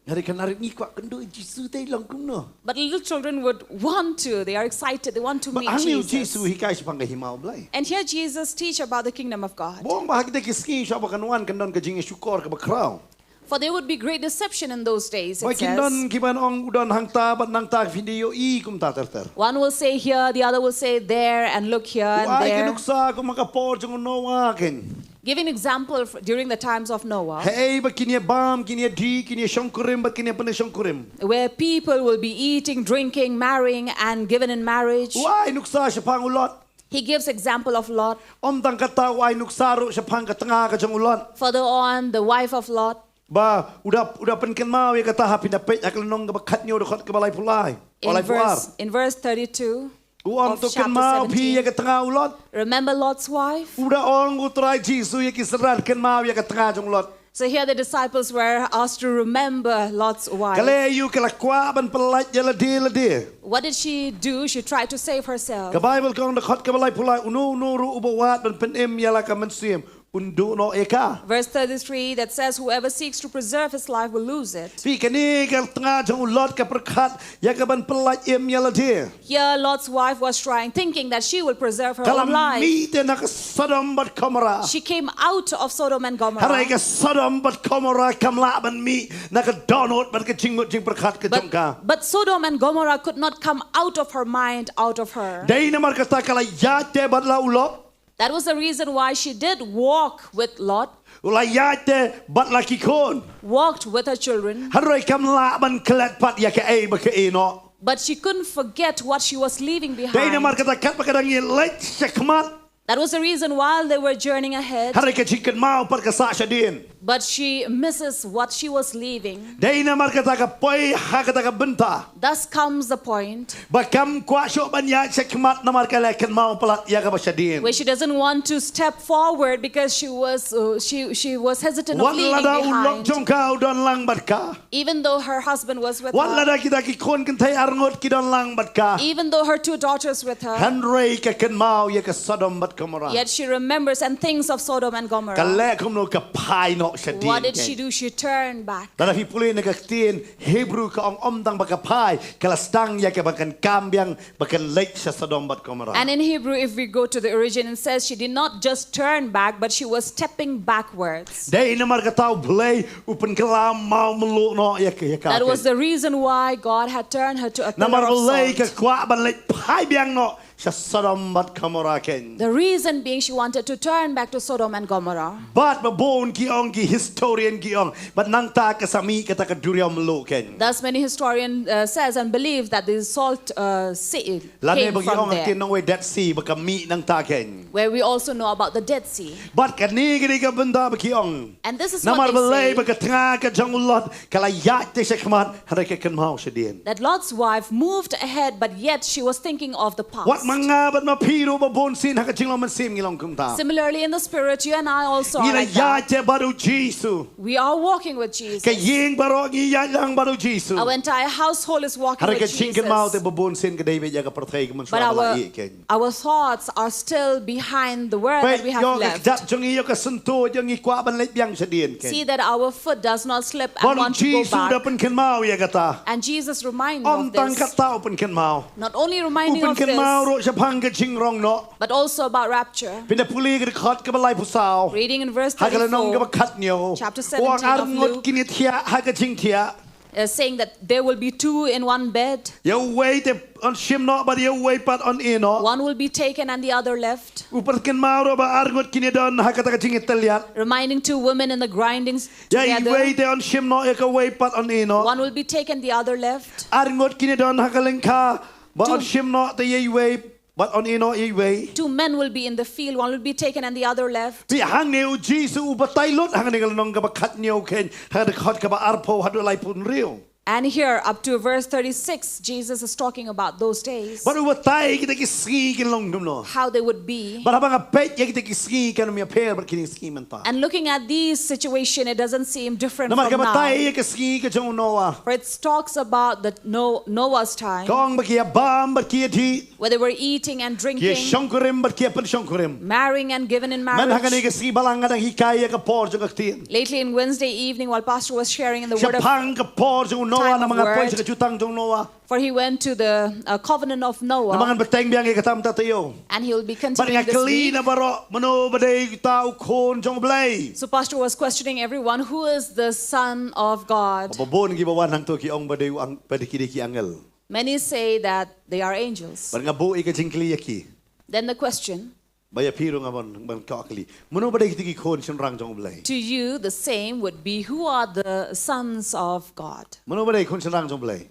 Hynrei khynnah ruh, ngi kwah kynduh ïa Jisu te, long kumno? But little children would want to, they are excited, they want to Bad meet hangne u Jesus. Jisu hikai shaphang ka hima U Blei. And here Jesus teach about the kingdom of God. Ba ong ba ha kita ki sngi shuwa ba kan wan kan don ka jingïashukor kaba khraw. For there would be great deception in those days, Ba it kin says. don kiban ong u don hangta bad nangta, phin da ïohi kumta ter ter. One will say here, the other will say there, and look here U and ai ka there. nuksa kum ha ka por jong u Noah, kin. Giving example f- during the times of Noah, Hei ba kin ïa bam, kin ïa dih, kin ïa shongkurim bad kin ïa pynshongkurim. where people will be eating, drinking, marrying, and given in marriage. U ai nuksa shaphang u Lot. He gives example of Lot. Ym tang kata, u ai nuksa ruh shaphang ka tnga ka jong u Lot. Further on, the wife of Lot. Ba u da, u da pynkynmaw ïa kata ha, phin da peit ha ka lynnong kaba khathynñiew, dkhot kaba laiphew lai. Ba In laiphew ar. verse, in verse thirty-two U ong, of to chapter kynmaw phi ïa seventeen. Ka tnga u Lot. Remember Lot's wife? U da ong u Trai Jisu ïa ki synran, kynmaw ïa ka tnga jong u Lot. So here the disciples were asked to remember Lot's wife. Ka leh aïu ka la kwah ban pyllait ïa lade lade? What did she do? She tried to save herself. Ka Baibl ka ong, dkhot kaba laiphew lai, uno uno ruh uba wad ban pynim ïa la ka mynsiem, un duh noh ïa ka. Verse thirty-three that says, "Whoever seeks to preserve his life will lose it." Phi, kane ka tnga jong u Lot ka pyrkhat ïa ka ban pyllait im ïa lade. Here, Lot's wife was trying, thinking that she will preserve her Ka la own life. mih te na ka Sodom bad Gomorrah. She came out of Sodom and Hynrei Gomorrah. ka Sodom bad Gomorrah kam lah ban mih na ka dohnud bad ka jingmut jingpyrkhat ka jong ka. But, but Sodom and Gomorrah could not come out of her mind, out of her. Dei namar kata ka la ïaid te bad la u Lot. That was the reason why she did walk with Lot, U la ïaid te bad la ki khun. Walked with her children, Hynrei kam lah ban klet pat ïa kaei ba ka ïeh noh. But she couldn't forget what she was leaving behind. Dei namar kata katba ka dang ïaleit shakhmat. That was the reason while they were journeying ahead, Hynrei ka jingkynmaw pat ka sah shadien. But she misses what she was leaving. Dei namar kata ka poi ha kata ka bynta. Thus comes the point Ba kam kwah shuh ban ïaid shakhmat namar ka la kynmaw palat ïa kaba shadien. Where she doesn't want to step forward because she was uh, she she was hesitant of Wat leaving lada u Lot behind. Jong ka u don lang bad ka. Even though her husband was with Wat her, lada kita ki khun kynthei arngut ki don lang bad ka. Even though her two daughters with her, Hynrei ka kynmaw ïa ka Sodom bad Gomorrah. Yet she remembers and thinks of Sodom and Ka Gomorrah. leh kumno, ka phai noh shadien. What did she do? She turned back. Lada phi pule na ka ktien Hebrew ka ong ym tang ba ka phai, ka la sdang ïa kaba kan kam biang, ba kan leit sha Sodom bad Gomorrah. And in Hebrew, if we go to the origin, it says she did not just turn back, but she was stepping backwards. Dei namar kata U Blei u pynkylla mawmluh noh ïa ka, ïa ka. That was the reason why God had turned her to a pillar Namar of U Blei ka salt. kwah ban leit phai biang noh sha Sodom bad Gomorrah kein. The reason being she wanted to turn back to Sodom and Gomorrah. Bad ba bun ki ong, ki historian ki ong, bad nangta ka sa mih kata ka duriaw mluh kein. Thus, many historian uh, says and believe that the salt uh, sea Lane came ba ki ong from ha ktien there, Nongwei Dead Sea, ba ka mih nangta kein. Where we also know about the Dead Sea. Bad kane ka dei ka bynta ba ki ong. And this is what Namar they balei say, ba ka tnga ka jong u Lot ka la ïaid te shakhmat, hynrei ka kynmaw shadien. That Lot's wife moved ahead, but yet she was thinking of the past. Wat ma nga bad ma phi ruh ba bun sien ha ka jinglong mynsiem ngi long kumta. Similarly, in the spirit, you and I also Ngi are la like that. ïaid te bad u Jisu. We are walking with Jesus. Ka ïing baroh ngi ïaid lang bad u Jisu. Our entire household is walking Hynrei with ka jingkynmaw te Jesus. Ba bun sien ka dei beit ïa ka pyrthei ka mynshuwa But ba la our, ïeh kein. Our thoughts are still behind the world that Peit we ïoh have ka left. kjat jong ngi, ïoh ka syntud jong ngi, kwah ban leit biang shadien kein. See that our foot does not slip and Bad u want to go Jisu u da back. Pynkynmaw ïa kata. And Jesus remind me Ym of tang this. kata u pynkynmaw. Not only U reminding of pynkynmaw this, ruh shaphang ka jingrong noh. But also about rapture. Phin da pule ka dkhot kaba laiphew saw. Reading in verse Ha ka lynnong kaba thirty-four, khathynñiew. Chapter U ong seventeen of arngut Luke. kin ïathiah ha ka jingthiah. Uh, saying that there will be two in one bed. Ïa uwei te yn shim noh bad ïa uwei pat yn ïeh noh. One will be taken and the other left. U pynkynmaw ruh ba arngut kin ïadon ha kata ka jingïatylliat. Reminding two women in the grindings Ïa iwei together. Te yn shim noh, ïa kawei pat yn ïeh noh. One will be taken, the other left. Arngut kin ïadon ha ka lyngkha ba Two- yn shim noh, te ïa iwei pat yn ïeh noh ïa iwei. Two men will be in the field, one will be taken and the other left. Te hangne u Jisu u batai lut hangne ka lynnong kaba khathynñiew kein, ha ka dkhot kaba arphew haduh laiphew hynriew. And here, up to verse thirty-six, Jesus is talking about those days. Bad u batai kita ki sngi kin long kumno. How they would be. Bad haba nga peit ïa kita ki sngi, kan ym ïapher bad kine ki sngi mynta. And looking at these situation, it doesn't seem different Namar from ka batai now. Ïa ka sngi ka jong u Noah. For it talks about the No- Noah's time, Ka ong ba ki ïabam bad ki ïadih. where they were eating and Ki drinking, ïashongkurim bad ki ïapynshongkurim. Marrying and given in Mynta ha kane marriage. Ka sngi Balang nga dang hikai ïa ka por jong ka ktien. Lately in Wednesday evening, while Pastor was sharing in the word of, Shaphang ka por jong u Noah, Time of namar nga poi word. Sha ka jutang jong u Noah. For he went to the uh, covenant of Namar Noah, ngan bteng biang ïa kata mynta taïew. And he will be Bad continuing nga this kylli week. Na baroh, mano ba dei uta u khun jong u Blei. So Pastor was questioning everyone, "Who is the Son of God?" Ba bun kiba wan hangto ki ong ba dei u ang-, ba dei ki dei ki angel. Many say that they are angels. Bad nga buh ïa ka jingkylli ïa ki. Then the question, Ba ïa phi ruh nga ban, ban kylli. Mano ba dei kita ki khun shynrang jong u Blei. To you, the same would be, "Who are the sons of God?" Mano ba dei khun shynrang jong u Blei.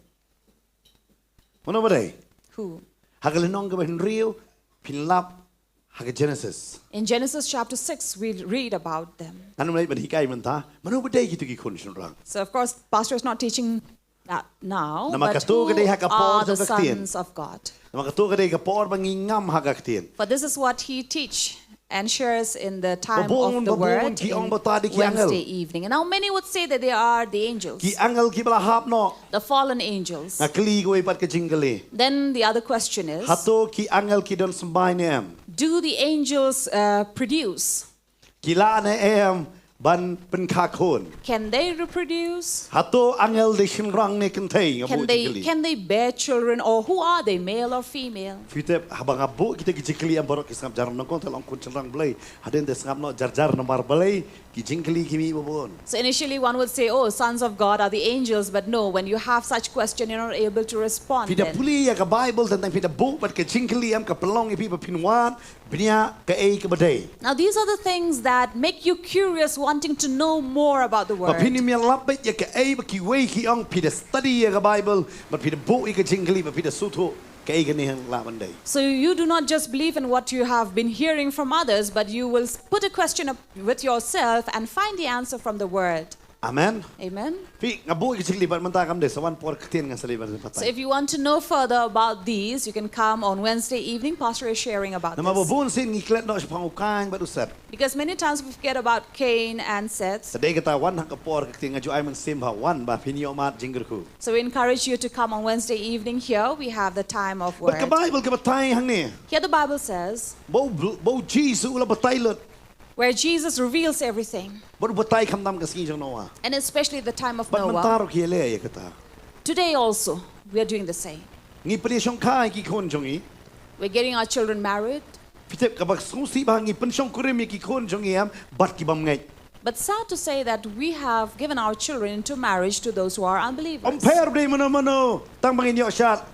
Mano ba dei. Who? Ha ka lynnong kaba hynriew, phin lap ha ka Genesis. In Genesis chapter six, we read about them. Ngan ym leit ban hikai mynta, mano ba dei kita ki khun shynrang. So, of course, Pastor is not teaching that now, Namar but kato ka who dei ha ka por are the jong ka ktien. Sons of God? Namar kato ka dei ka por ba ngi ngam ha ka ktien. For this is what he teach and shares in the time Ba bun, of the ba bun word ki ong in ba ta dei ki angel. Wednesday evening. And now many would say that they are the angels. Ki angel kiba la hap noh. The fallen angels. Nga kylli kawei pat ka jingkylli. Then the other question is, Hato ki angel ki don symbai ne em? Do the angels uh, produce? Ki lah ne em ban pynkha khun? Can they reproduce? Hato angel dei shynrang ne kynthei, nga Can buh they jingkylli. Can they bear children, or who are they, male or female? Phi tip, haba nga buh kita ki jingkylli, em, baroh ki sngap jar nyngkong te long khun shynrang Blei. Hadien te sngap noh jar jar namar balei ki jingkylli ki mih ba bun. So initially one would say, oh, sons of God are the angels, but no, when you have such question, you're not able to respond. Phi da then. pule ïa ka Bible, tang phi da buh bad ka jingkylli, em, ka pynlong ïa phi ba phin wad bniah kaei kaba dei. Now, these are the things that make you curious, wanting to know more about the Ba phin word. im ïalap beit ïa kaei ba kiwei ki ong. Phi da study ïa ka Bible, bad phi da buh ïa ka jingkylli, bad phi da sngewthuh kaei kane lah ban dei. So you do not just believe in what you have been hearing from others, but you will s- put a question up with yourself and find the answer from the word. Amen. Amen. Phi, nga buh ïa ka jingkylli, bad mynta kam dei, sa wan por ktien ngan sa leh ban So batai. if you want to know further about these, you can come on Wednesday evening. Pastor is sharing about Namar ba this. bun sien ngi klet noh shaphang u kaiñ bad u set. Because many times we forget about Cain and Seth. Te dei kata, wan ha ka por ka ktien, nga ju ai mynsiem ba wan ba phin ïoh mad jingkyrkhu. So we encourage you to come on Wednesday evening here. We have the time of Bad ka word. Bible ka batai hangne. Here the Bible says, Ba u Bl-, ba u Jisu u la batai lut. where Jesus reveals everything, Bad u batai khamtam ka sngi jong Noah. and especially the time of Bad mynta Noah. ruh ki leh ïa kata. Today also, we are doing the same. Ngi pynïashongkha ïa ki khun jong ngi. We're getting our children married. Phi tip, kaba sngewsih ba ngi pynshongkurim ïa ki khun jong ngi, em, bad ki bym ngeit. But sad to say that we have given our children into marriage to those who are unbelievers. Ym pher ba dei mano mano, tang ba ngin ïoh shad.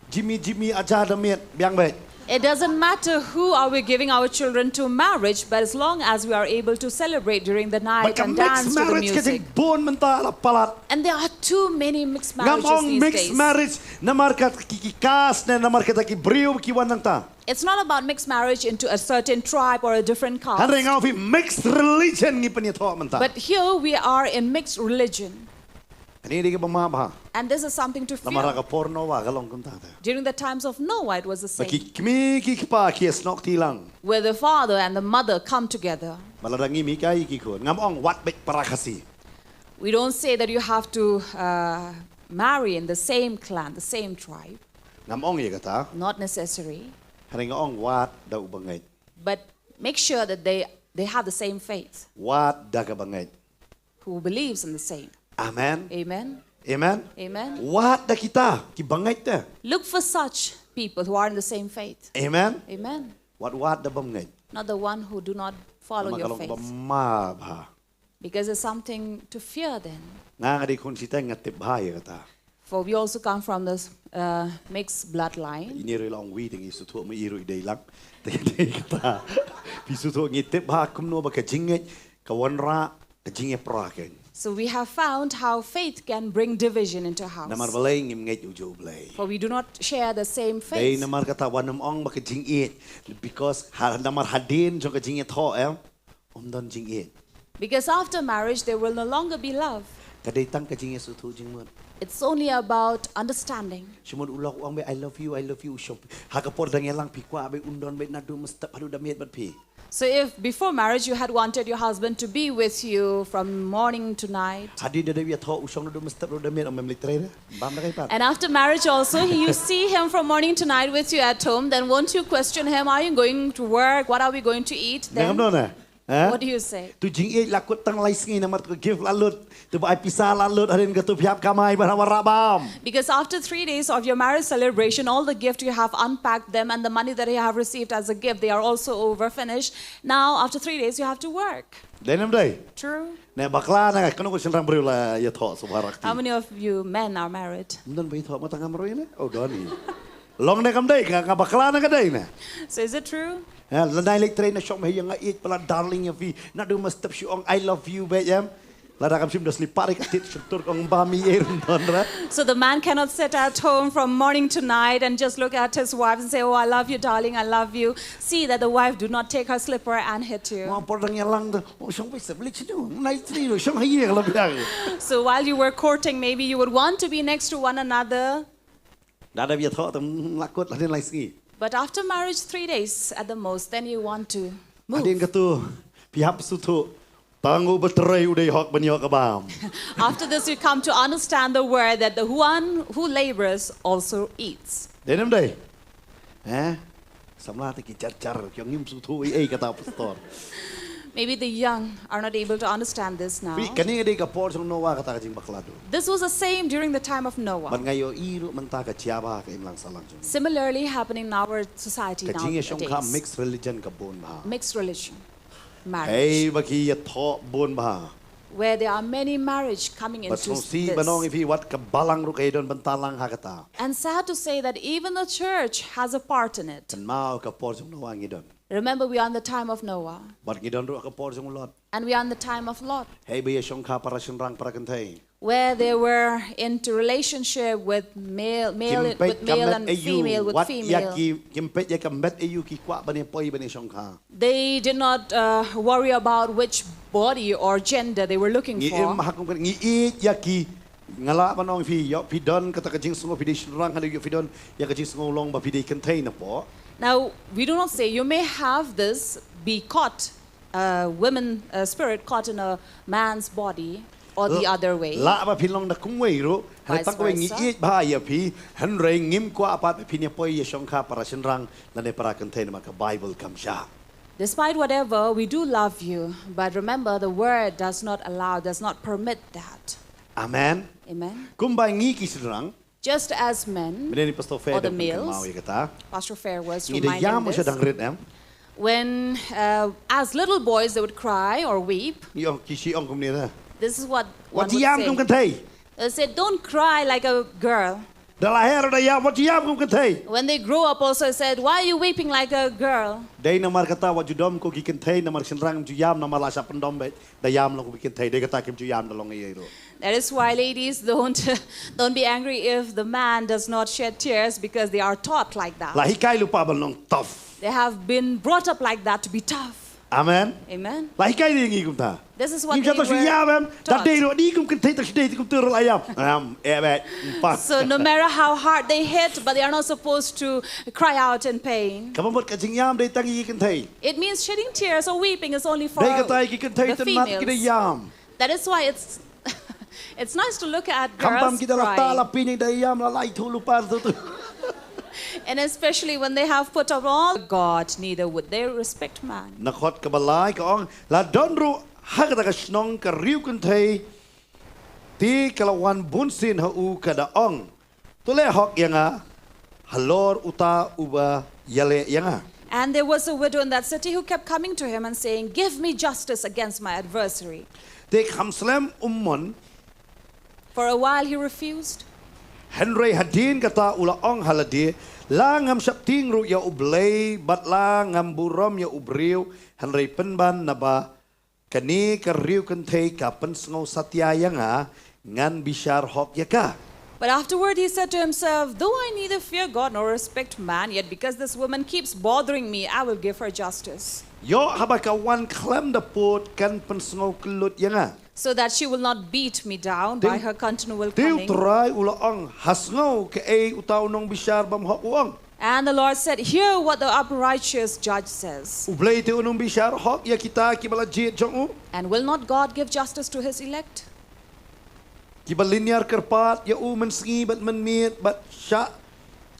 Jimmy, Jimmy, aja da miet, biang beit. It doesn't matter who are we giving our children to marriage, but as long as we are able to celebrate during the Bad night ka and mixed dance to the marriage ka music. jingbun mynta la palat. And there are too many mixed Ngam marriages ong these mixed days. marriage namar ka ki, ki caste ne namar kata ki briew ba ki wan nangta. It's not about mixed marriage into a certain tribe or a different caste. Hynrei nga ong phi, mixed religion ngi pynïathoh mynta. But here we are in mixed religion. Kane dei kaba map bha. And this is something to Namar ha fear. ka por Noah ka long kumta te. During the times of Noah, it was the Ba ki same. kmie ki kpa ki ïasnoh kti lang. Where the father and the mother come together. Ba lada ngim hikai ïa ki khun, ngam ong wad beit para Khasi. We don't say that you have to uh, marry in the same clan, the same tribe. Ngam ong ïa kata. Not necessary. Hynrei nga ong wad da uba ngeit. But make sure that they, they have the same faith, Wad da kaba ngeit. who believes in the same. Amen. Amen. Amen. Amen. Wad da kita kiba ngeit te. Look for such people who are in the same faith. Amen. Amen. Wad, wad da bym ngeit. Not the one who do not follow Namar ka your long kaba faith. map bha. Because there's something to fear then. Nga, nga dei khun shiteng, nga tip bha ïa kata. For we also come from this uh, mixed bloodline. Ine ruh i la ong wi, te ngi sngewthuh ma i ruh i dei lang. Te dei kata. Phi sngewthuh, ngi tip bha kumno ba ka jingngeit ka wanrah ka jingïapra kein. So we have found how faith can bring division into a house. Namar balei? Ngim ngeit u juh Blei. For we do not share the same Dei faith. namar kata, wat nym ong ba ka jingïeit, because ha, namar hadien jong ka jingïathoh, em, ym don jingïeit. Because after marriage, there will no longer be love. Ka dei tang ka jingïasngewthuh jingmut. It's only about understanding. Shu mut u lok u ong beit, "I love you, I love you," u shong. Ha ka por dang ïalang phi kwah beit un don beit naduh mynstep haduh da miet bad phi. So if before marriage you had wanted your husband to be with you from morning to night, Hadien da dep ïathoh u shong naduh mynstep haduh da miet, ym em leit trei re. Bam da kai pat. and after marriage also, he, you see him from morning to night with you at home, then won't you question him, are you going to work? What are we going to eat Nang then? Kam don eh? Eh? What do you say? Tu jingïeit la kut tang lai sngi namar tu ka gift la lut. Tu ba ai pisa la lut, hadien katu phi hap kamai ban wanrah bam. Because after three days of your marriage celebration, all the gift you have unpacked them and the money that you have received as a gift, they are also over finished. Now, after three days, you have to work. Dei ne ym dei? True. Ne bakla na, kano ka shynrang briew la ïathoh sngewbha rakti? How many of you men are married? Ym don ba ïathoh, ma tang ngam ruh ne? Oh, don hi. Long ne kam dei, ka, ka bakla na ka dei ne? So is it true? Ha, lada i leit trei na shong, "Hei, nga ïeit palat darling ïa phi." Naduh mynstep shu ong, "I love you," beit em. Lada kam shim da slipar ïa ka tit, shyntur ka ong, "Bam i ei run don ra." So the man cannot sit at home from morning to night and just look at his wife and say, "Oh, I love you, darling, I love you." See that the wife do not take her slipper and hit you. Mo por dang ïalang tu, "Oh, shong beit sep leit shu, nai tri lo, shong ha ïing la biang." So while you were courting, maybe you would want to be next to one another. Da da ïathoh tu, mm, la kut hadien lai sngi. But after marriage, three days at the most, then you want to move. Hadien katu, phi hap sngewthuh, tang u ba trei u dei hok ban ïoh ka bam. After this, you come to understand the word that the one who labors also eats. Dei ne ym dei? Eh? Samla te ki jar jar, ki ong ngim sngewthuh ei ei kata pastor. Maybe the young are not able to understand this now. Phi, kane ka dei ka por jong Noah kata ka jingbakla duh. This was the same during the time of Noah. Bad nga ïohi ruh mynta ka jia bha ka imlang sahlang jong ngi. Similarly happening in our society nowadays. Ka jingïashongkha mixed religion ka bun bha. Mixed religion marriage. Hei ba ki ïathoh bun bha. Where there are many marriage coming into this. Bad sngewsih ban ong ïa phi wat ka balang ruh ka ïadon bynta lang ha kata. And sad to say that even the church has a part in it. Kynmaw ka por jong Noah ngi don. Remember, we are in the time of Noah. Bad ngi don ruh ha ka por jong u Lot. And we are in the time of Lot. Hei ba ïashongkha para shynrang para kynthei. Where they were into relationship with male, male, with male and female, with female. Kim peit ïa ka met aïu, wat ïa ki, kim peit ïa ka met aïu ki kwah ban ïa poi ban ïa shongkha. They did not, uh, worry about which body or gender they were looking for. Ngi im ha kum kane, ngi ïeit ïa ki, nga lah ban ong ïa phi, ïoh phi don kata ka jingsngew phi dei shynrang, hynrei ïoh phi don ïa ka jingsngew long ba phi dei kynthei napoh. Now, we do not say you may have this, be caught, uh, women, uh, spirit caught in a man's body or the other way. Lah ba phi long da kumwei ruh, hynrei tang kawei ngi ïeit bha ïa phi, hynrei ngim kwah pat ba phin ïa poi ïa shongkha para shynrang lane para kynthei namar ka Bible kam shah. Despite whatever, we do love you, but remember the word does not allow, does not permit that. Amen. Amen. Kumba ngi ki shynrang. Just as men or the males, mynne Pastor Fair da pynpaw ïa kata. Pastor Fair was reminding this. Ngi da ïam sha dang rit em. When, uh, as little boys they would cry or weep. Ngi ong, ki shu ong kumne da. This is what one would say. Wat ïam kum kynthei. They said, "Don't cry like a girl." Da la her da ïam, wat ïam kum kynthei. When they grow up also said, "Why are you weeping like a girl?" Dei namar kata wat ju dom ko ki kynthei namar shynrang, ju ïam namar la shah pyndom beit. Da ïam long ko ki kynthei, dei kata kim ju ïam da long ei ei ruh. That is why, ladies, don't, don't be angry if the man does not shed tears, because they are taught like that. La hikai lypa ban long tough. They have been brought up like that, to be tough. Amen. Amen. La hikai ïa ngi kumta. This is what they were taught. Ngim shym shah tang shu ïam em. Da dei ruh, dei kum kynthei tang shu dei, dei kumta ruh la ïam. Em, eh, beit. So no matter how hard they hit, but they are not supposed to cry out in pain. Kaba mut ka jingïam dei tang ïa ki kynthei. It means shedding tears or weeping is only for the females. Dei kata ïa ki kynthei tang mat ki da ïam. That is why it's, it's nice to look at girls crying. Khamtam ki da la tah la pynïeng da ïam la lai thuh lypa thuh thuh. And especially when they have put on all God, neither would they respect man. Na khot kaba lai ka ong, la don ruh ha kata ka shnong ka riew kynthei, te ka la wan bunsien ha u ka da ong, to leh hok ïa nga halor uta uba ïaleh ïa nga. And there was a widow in that city who kept coming to him and saying, "Give me justice against my adversary." Te kham slem um mon. For a while he refused. Hynrei hadien kata u la ong ha lade, la ngam sheptieng ruh ïa U Blei bad la ngam burom ïa u briew, hynrei pynban naba kane ka riew kynthei ka pynsngew satia ïa nga, ngan bishar hok ïa ka. But afterward he said to himself, "Though I neither fear God nor respect man, yet because this woman keeps bothering me, I will give her justice." Ïoh haba ka wan khlem da pud kan pynsngew kyllut ïa nga. So that she will not beat me down by her continual coming. Te U Trai u la ong, ha sngew kaei uta u nongbishar bymhok u ong. And the Lord said, "Hear what the upright judge says." U Blei te u nongbishar hok ïa kita kiba la jied jong u. And will not God give justice to his elect? Kiba lynñiar kyrpad ïa u mynsngi bad mynmiet bad shah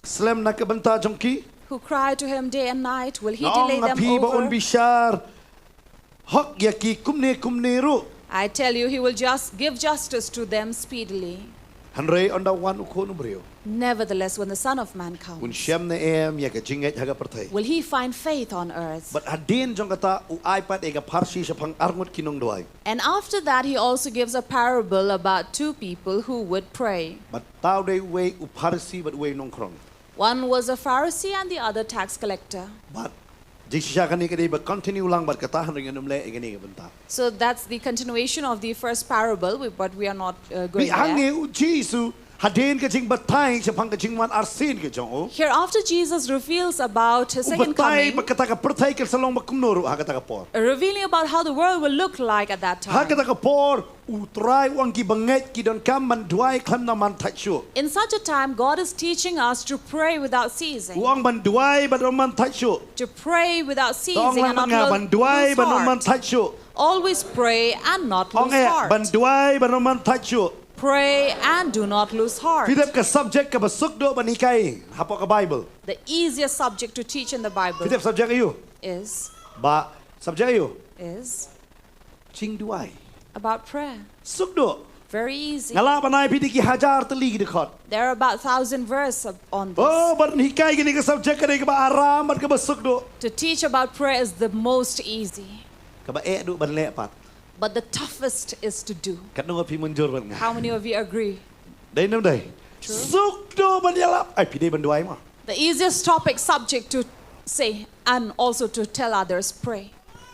slem na ka bynta jong ki. Who cry to him day and night, will he delay them over? Nga ong ha phi ba un bishar hok ïa ki kumne kumne ruh. I tell you, he will just give justice to them speedily. Hynrei ynda wan U Khun u briew. Nevertheless, when the Son of Man comes, un shem ne em ïa ka jingngeit ha ka pyrthei? Will he find faith on earth? Bad hadien jong kata u ai pat ïa ka pharshi shaphang arngut ki nongduwai. And after that, he also gives a parable about two people who would pray. Bad uta u dei uwei u Pharisi bad uwei u nongkhrong. One was a Pharisee and the other tax collector. Bad jingshisha kane ka dei ba continue lang bad kata, hynrei ngan ym leh ïa kane ka bynta. So that's the continuation of the first parable, we, but we are not, uh, going there. Phi, hangne U Jisu hadien ka jingbatai shaphang ka jingwan arsien ka jong u. Hereafter Jesus reveals about his second coming. U batai ba kata ka pyrthei kan sa long ba kumno ruh ha kata ka por. Revealing about how the world will look like at that time. Ha kata ka por U Trai u ong ki bangeit ki donkam ban duwai khlem da man thait shuh. In such a time, God is teaching us to pray without ceasing. U ong ban duwai ban ym man thait shuh. To pray without ceasing and not lose heart. To ong man nga ban duwai ban ym man thait shuh. Always pray and not lose heart. Ong eh, ban duwai ban ym man thait shuh. Pray and do not lose heart. Phi tip ka subject kaba suk duh ban hikai hapoh ka Bible? The easiest subject to teach in the Bible. Phi tip subject aïu? Is. Ba subject aïu? is Jingduwai. About prayer. Suk duh. Very easy. Nga lah ban ai phi da ki hajar tylli ki dkhot. There are about thousand verses on this. Oh, ban hikai kane ka subject ka dei kaba aram bad kaba suk duh. To teach about prayer is the most easy. Kaba eh duh ban leh pat. But the toughest is to do. Katno ngut phi mynjur bad nga? How many of you agree? Dei ne ym dei? True. Suk duh ban ïalap. Ai phi dei ban duwai mo. The easiest topic subject to say and also to tell others, pray.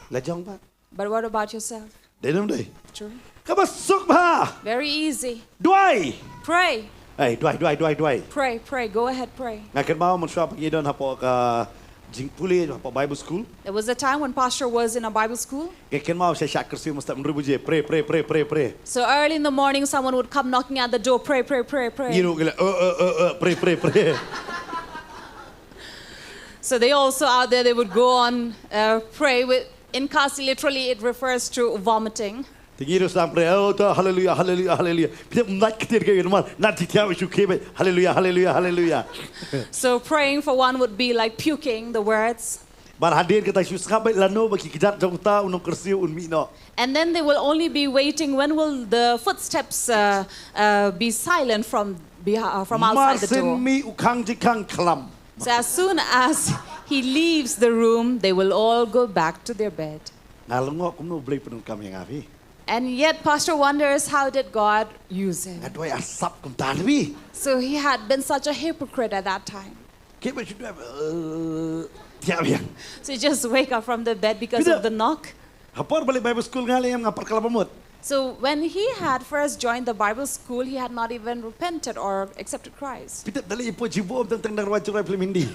La jong pat. But what about yourself? Dei ne ym dei? True. Kaba suk bha. Very easy. Duwai. Pray. Ai duwai duwai duwai duwai. Pray, pray. Go ahead, pray. Nga kynmaw mynshwa ba ngi don hapoh ka jingpule hapoh Bible school. There was a time when Pastor was in a Bible school. Nga kynmaw sha shah kyrsiew mynstep hynriew baje. Pray pray pray pray pray. So early in the morning, someone would come knocking at the door, pray, pray, pray, pray. Ngi ruh ngi la uh uh uh uh pray pray pray. So they also out there, they would go on uh, pray. With, in Khasi, literally, it refers to vomiting. Te ngi ruh sdang pray. Oh ta hallelujah hallelujah hallelujah. Phi tip nat ktir ke man nat ti thiaw shu ke be. Hallelujah hallelujah hallelujah. So praying for one would be like puking the words. Bad hadien kata shu sngap beit lano ba ki kjat jong uta u nongkyrsiew un mih noh. And then they will only be waiting when will the footsteps uh, uh, be silent from beha- uh, from Mar outside the syn door. mih u khang jingkhang khlam. So as soon as he leaves the room, they will all go back to their bed. Nga la ngok kumno u Blei pyndonkam ïa nga phi. And yet, Pastor wonders, how did God use him? Nga duwai arsap kumta phi. So he had been such a hypocrite at that time. Ke ba shu duwai. Uh, thiah biang. So he just wake up from the bed because Peter. Of the knock. Ha por ba leit Bible school nga leh em nga pyrkhat ba mut. So when he had first joined the Bible school, he had not even repented or accepted Christ. Phi tip da leit ïa poi jingbuh teng teng dang rwai jingrwai phlim Hindi.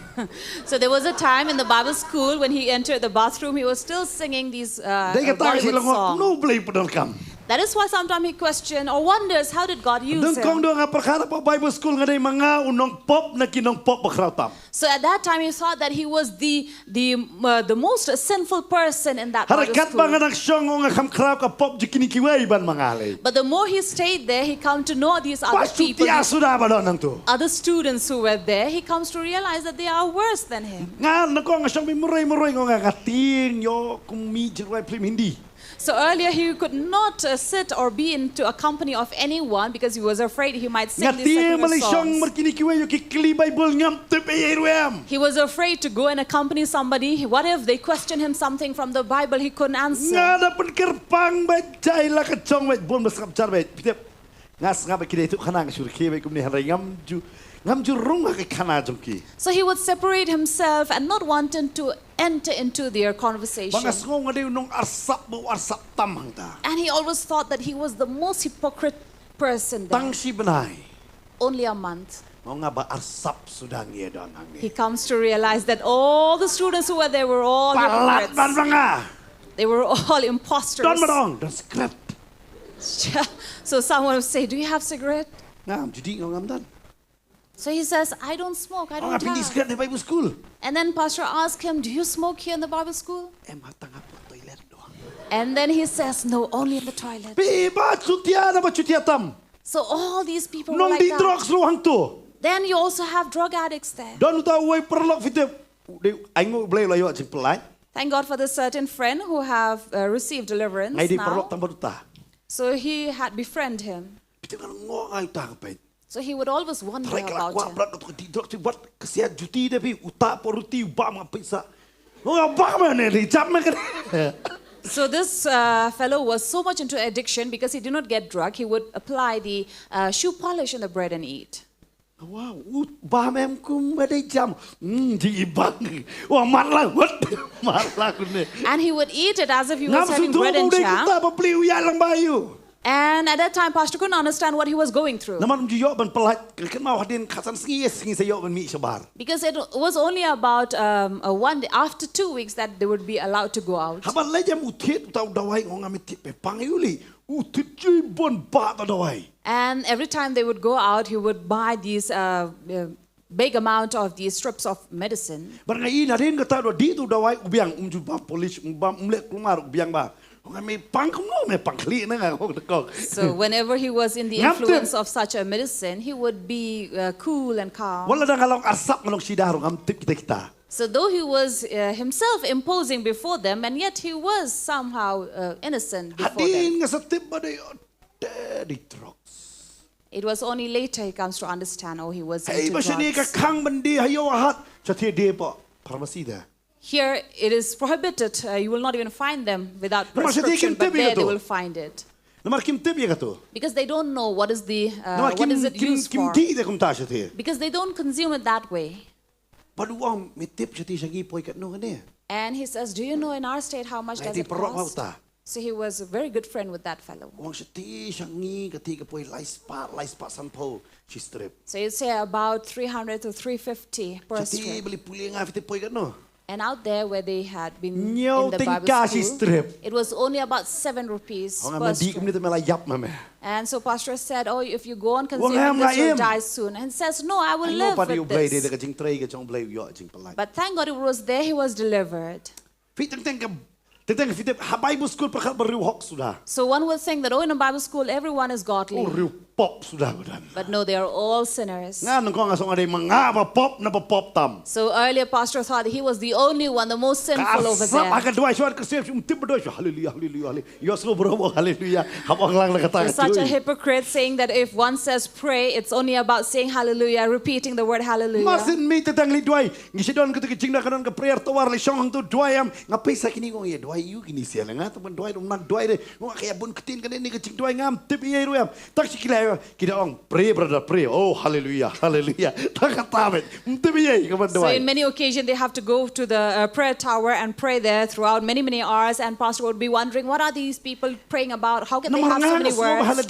So there was a time in the Bible school when he entered the bathroom, he was still singing these uh, Dei uh, kata hi la Bollywood ngok songs. Kumno u Blei pyndonkam. That is why sometimes he questioned or wonders, how did God use Dang kong him? Dang nga pyrkhat hapoh Bible school nga dei ma nga u nongpop na ki nongpop ba khraw tam. So at that time he thought that he was the the uh, the most sinful person in that Hare Bible katba nga school. Dang shong ong nga kham khraw ka pop jong kine kiwei ban ma nga lei. But the more he stayed there, he come to know these Ba other shu people, tiah these suda ba don nangtu. Other students who were there. He comes to realize that they are worse than him. Nga na kong nga shong bi murei murei ong nga nga tieng ïoh kum mih jingrwai phlim Hindi. So earlier he could not uh, sit or be into a company of anyone because he was afraid he might sing Nga these tieng ma secular lei shong songs. Mar kine kiwei ïoh ki kli Bible ngam tip ei ei ruh em. He was afraid to go and accompany somebody. What if they question him something from the Bible he couldn't answer? Nga da pynkyrpang beit jai la ka jong beit bun ba sngap jar beit. Phi tip. Nga sngap beit ki dei tu khana nga shu rkhie beit kumne hynrei ngam ju ngam ju rung ha ki khana jong ki. So he would separate himself and not wanting to enter into their Ba conversation. Nga sngew nga dei u nong arsap ba u arsap tam hangta. And he always thought that he was the most hypocrite person there. Tang shi bnai. Only a month. Nga ong nga ba arsap suda ngi don hangne. He comes to realize that all the students who were there were all Palat ban hypocrites. Ba nga. They were all imposters. Don ba dong don secret. So someone would say, "Do you have cigarette?" Ngam judi ngam ngam don. So he says, "I don't smoke, I Ngam don't pindi have." Secret ne Bible school. And then pastor asked him, "Do you smoke here in the Bible school?" Em ha tang ha por toilet do. And then he says, "No, only in the toilet." Pi ba chutia na ba chutia tam. So all these people were Nong like di that. Drugs ruh hangtu. Then you also have drug addicts there. Don uta uwei paralok phi tip. Dei ainguh Blei la ïoh jingpyllait. Thank God for this certain friend who have uh, received deliverance Ngai dei now. Paralok tang ba uta. So he had befriended him. Phi tip nga ngok ai uta ka peit. So he would always wonder Trai kala about kwah him. Brat ka tu ka di Drugs phi wat ka sia juti de phi uta por ruti u ba ma pisa. Nga ba ma ne dei jam ma ka. So this uh, fellow was so much into addiction because he did not get drug. He would apply the uh, shoe polish in the bread and eat. Wow, u ba mem kum ba dei jam. Hmm, di ibang. Wa mat la wat. Mat la kune. And he would eat it as if he was Ngam having su bread and dei jam. Kuta ba pli u ya lang ba yu. And at that time, Pastor couldn't understand what he was going through. Namar um ju ïoh ban pyllait ka kynmaw hadien khatsan sngi ïa sngi sa ïoh ban mih shabar. Because it was only about um, a one day, after two weeks, that they would be allowed to go out. Haba leit jam u thied uta u dawai ngong am thied pe pang yu li. U thied jui bon ba ta dawai. And every time they would go out, he would buy these uh, uh, big amount of these strips of medicine. Bar nga i na rin kata do di tu dawai u biang um ju ba polish um ba um leh kulmar u biang ba. Nga me pang kumno me pang khlieh na nga kok dekok. So whenever he was in the Ngam tip. Influence of such a medicine, he would be uh, cool and calm. Wala da nga long arsap nga long shida ruh ngam tip kita kita. So though he was uh, himself imposing before them, and yet he was somehow uh, innocent before them. Hadien nga sa tip ba dei, oh, dei drugs. It was only later he comes to understand, oh, he was Hei into ba shane ka drugs. khang ban die ha ïew ha hat, shatei die pa pharmacy da. Here it is prohibited. Uh, you will not even find them without Namar shatei prescription, kim tip but ïa there they kato. Will find it. Namar kim tip ïa kato. Because they don't know what is the uh, Namar what kim is it kim used kim for. Tip ïa kumta shatei. Because they don't consume it that way. Ba du ong me tip shatei sha ngi poi katno kane. And he says, "Do you know in our state how much Ngai does ti it paralok cost?" Hauta. So he was very good friend with that fellow. Ong shatei sha ngi katei ka poi lai spah, lai spah sanphew shi strip. So you say about three hundred to three fifty per Shatei strip. Bali pule nga fiti poi katno. And out there where they had been Ñiew in the Bible tyngka shi school, strip. It was only about seven rupees Ong per me di strip. Kumne te me la ïap ma me. And so pastor said, "Oh, if you go on Ong em consuming this, nga you'll im. Die soon." And says, "No, I will Ai live ngo pat ïa with u Blei dei this." Da ka jingtrei ka jong u Blei u ïoh jingpynlait. But thank God it was there he was delivered. Fi teng teng ka teng teng fi tep ha Bible school pyrkhat ba riew hok suda. So one would think that, oh, in a Bible school, everyone is godly. Oh, riew pop suda ba don. But no, they are all sinners. Nga nang kong asong adei ma nga ba pop na ba pop tam. So earlier, pastor thought he was the only one, the most sinful over Ka sap ha there. Ka duwai shwan ka sem shum tip ba duwai shwan. Hallelujah, hallelujah, hallelujah. Yo so bro bo hallelujah. Hap ong lang na kata. So such a hypocrite saying that if one says pray, it's only about saying hallelujah, repeating the word hallelujah. Masin mi te tang li duwai. Ngi shi don ka tu ka jingda ka don ka prayer tower li shong hang tu duwai am. Nga pisa kini kong ïa duwai ïa u kini sia nga tu ban duwai dum nak duwai de. Nga ka ïa bun ktien ka ne ni ka jingduwai ngam tip ïa ruh am. Tak shi kila ïa ki da ong pray brother pray. Oh hallelujah, hallelujah. Tak ka tabet. Tip ïa ka ban duwai. So in many occasions they have to go to the uh, prayer tower and pray there throughout many many hours, and pastor would be wondering, what are these people praying about? How can they have so many words?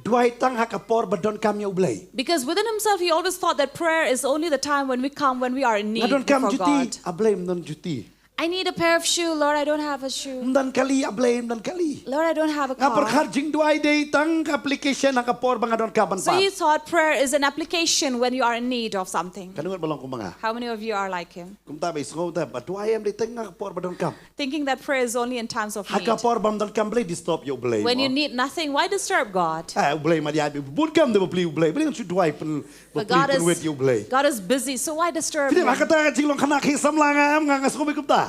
Duwai tang ha ka por ba donkam ïa u Blei. Because within himself he always thought that prayer is only the time when we come when we are in need. Nga donkam juti, a Blei ym don juti. I need a pair of shoe, Lord, I don't have a shoe. Ym don kali, a Blei ym don kali. Lord, I don't have a car. Nga pyrkhat jingduwai dei tang ka application ha ka por ba nga donkam ban pap. So he thought prayer is an application when you are in need of something. Katno ngut ba long kum nga? How many of you are like him? Kumta ba i sngew ta ba duwai em dei tang ha ka por ba donkam. Thinking that prayer is only in times of need. Ha ka por ba ym donkam Blei disturb ïa u Blei. When you need nothing, why disturb God? Eh, u Blei ma ïa bun kam da ba pli u Blei. Blei ngan shu duwai pyn. But God is, God is busy, so why disturb him? Fidem ha kata ka jinglong khana ki samla nga em nga nga sngewbha kumta.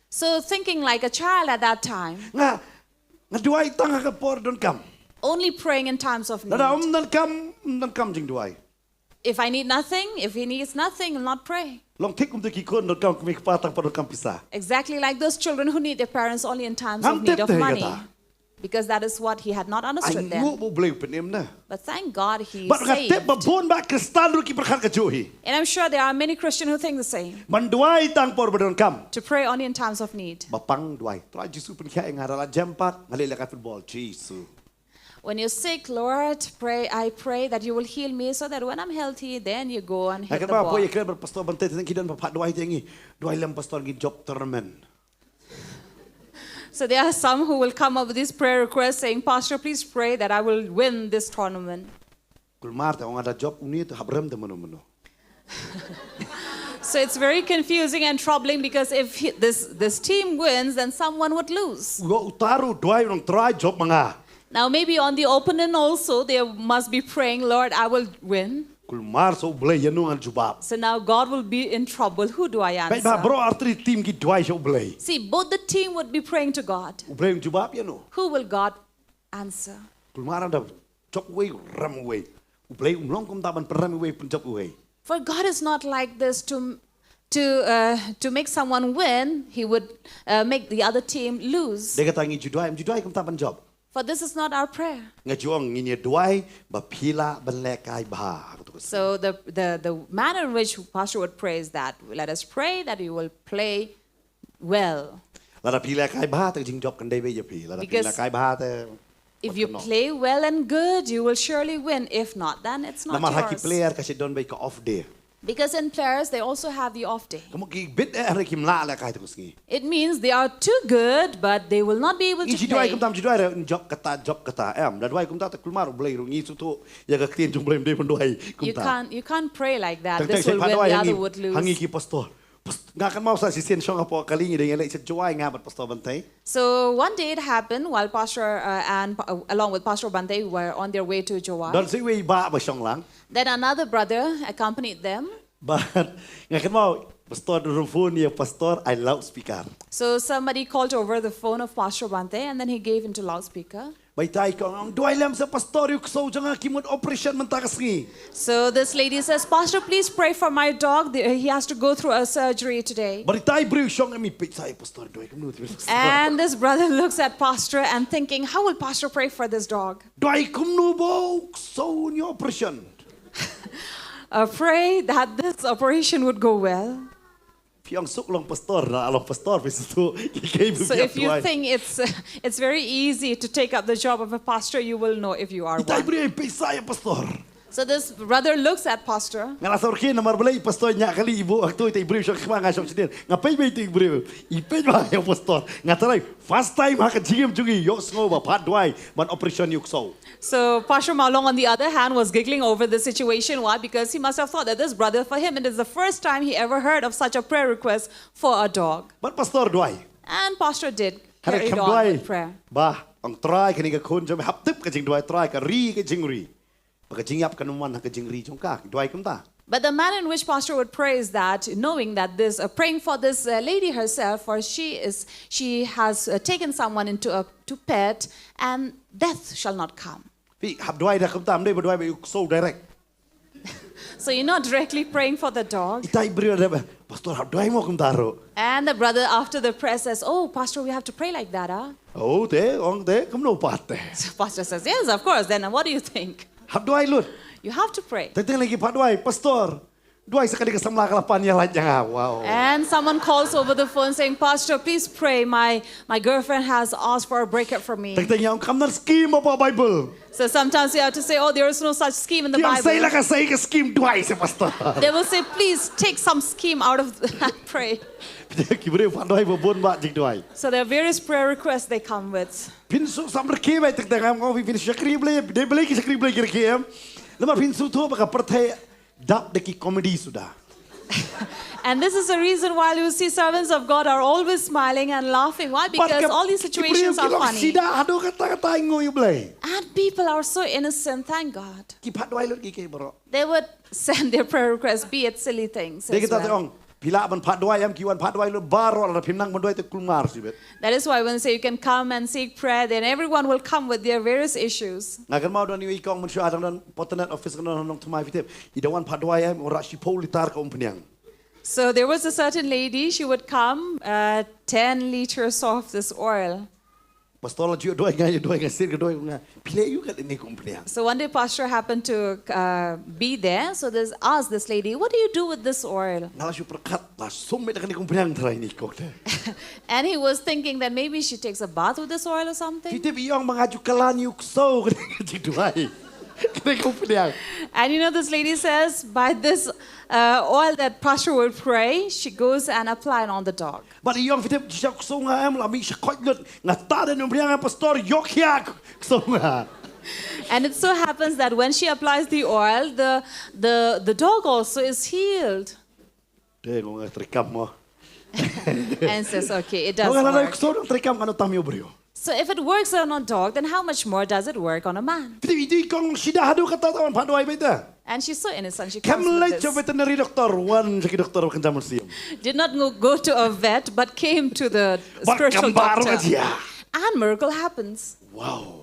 So thinking like a child at that time. Nga nga duwai tang ha ka por donkam. Only praying in times of need. Lada um donkam, um donkam jingduwai. If I need nothing, if he needs nothing, he'll not pray. Long thik kumta ki khun donkam kmie kpa tang pat donkam pisa. Exactly like those children who need their parents only in times of need of money. Because that is what he had not understood then. Ai nguh ba u Blei u pynim na. But thank God he saved. Bad nga tip ba bun bah Khristan ruh ki pyrkhat kajuh hi. And I'm sure there are many Christians who think the same. Ban duwai tang por ba donkam. To pray only in times of need. Ba pang duwai. Trai Jisu pynkhiah ïa nga, da la jem pat nga leh lehkai football. Jisu. When you're sick, Lord, pray, I pray that you will heal me so that when I'm healthy, then you go and hit the ball. Nga kynmaw poi ïa kren bad Pastor Bante, te ki don ba phah duwai te ngi. Duwai lem Pastor ngin jop tournament. So there are some who will come up with this prayer request saying, Pastor, please pray that I will win this tournament. Kulmar te ong nga da jop une te hap rem te mano mano. So it's very confusing and troubling because if he, this, this team wins, then someone would lose. Uta ruh duwai u ong Trai jop ma nga. Now maybe on the opponent also they must be praying, Lord, I will win. Kulmar sa u Blei ïano ngan jubab. So now God will be in trouble. Who do I answer? Peit ba baroh artylli team ki duwai sha u Blei. See, both the team would be praying to God. U Blei un jubab ïano? Who will God answer? Kulmar da jop uwei rem uwei. U Blei um long kumta ban pynrem uwei pynjop uwei. For God is not like this to to uh, to make someone win, he would uh, make the other team lose. Dei kata ngi ju duwai, em ju duwai kumta ban jop. For this is not our prayer. Nga ju ong ngin ïa duwai ba phi lah ban lehkai bha. So the the the manner in which pastor would pray is that let us pray that you will play well. Lada phi lehkai bha te ka jingjop kan dei beit ïa phi. Lada phi lehkai bha te if you play well and good, you will surely win. If not, then it's not yours. Namar ha ki player ka shu don beit ka off day. Because in players, they also have the off day. Ka mut ki bit eh hynrei kim lah lehkai te ka sngi. It means they are too good, but they will not be able to play. Ngi ju duwai kumta, ju duwai re jop kata, jop kata em. Da duwai kumta te kulmar u Blei ruh ngi sngewthuh ïa ka ktien jong u Blei, ym dei ban duwai kumta. You can't, you can't pray like that. This will win, the other would lose. Teng teng shu pat duwai ha ngi, ha ngi ki pastor. Pas-, nga kynmaw sa shisien shong hapoh kali ngi dang ïaleh sha Jowai nga bad Pastor Bantei. So one day it happened while Pastor uh, and uh, along with Pastor Bantei were on their way to Jowai. Don sa iwei i bah ba shong lang. Then another brother accompanied them. Bad nga kynmaw Pastor da phone ïa pastor, ai loudspeaker. So somebody called over the phone of Pastor Bhante and then he gave into loudspeaker. Bad itai i kong, duwai lem sa pastor ïa u ksew jong nga, ki mut operation mynta ka sngi. So this lady says, Pastor, please pray for my dog. The- He has to go through a surgery today. Bad itai i briew i shong, em, i peit sa ïa pastor, duwai kumno te pastor. And this brother looks at Pastor and thinking, how will Pastor pray for this dog? Duwai kumno ba u ksew un ïoh operation. Uh, pray that this operation would go well. Phi ong suk long pastor, la long pastor, phi suk ki kei. So if you think it's uh, it's very easy to take up the job of a pastor, you will know if you are Itai i one. briew i peit sa ïa pastor. So this brother looks at Pastor. Nga la sawr ki namar balei pastor ñiah kali i buh, ha tu itai i briew i shong khma, nga shong sdien. Nga peit ba itai i briew i peit ba ïa pastor. Nga tharai first time ha ka jingim jong ngi ïohsngew ba phah duwai ban operation ïa u ksew. So Pastor Mawlong, on the other hand, was giggling over the situation. Why? Because he must have thought that this brother, for him, it is the first time he ever heard of such a prayer request for a dog. Bad pastor duwai. And Pastor did Hynrei carry kham on duwai. With prayer. Bah, ong Trai, kane ka khun jong me, hap tip ka jingduwai Trai, ka ri ka jingri. Ba ka jingïap kan wan ha ka jingri jong ka. Duwai kumta. But the manner in which Pastor would pray is that, knowing that this, uh, praying for this uh, lady herself, for she is, she has uh, taken someone into a to pet, and death shall not come. Phi hap duwai da kumta, ym dei ba duwai ba ïa u ksew direct. So you're not directly praying for the dog. Itai i briew da, pastor hap duwai mo kumta ruh. And the brother after the prayer says, "Oh, Pastor, we have to pray like that, huh?" Oh te, ong te, kumno pat te. So Pastor says, "Yes, of course. Then what do you think?" Hap duwai lut. You have to pray. Teng teng lei ki phah duwai, pastor. Duwai sa kane ka samla ka la pan ïa lait ïa nga. Wow. And someone calls over the phone saying, "Pastor, please pray. My my girlfriend has asked for a breakup from me." Teng teng ïa ong kam don scheme ba ha Bible. So sometimes you have to say, "Oh, there is no such scheme in the Ïa ong sei la Bible." ka sei ka scheme duwai sa pastor. They will say, "Please take some scheme out of that prayer." Ki briew phah duwai ba bun ba jingduwai. So there are various prayer requests they come with. Phin suk sam rkhie bai teng teng, em, ong phin shakri Blei, dei Blei ki shakri Blei ki rkhie, em. Namar phin suk thuh ba ka pyrthei dap da ki comedy suda. And this is the reason why you see servants of God are always smiling and laughing. Why? Because all these situations are funny. Sida haduh katta katta, ainguh ïa u Blei. And people are so innocent, thank God. Ki phah duwai lut ki kei baroh. They would send their prayer requests, be it silly things Dei as kita te well. Ong, phi lah ban phah duwai em? Ki wan phah duwai lut baroh, lada phim nang ban duwai te kulmar shibit. That is why when they say you can come and seek prayer, then everyone will come with their various issues. Nga kynmaw don ïa i kong mynshuwa, dang don Fortinet office, nga don ha Nongthymmai, phi tip. I dang wan phah duwai em, u rah shiphew litar ka umphniang. So there was a certain lady, she would come, uh, ten liters of this oil. Pastor la ju ïa duwai, nga ïa duwai, nga sir ka duwai, nga, phi leh aïu kat kane ka umphniang? So one day pastor happened to uh, be there. So this asked this lady, "What do you do with this oil?" Nga la shu pyrkhat, la sum met da kane ka umphniang trai ni kok te. And he was thinking that maybe she takes a bath with this oil or something. Phi tip i ong ba nga ju kylla ïa u ksew kane ka jingduwai. Kane ka umphniang. And you know, this lady says, "By this uh, oil that pastor will pray, she goes and apply it on the dog." Bad i ong, phi tip, shisha u ksew nga em, la mih sha koit lut, nga tad da umphniang, pastor, ïoh khia u ksew nga. And it so happens that when she applies the oil, the the the dog also is healed. Te ngong nga treikam mo. And says, "Okay, it does Ngong nga lada u work." ksew dang treikam, katno tam ïa u briew. So if it works on a dog, then how much more does it work on a man? Phi tip, i kong shida haduh katta, wan phah duwai beit te. And she's so innocent. She Kam comes with leit sha this. Veterinary doctor, wan sha ki doctor ba kynja mynsiem. Did not go, go to a vet, but came to the Bad spiritual kam baroh ka doctor. jia. And miracle happens. Wow.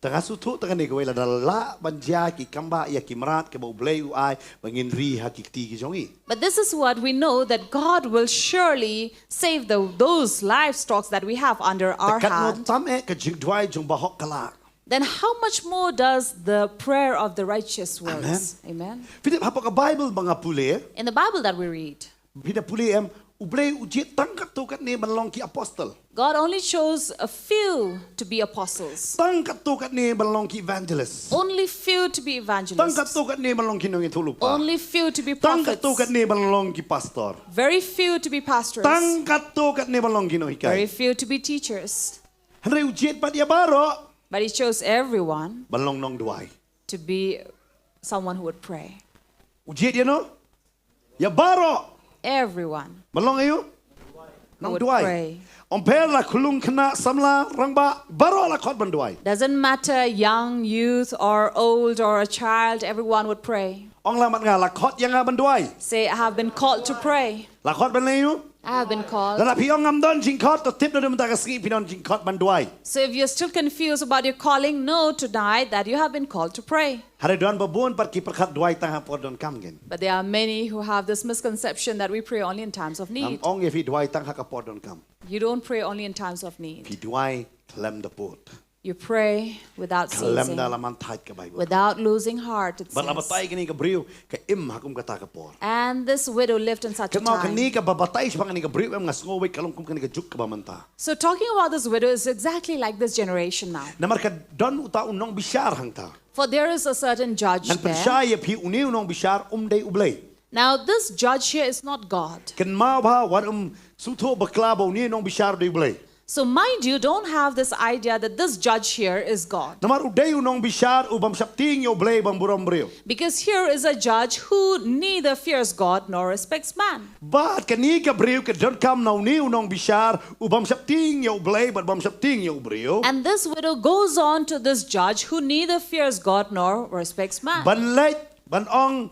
Tang ha shu thuh tang kane kawei, lada lah ban jia ki kam ba ïa ki mrad kiba u Blei u ai ba ngin ri ha ki kti ki jong ngi. But this is what we know, that God will surely save the, those livestock that we have under our Te katno hand. tam eh ka jingduwai jong bahok ka lah. Then how much more does the prayer of the righteous works? Amen. Phi tip, hapoh ka Bible ba nga pule, In the Bible that we read, phi da pule em, u Blei u jied tang katto katne ban long ki apostle. God only chose a few to be apostles. Tang katto katne ban long ki evangelist. Only few to be Tang evangelists. Katto katne ban long ki nongïathuhlypa. Only few to be Tang prophets. Katto katne ban long ki pastor. Very few to be pastors. Tang katto katne ban long ki nonghikai. Very few to be teachers. Hynrei u jied pat ïa baroh. But he chose everyone Ban long nongduwai. To be someone who would pray. U jied ïa no? Ïa baroh. Everyone. Ban long aïu? Who would Nongduwai. Pray. Ym pher la khunlung khynnah, samla, rangbah, baroh la khot ban duwai. Doesn't matter, young, youth, or old, or a child, everyone would pray. Ong lang bad nga, la khot ïa nga ban duwai. Say, I have been called to pray. La khot ban leh ïa u. I have been called. Lada phi ong ngam don jingkhot, to tip noh, mynta ka sngi phi don jingkhot ban duwai. So if you're still confused about your calling, know tonight that you have been called to pray. Hynrei don ba bun pat ki pyrkhat duwai tang ha por donkam kein. But there are many who have this misconception that we pray only in times of Ngam need. Ong ïa phi, duwai tang ha ka por donkam. You don't pray only in times of need. Phi duwai khlem da pud. You pray without ceasing, Khlem da la man thait ka Baibl. Without losing heart, it Bad la says. Batai kane ka briew ka im ha kum kata ka por. And this widow lived in such a Kynmaw time. Kane ka ba batai shaphang kane ka briew em nga sngew beit ka long kum kane ka juk ka ba mynta. So talking about this widow is exactly like this generation now. Namar ka don uta u nongbishar hangta. For there is a certain judge Ngan there. Pynshai ïa phi, une u nongbishar um dei U Blei. Now this judge here is not God. Kynmaw bha, wat um sngewthuh bakla ba une u nongbishar u dei U Blei. So mind you, don't have this idea that this judge here is God. Namar u dei u nongbishar u bym sheptieng ïa U Blei, bym burom briew. Because here is a judge who neither fears God nor respects man. Bad kane ka briew ka donkam na une u nongbishar u bym sheptieng ïa U Blei bad bym sheptieng ïa u briew. And this widow goes on to this judge who neither fears God nor respects man. Ban leit ban ong,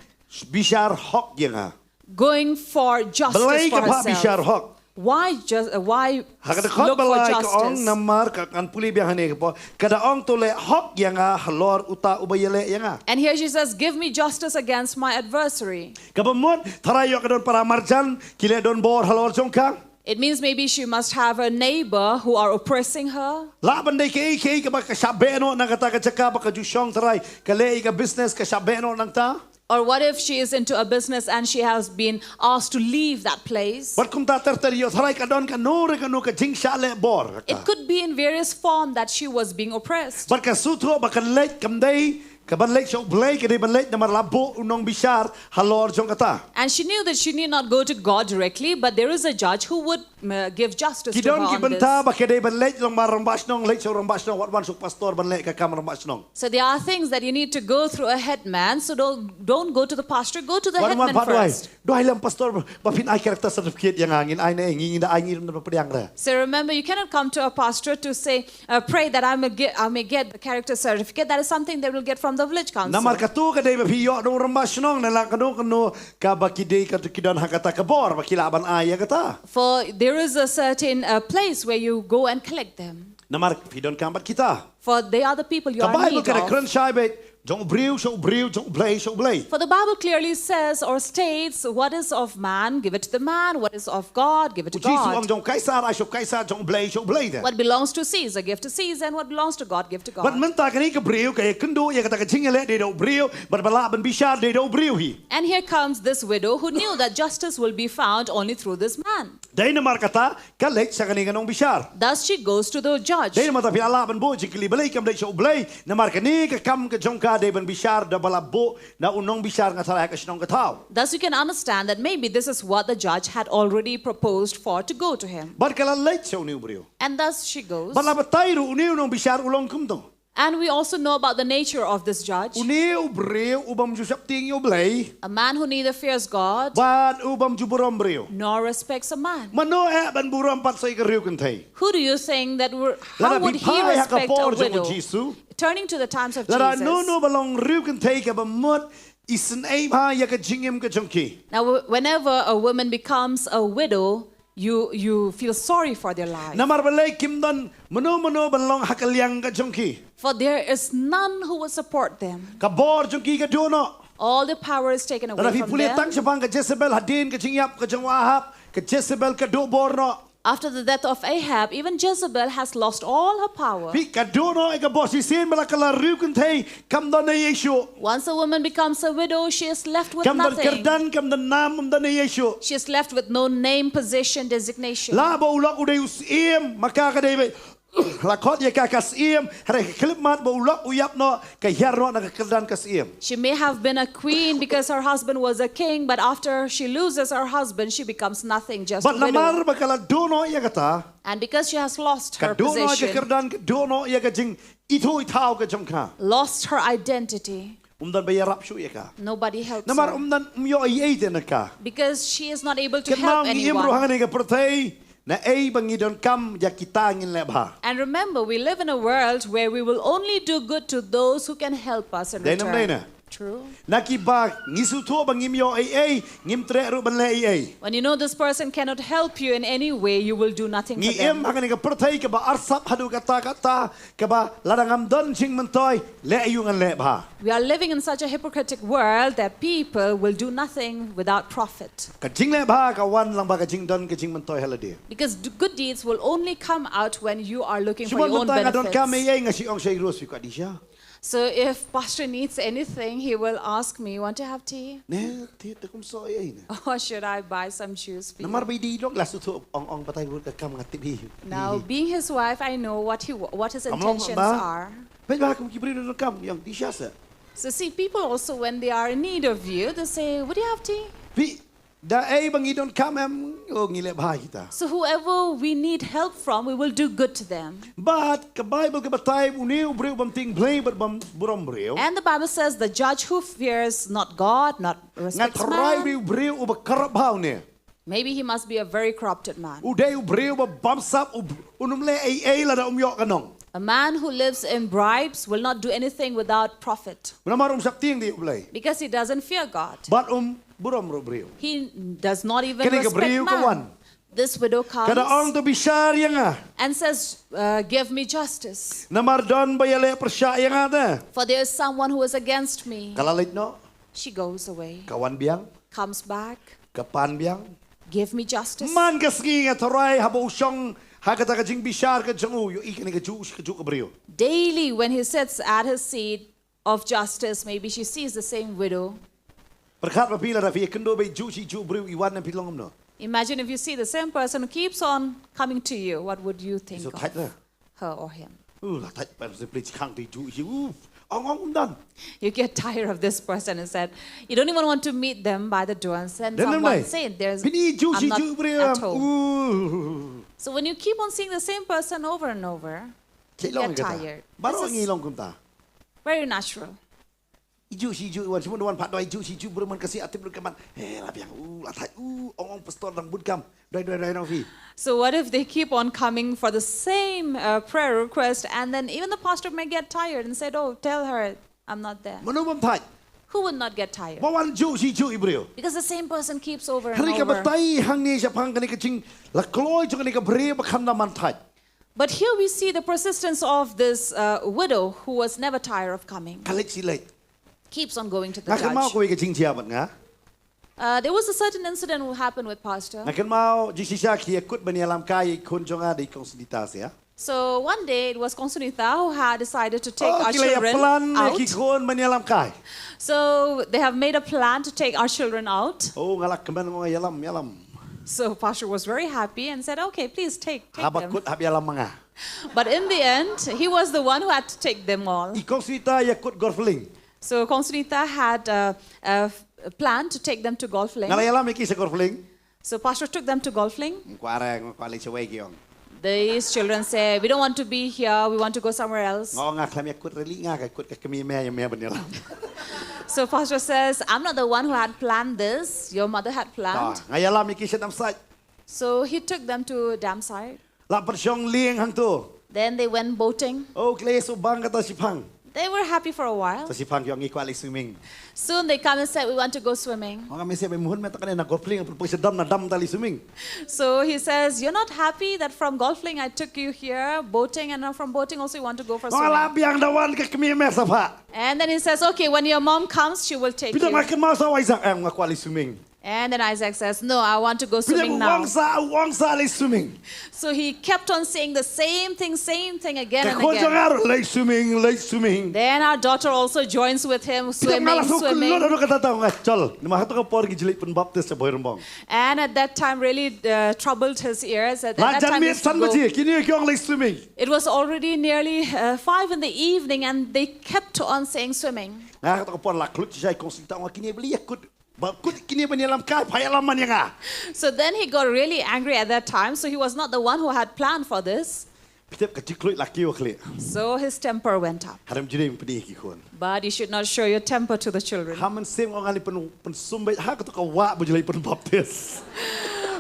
bishar hok ïa nga. Going for justice Balei for ka phah bishar herself. Hok? Why just uh, why Ha ka dkhot look for balai ka ong, justice? Namar ka, ngan pule biang hangne ka por. Ka da ong, to leh hok ïa nga halor uta uba ïaleh ïa nga. And here she says, "Give me justice against my adversary." Kaba mut, tharai ïoh ka don para marjan ki leh donbor halor jong ka. It means maybe she must have a neighbor who are oppressing her. Lah ban dei kaei kaei kaba ka shah beh noh na kata ka jaka ba ka ju shong, tharai ka leh ïa ka business ka shah beh noh nangta. Or what if she is into a business and she has been asked to leave that place? Bad kumta ter ter ïoh, tharai ka don kano re kano ka jingshah leh bor. It could be in various form that she was being oppressed. Bad ka sngewthuh ba ka leit kam dei ka ban leit sha U Blei, ka dei ban leit namar la buh u nongbishar halor jong kata. And she knew that she need not go to God directly, but there is a judge who would uh, give justice Ki to her don ki on bynta this. Ba ka dei ban leit long ba rangbah shnong, leit sha rangbah shnong, wat wan sha u pastor ban leh ka kam rangbah shnong. So there are things that you need to go through a headman. So don't don't go to the pastor. Go to the Wan wan headman pat duwai. First. Duwai lang, pastor, ba phin ai character certificate ïa nga, ngin ai ne, ngin da ai, ngin da pdiang re. So remember, you cannot come to a pastor to say, uh, pray that I may, get, I may get the character certificate. That is something they will get from the village council. Namar katu ka dei ba phi ïoh da u rangbah shnong, ne la kano kano kaba ki dei, katu ki don ha kata ka bor ba ki lah ban ai ïa kata. For there is a certain uh, place where you go and collect them. Namar phi donkam bad kita. For they are the people you Ka are in Baibl need ka da of. kren shai beit, jong u briew sha u briew, jong U Blei sha U Blei. For the Bible clearly says or states, "What is of man, give it to the man. What is of God, give it to U Jisu u God." ong, jong u Kaisar ai sha u Kaisar, jong U Blei sha U Blei te. What belongs to Caesar, give to Caesar, and what belongs to God, give to Bad God. mynta kane ka briew ka ïakynduh ïa kata ka jingïaleh dei da u briew, bad ba lah ban bishar dei da u briew hi. And here comes this widow who knew that justice will be found only through this man. Dei namar kata ka leit sha kane ka nongbishar. Thus she goes to the judge. Dei namar kata phi la lah ban buh jingkylli, balei kam leit sha U Blei, namar kane ka kam ka jong ka dei ban bishar da ba la buh na u nongbishar, nga tharai, ha ka shnong ka thaw. Thus you can understand that maybe this is what the judge had already proposed for to go to him. Bad ka la leit sha une u briew. And thus she goes. Bad la batai ruh une u nongbishar u long kumto. And we also know about the nature of this judge. Une u briew u bym ju sheptieng ïa U Blei. A man who neither fears God Bad u bym ju burom briew. nor respects a man. Mano eh ban burom pat sa ïa ka riew kynthei? Who do you think that were, how Lada would phi he phai ha ka respect a por jong u widow? Jisu. Turning to the times of Lada Jesus. no no ba long riew kynthei kaba mut, isynei bha ïa ka jingim ka jong ki. Now, wh- whenever a woman becomes a widow, you you feel sorry for their life. Namar balei kim don mano mano ban long ha ka liang ka jong ki. For there is none who will support them. Ka bor jong ki ka duh noh. All the power is taken away Lada phi from pule tang them. shaphang ka Jezebel, hadien ka jingïap ka jong u Ahab, ka Jezebel ka duh bor noh. After the death of Ahab, even Jezebel has lost all her power. Phi, ka duh noh ïa ka bor, shisien ba la ka la riew kynthei, kam don ei ei shuh. Once a woman becomes a widow, she is left with Kam don nothing. kyrdan, kam don nam, kam don ei ei shuh. She is left with no name, position, designation. Lah ba u lok u dei u syiem, ma ka ka dei ba la khot ïa ka ka syiem, hynrei ka khyllipmat ba u lok u ïap noh, ka hiar noh na ka kyrdan ka syiem. She may have been a queen because her husband was a king, but after she loses her husband, she becomes nothing, just a Bad widow. Namar ba ka la duh noh ïa kata, And because she has lost ka her duh noh ïa ka position, kyrdan, ka duh noh ïa ka jingithuh ithaw ka jong ka. Lost her identity, Um don ba ïarap shuh ïa ka. Nobody helps Namar her. Um don, um ïoh ei ei te na ka. Because she is not able to Kynmaw, help ngi im ruh anyone. Hangne ka pyrthei, naei ba ngi donkam ïa kita ngin leh bha. And remember, we live in a world where we will only do good to those who can help us in Dei nam dei return. Na. True. Na kiba ngi sngewthuh ba ngim ïoh ei ei, ngim treh ruh ban leh ei ei. When you know this person cannot help you in any way, you will do nothing for Ngi im them. ha kane ka pyrthei kaba arsap haduh katta katta, kaba lada ngam don jingmyntoi, leh aïu ngan leh bha. We are living in such a hypocritic world that people will do nothing without profit. Ka jingleh bha ka wan lang ba ka jingdon ka jingmyntoi ha lade. Because d- good deeds will only come out when you are looking Shu for your mon own mynta nga donkam benefits. ei ei, nga shu ong sha i Rose, phi kwah dih sha. So if Pastor needs anything, he will ask me, "Want to have tea? Ne, te te kum so ei ei ne. Or should I buy some juice for you?" Namar ba i dei i long, la sngewthuh ong ong batai bun ka kam, nga tip hi. Now, being his wife, I know what he wa- what his Kam long intentions ba. are. Peit ba kum ki briew donkam, ïa ong dih sha seh. So see, people also, when they are in need of you, they say, "Would you have tea?" Phi, da ei ba ngi donkam em, oh, ngi leh bha kita. So whoever we need help from, we will do good to them. But ka Bible ka batai une u briew bym tieng Blei bad bym burom briew. And the Bible says, "The judge who fears not God, not Nga respects tharai man." u briew uba corrupt bha une. Maybe he must be a very corrupted man. U dei u briew uba bamsap, u b- un ym leh ei ei lada um ïoh ka nong. A man who lives in bribes will not do anything without profit Namar um shah tieng ïa U Blei. because he doesn't fear God. Bad um burom ruh briew. He does not even Kane ka respect briew ka wan. man. This widow comes Ka da ong to bishar ïa nga. And says, uh, "Give me justice, Namar don ba ïaleh pyrshah ïa nga te. For there is someone who is against me." Ka la leit noh. She goes away, Ka wan biang. Comes back, Ka pan biang. "Give me justice." Man ka sngi nga tharai haba u shong ha kata ka jingbishar ka jong u, ïohi kane ka juh shi ka juh ka briew. Daily, when he sits at his seat of justice, maybe she sees the same widow. Pyrkhat ba phi lada phi ïakynduh bad juh shi juh briew, i wan ne phi long kumno? Imagine if you see the same person who keeps on coming to you, what would you think So of thait la. Her or him? Uh, la thait, pan se pli khang ti juh shi. Uh, ong ong um don. You get tired of this person and said, you don't even want to meet them by the door and send Then someone like, say, "There's, pini juh I'm shi not juh briew. at home." Uh. So when you keep on seeing the same person over and over, Cik you long get kata. Tired. Baru This ngi is long kumta. Very natural. I juh shi juh i wan, shi mon wan pat doi juh shi juh briew man ka si atip lut ka man. Eh, la biang. Uh, la thait. Uh, ong ong pastor dang bud kam. Doi doi doi nong phi. So what if they keep on coming for the same uh, prayer request, and then even the pastor may get tired and said, "Oh, tell her I'm not there." Mano bym thait. Who would not get tired? Ba wan juh shi juh i briew. Because the same person keeps over and Hynrei ka over. Batai hangne shaphang kane ka jing la kloi jong kane ka briew ba kham da man thait. But here we see the persistence of this uh, widow who was never tired of coming. Ka leit shi leit. Keeps on going to the Nga kynmaw judge. Kawei ka jingjia bad nga. Uh, there was a certain incident who happened with Pastor. Nga kynmaw jingshisha ki ïakut ban ïalam kai ïa ki khun jong nga da i Kong Sunita seh. So one day it was Kong Sunita who had decided to take Oh, our ki la ïa children plan ïa out. Ki khun ban ïalam kai. So they have made a plan to take our children out. Oh, nga la kmen, nga ong ïalam, ïalam. So Pastor was very happy and said, "Okay, please take, take Haba them." Kut hap ïalam ma nga. But in the end, he was the one who had to take them all. I Kong Sunita ïakut Golf Link. So Kong Sunita had a, a plan to take them to Golf Link. Nga la ïalam ïa ki sha Golf Link. So Pastor took them to Golf Link. Nga kwah re, nga kwah leit shawei, ki ong. These children say, "We don't want to be here. We want to go somewhere else." Nga ong nga khlem ïakut re lei, nga ka kut ka kmie me, ïa me ban ïalam. So Pastor says, "I'm not the one who had planned this. Your mother had Ta, planned." nga ïalam ïa ki sha dam site. So he took them to dam site. La pyrshang lieng hangto. Then they went boating. Oh, ki la ïa shu bang kata shiphang. They were happy for a while. Sa shiphang ki ong ngi kwah leit swimming. Soon they come and said, "We want to go swimming." Nga ong me seh ba mut me ta kane na Golf Link, pyrshang dam na dam ta leit swimming. So he says, "You're not happy that from Golf Link I took you here, boating, and now from boating also you want to go for Nga la swimming." Biang, da wan ka kmie me sa pha. And then he says, "Okay, when your mom comes, she will take Phi dang you." Nga kynmaw sa Isaac, em, nga kwah leit swimming. And then Isaac says, "No, I want to go Phi dang swimming now." Ong sa, ong sa leit swimming. So he kept on saying the same thing, same thing again Ka and khun jong again. Nga ruh leit swimming, leit swimming. Then our daughter also joins with him, Phi dang Nga la swimming, suk swimming. Lut ado kata ta ong nga chol. Namar ha kato ka por ki ju leit pynbaptis sha Bhoirymbong. And at that time really uh, troubled his ears. At, La at that jan time he miet used to san go- baje, kine ki ong leit swimming. It was already nearly uh, five in the evening, and they kept on saying swimming. Nga ha kato ka por la khluit shisha i Kong Sunita, ong nga kine ba lei ïakut. Ba kut kine ban ïalam kai, pha ïalam man ïa nga. So then he got really angry at that time. So he was not the one who had planned for this. Phi tip ka jingkhluit la kiew khlieh. So his temper went up. Harim ju dei ban pyni ki khun. But you should not show your temper to the children. Ha mynsiem ong nga leit pyn, pynsum beit ha kato ka wah ba ju leit pynbaptis.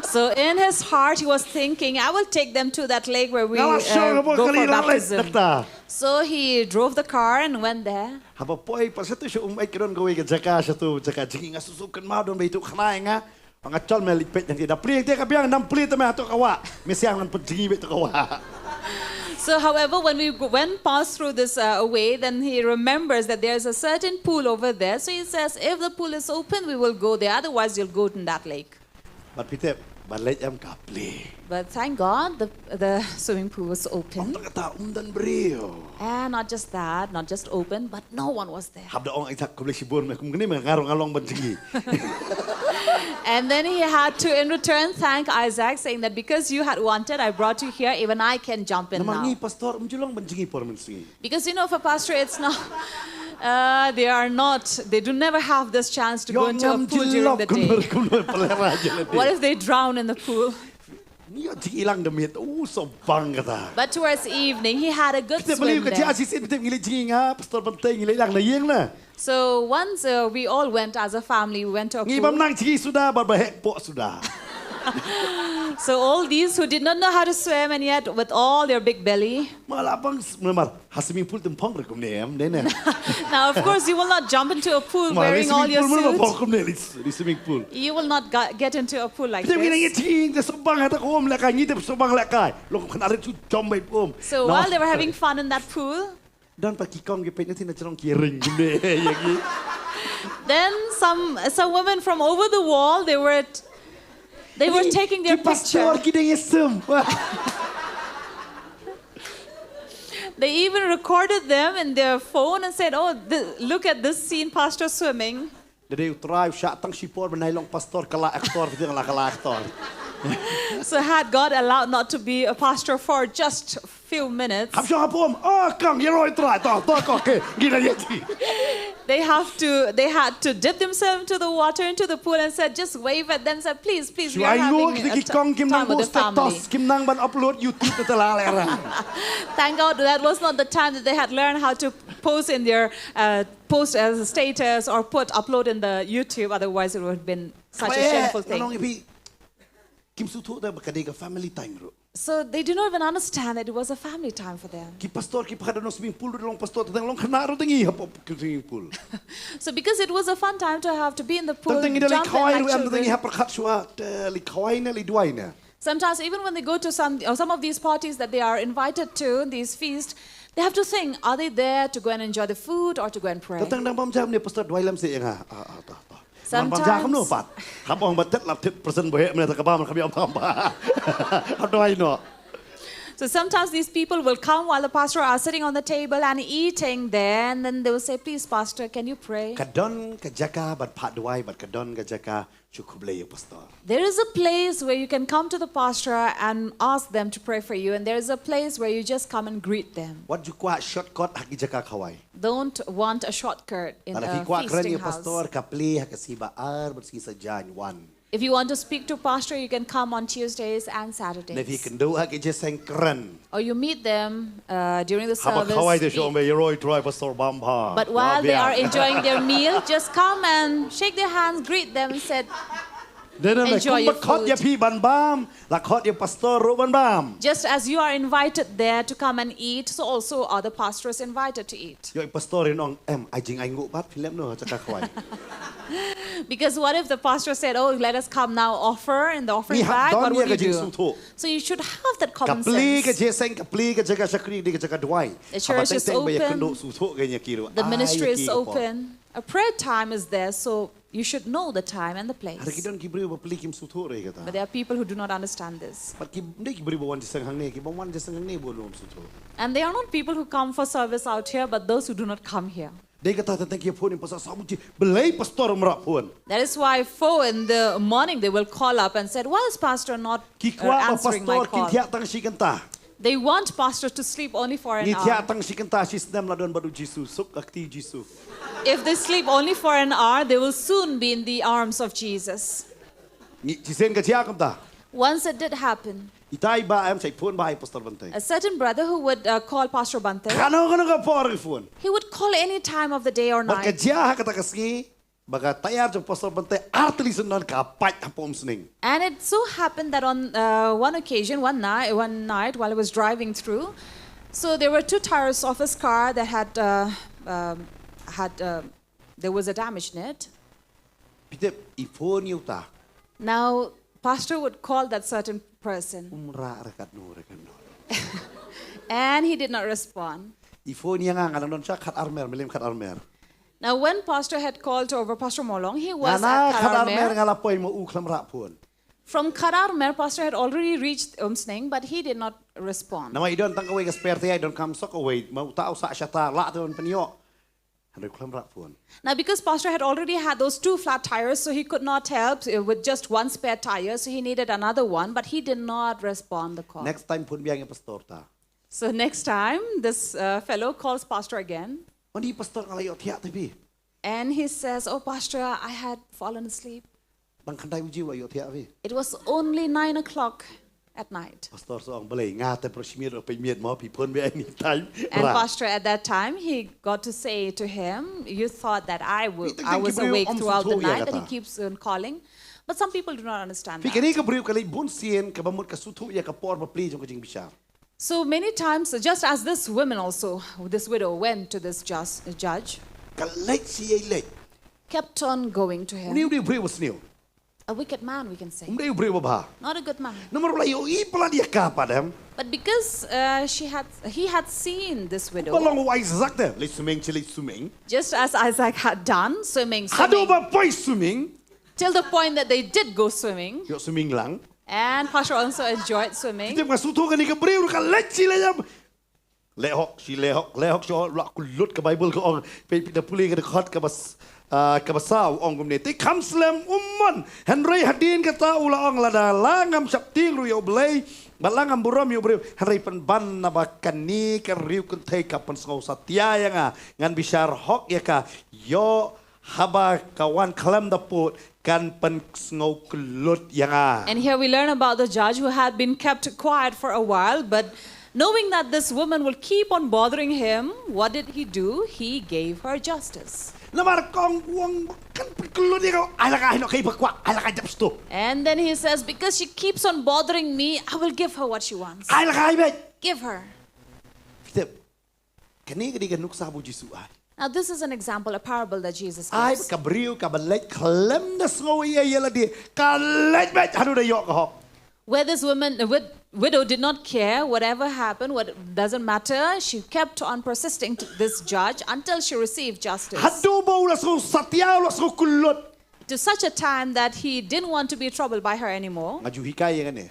So in his heart, he was thinking, "I will take them to that lake where we, uh, go for baptism." So he drove the car and went there. Haba poi, pat sa tu shu um ai kron kawei ka jaka, sa tu jaka jingïa nga susu kan ma don bai tu khana nga. Nga chol me lipet nanti da pli te ka biang nam pli te me tu ka wa. Me siang nan pun jingi bai tu ka wa. So, however, when we go, when passed through this, uh, way, then he remembers that there's a certain pool over there. So he says, "If the pool is open, we will go there. Otherwise, you'll go in that lake." But pite, ba leit em ka pli. But thank God, the, the swimming pool was open. Ong ta kata um don briew. And not just that, not just open, but no one was there. Hap da ong ai tak khublei shibun me kum kane me nga ruh nga long ban jngi. And then he had to, in return, thank Isaac, saying that, "Because you had wanted, I brought you here, even I can jump in now." Namar ngi pastor um ju long ban jngi por mynsngi. Because, you know, for pastor, it's not, uh, they are not, they do never have this chance to go into a pool during the day. What if they drown in the pool? Ngi ïa jngi lang da miet, u so bang kata. But towards evening, he had a good swim there. Pite bali ka jia shisien pite ngi leit jngi nga, pastor Bantei ngi leit lang na ïing na. So once, uh, we all went as a family, we went to a pool. Ngi bym nang jngi suda, bad ba heh poh suda. So all these who did not know how to swim and yet with all their big belly. Ma la bang s-, namar ha swimming pool te ym phong re kumne em, ne ne. Now, of course, you will not jump into a pool wearing all your suits. Ma le swimming pool, ma phong kumne le s-, le swimming pool. You will not ga-, get into a pool like this. Pite ngi ngi jngi te so bang ha ta ko um lehkai, ngi te so bang lehkai. Long khana re chu jom bai um. So while they were having fun in that pool, don pat ki kong ki peit na ti na jrong ki ring kumne ïa ki. Then some, some women from over the wall, they were t-, they were taking their picture. Ki pastor ki dang ïasum. They even recorded them in their phone and said, "Oh, th-, look at this scene, pastor swimming." Da dei u Trai u shah tang shipor ban ai long pastor ka la actor, phi dang la ka la actor. So had God allowed not to be a pastor for just few minutes, hap shong hap um, oh, kang, ïa roi Trai, to, to, ko, ke, ngi da ïa ti. They have to, they had to dip themselves into the water, into the pool, and said, just wave at them, said, "Please, please, we are having a t-, time with the family." Shu ai ngut ki kong kim nang post status, kim nang ban upload YouTube te la le ra. Thank God that was not the time that they had learned how to post in their, uh, post as a status or put upload in the YouTube. Otherwise, it would have been such a shameful thing. Nong ipi kim sngewthuh te ba ka dei ka family time ruh. So they do not even understand that it was a family time for them. Ki pastor ki pyrkhat da long swimming pool ruh, long pastor te dang long khynnah ruh te ngi ha pop ki swimming pool. So because it was a fun time to have to be in the pool, jump in like children. Tang te ngi da leit khawai ruh em te ngi hap pyrkhat shuwa te leit khawai ne leit duwai ne. Sometimes even when they go to some, or some of these parties that they are invited to, these feasts, they have to think, are they there to go and enjoy the food or to go and pray? Tang tang dang bam jam ne pastor duwai lem se ïa nga. Ah, ah, ta, ta. Sometimes. Bam jam no pat. Hap ong ba tet lap tet persen bohe mene ta ka bam ka bam bam ba. Hap duwai no. So sometimes these people will come while the pastor are sitting on the table and eating there, and then they will say, "Please, pastor, can you pray?" Ka don ka jaka ban phah duwai, bad ka don ka jaka shu khublei ïa u pastor. There is a place where you can come to the pastor and ask them to pray for you, and there is a place where you just come and greet them. Wat ju kwah shortcut ha ki jaka khawai. Don't want a shortcut in a feasting house. Lada phi kwah kren ïa u pastor, ka plie ha ka sngi ba ar bad sngi saitjaiñ, wan. If you want to speak to pastor, you can come on Tuesdays and Saturdays. Ne phi kynduh ha ki jingïaseng kren. Or you meet them, uh, during the service, speak. Haba khawai te shu ong ba ïa roi Trai pastor bam bha. But while they are enjoying their meal, just come and shake their hands, greet them and said, "Enjoy your food." Dei na me kum ba khot ïa phi ban bam, la khot ïa pastor ruh ban bam. Just as you are invited there to come and eat, so also are the pastors invited to eat. Ïoh i pastor in ong em, ai jingainguh pat phi lem no ha jaka khawai. Because what if the pastor said, "Oh, let us come now offer in the offering bag," what would you do? Ngi hap don ïa ka jingsngewthuh. So you should have that common sense. Ka plie ka jingïaseng, ka plie ka jaka shakri, ka jaka duwai. The church is open. Haba teng teng ba ïakynduh sngewthuh kein ïa ki ruh. The ministry is open. A prayer time is there, so you should know the time and the place. Hynrei ki don ki briew ba plie kim sngewthuh re kata. But there are people who do not understand this. Bad ki, ym dei ki briew ba wan jingïaseng hangne, ki bym wan jingïaseng hangne bun ruh ym sngewthuh. And they are not people who come for service out here, but those who do not come here. Dei kata teng teng ki phone ïa pastor, sa buti balei pastor um rah phone. That is why four in the morning they will call up and said, "Why is pastor not, uh, answering my call?" Ki kwah ba pastor kin thiah tang shi kynta. They want pastor to sleep only for an hour. Ngi thiah tang shi kynta, shi snem la don bad u Jisu, suk ha kti u Jisu. If they sleep only for an hour, they will soon be in the arms of Jesus. Ngi, shisien ka jia kumta. Once it did happen. Itai ba em, sa i phone ba ïa i pastor Bantei. A certain brother who would, uh, call Pastor Bantei. Kano kano ka por i phone. He would call any time of the day or night. Bad ka jia ha kata ka sngi. ba ka tyre jong Pastor Bantai artylli syndon ka pait hapoh Umsning. And it so happened that on uh, one occasion, one night, one night while I was driving through, so there were two tires of his car that had uh, um, had uh, there was a damage in it. Phi tip, i phone ïa uta. Now, pastor would call that certain person. Um rah re katno re katno. And he did not respond. I phone ïa nga, nga dang don sha Khatarmer, Mylliem Khatarmer. Now, when pastor had called over Pastor Mawlong, he was at Khatarmer. Nga na Khatarmer nga la poi ma u khlem rah phone. From Khatarmer, pastor had already reached Umsning, but he did not respond. Namar i don tang kawei ka spare tyre, i donkam sa kawei, ma uta u sah shata, lah te ban pynïoh. Hynrei u khlem rah phone. Now, because pastor had already had those two flat tires, so he could not help uh, with just one spare tire, so he needed another one, but he did not respond the call. Next time phone biang ïa pastor ta. So next time, this uh, fellow calls pastor again. Ong i pastor, nga la ïohthiah te phi. And he says, "Oh, pastor, I had fallen asleep." Tang khyndai baje u la ïohthiah phi. It was only nine o'clock at night. Pastor sa ong, "Balei, nga te pyrshah miet, pyrshah miet mo, phi phone biang anytime." And pastor at that time, he got to say to him, "You thought that I w- I was awake throughout the night," and he keeps on calling. But some people do not understand that. Phi, kane ka briew ka leit bun sien, kaba mut ka sngewthuh ïa ka por bapli jong ka jingbishar. So many times, just as this woman also, this widow went to this just, judge, ka leit shi ïa leit, kept on going to him. Une u dei u briew ba sniew. A wicked man, we can say. Um dei u briew ba bha. Not a good man. Namar u la ïohi palat ïa ka pat em. But because uh, she had, he had seen this widow, ba long u Isaac te, leit swimming, shi leit swimming. Just as Isaac had done, swimming, swimming. Haduh ba poi swimming. Till the point that they did go swimming. Ïoh swimming lang. And pastor also enjoyed swimming. Phi tip, nga sngewthuh kane ka briew ruh ka leit shi leit em. Leh hok, shi leh hok, leh hok, shi hok, la kyllut. Ka Bible ka ong, phi, phi da pule ka dkhot kaba s- ah, kaba saw, ong kumne: Te kham slem um mon, hynrei hadien kata u la ong, lada la ngam sheptieng ruh ïa U Blei, bad la ngam burom ïa u briew, hynrei pynban naba kane ka riewkynthei ka pynsngew satia ïa nga, ngan bishar hok ïa ka. Ïoh haba ka wan khlem da pud, kan pynsngew kyllut ïa nga. And here we learn about the judge who had been kept quiet for a while, but knowing that this woman will keep on bothering him, what did he do? He gave her justice. Namar ka ong, u ong kan pynkyllut ïa ka, ai la ka ai noh, kaei ba kwah, ai la ka ai dep sha tu. And then he says, "Because she keeps on bothering me, I will give her what she wants." Ai la ka ai beit. Give her. Phi tip, kane ka dei ka nuksa ba U Jisu ai. Now, this is an example, a parable that Jesus gives. Ai ba ka briew kaba leit khlem da sngew ei ei ïa lade, ka leit beit haduh da ïoh ka hok. Where this woman, uh, wid- widow did not care whatever happened, what doesn't matter. She kept on persisting to this judge until she received justice. Haduh ba u la sngew satia, u la sngew kyllut. To such a time that he didn't want to be troubled by her anymore. Nga ju hikai ïa kane.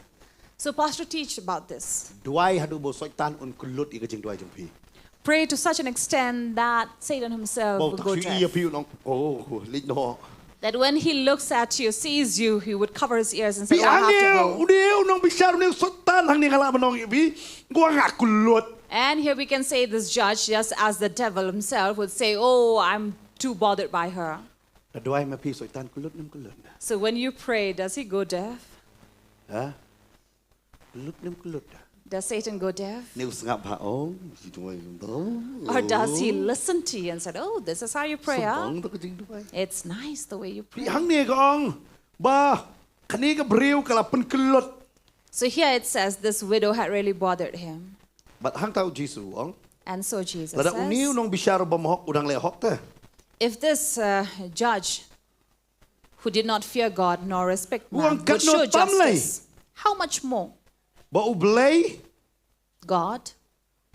So pastor teach about this. Duwai haduh ba u Soitan un kyllut ïa ka jingduwai jong phi. Pray to such an extent that Satan himself will go deaf. Ba u tak shu ïa phi un ong, "Oh, leit noh." That when he looks at you, sees you, he would cover his ears and say, "Oh, I have to go." Phi, hangne u dei u nongbishar, u dei u Soitan, hangne nga lah ban ong ïa phi, kwah nga kyllut. And here we can say this judge, just as the devil himself would say, "Oh, I'm too bothered by her." Lada duwai ma phi, Soitan kyllut ne em kyllut? So when you pray, does he go deaf? Ha? Kyllut ne em kyllut? Does Satan go deaf? Ne u sngap bha, ong, shi duwai. Or does he listen to you and said, "Oh, this is how you pray, huh?" Sngewbha to ka jingduwai. It's nice the way you pray. Phi, hangne ka ong ba kane ka briew ka la pynkyllut. So here it says this widow had really bothered him. Bad hangta U Jisu u ong, and so Jesus says, lada une u nongbishar uba mhok u dang leh hok te, if this uh, judge who did not fear God nor respect man would show justice, how much more? Ba U Blei, God,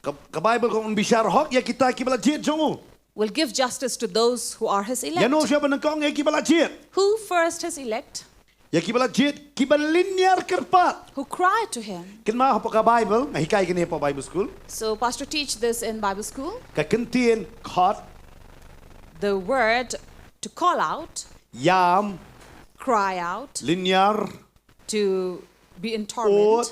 ka, ka Bible ka ong un bishar hok ïa kita kiba la jied jong u. Will give justice to those who are his elect. Ïa no shuwa ban ong ïa kiba la jied? Who first his elect? Ïa kiba la jied, kiba lynñiar kyrpad. Who cried to him. Kynmaw hapoh ka Bible, nga hikai kane hapoh Bible school. So pastor teach this in Bible school. Ka kyntien khot. The word to call out. Ïam. Cry out. Lynñiar. To be in torment. Ud.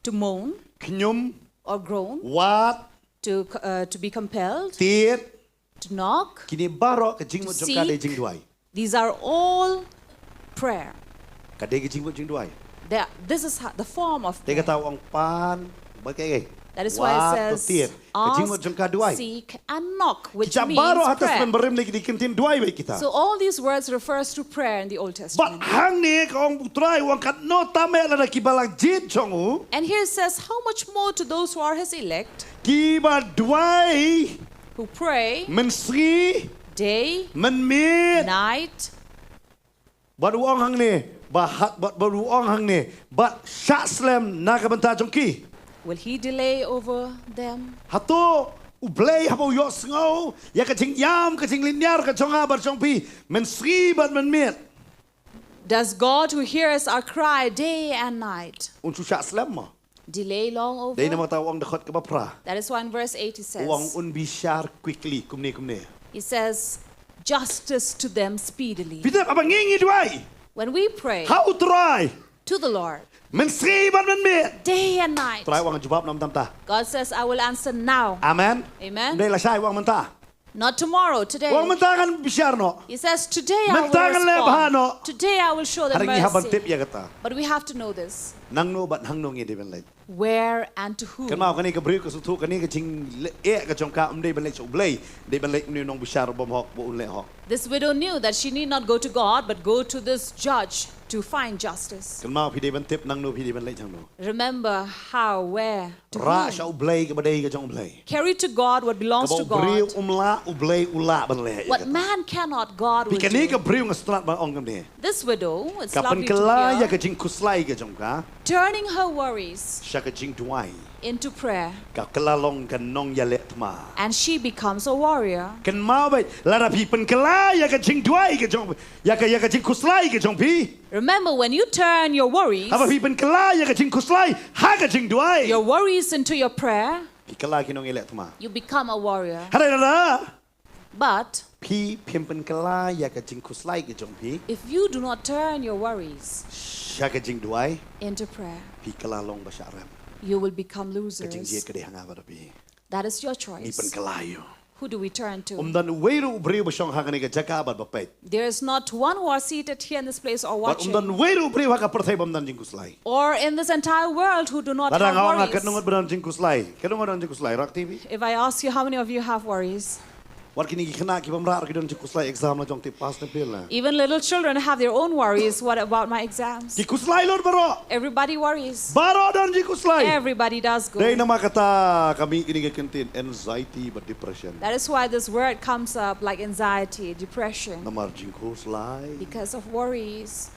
To moan. Khñium. Or groan. Wad. To, uh, to be compelled. Tied. To knock. Kine baroh ka jingmut jong ka dei jingduwai. These are all prayer. Ka dei ka jingmut jingduwai. They are- this is ho- the form of prayer. Te kata u ong pan, ba kaei? That is why it says, ask, seek, and knock, which means prayer. Kita baroh ha Testament Barim lei ki dei kyntien duwai beit kita. So all these words refers to prayer in the Old Testament. Bad hangne ka ong U Trai u ong katno tam eh lada kiba la jied jong u. And here it says, how much more to those who are his elect, kiba duwai, who pray, mynsngi, day, mynmiet, night, bad u ong hangne, bad, bad, bad u ong hangne, bad shah slem na ka bynta jong ki. Will he delay over them? Hato U Blei haba u ïohsngew ïa ka jingïam ka jinglynñiar ka jong nga bad jong phi, mynsngi bad mynmiet, does God who hears our cry day and night, un shu shah slem mo? Delay long over? Dei namar kata u ong dkhot kaba phra. That is why in verse eight he says, u ong un bishar quickly, kumne kumne. He says, justice to them speedily. Phi tip haba ngi ngi duwai, when we pray, ha U Trai, to the Lord, mynsngi bad mynmiet, day and night, U Trai u ong jubab na mynta mynta. God says, I will answer now. Amen. Amen. Ym dei lashai, u ong mynta. Not tomorrow, today. U ong mynta ngan bishar noh. He says, today I will respond. Mynta ngan leh bha noh. Today I will show them mercy. Hynrei ngi hap ban tip ïa kata. But we have to know this. Nangno bad hangno ngi dei ban leit. Where and to whom? Kynmaw, kane ka briew ka sngewthuh kane ka jingleh ka jong ka ym dei ban leit sha U Blei, dei ban leit une u nongbishar u bym hok ba un leh hok. This widow knew that she need not go to God, but go to this judge to find justice. Kynmaw, phi dei ban tip nangno phi dei ban leit hangno. Remember how, where, to whom. Rah sha U Blei kaba dei ka jong U Blei. Carry to God what belongs to God. Kaba u briew um lah, U Blei u lah ban leh ïa kata. What man cannot, God will do. Phi, kane ka briew nga sngewtynnat ban ong kumne. This widow, it's lovely to hear. Ka pynkylla ïa ka jingkhuslai ka jong ka, turning her worries, sha ka jingduwai, into prayer. Ka kylla long ka nongïaleh thma. And she becomes a warrior. Kynmaw beit, lada phi pynkylla ïa ka jingduwai ka jong, ïa ka, ïa ka jingkhuslai ka jong phi. Remember, when you turn your worries, haba phi pynkylla ïa ka jingkhuslai ha ka jingduwai, your worries into your prayer, phi kylla ki nongïaleh thma. You become a warrior. Hynrei lada, but, phi phim pynkylla ïa ka jingkhuslai ka jong phi, if you do not turn your worries, sha ka jingduwai, into prayer, phi kylla long ba shah rem. You will become losers. Ka jingjied ka dei ha nga bad phi. That is your choice. Ngi pynkylla ïa u. Who do we turn to? Ym don uwei ruh u briew ba shong ha kane ka jaka bad ba peit. There is not one who are seated here in this place or watching. Bad ym don uwei ruh u briew ha ka pyrthei bym don jingkhuslai. Or in this entire world who do not have worries. Lada nga ong ha katno ngut ba don jingkhuslai, katno ngut don jingkhuslai, rah kti phi. If I ask you how many of you have worries? Wat kine ki khynnah ki bym rah ruh ki don jingkhuslai, exam la jong, te pass ne fail la. Even little children have their own worries. What about my exams? Ki khuslai lut baroh. Everybody worries. Baroh don jingkhuslai. Everybody does go. Dei namar kata ka mih kine ki kyntien anxiety bad depression. That is why this word comes up, like anxiety, depression. Namar jingkhuslai. Because of worries.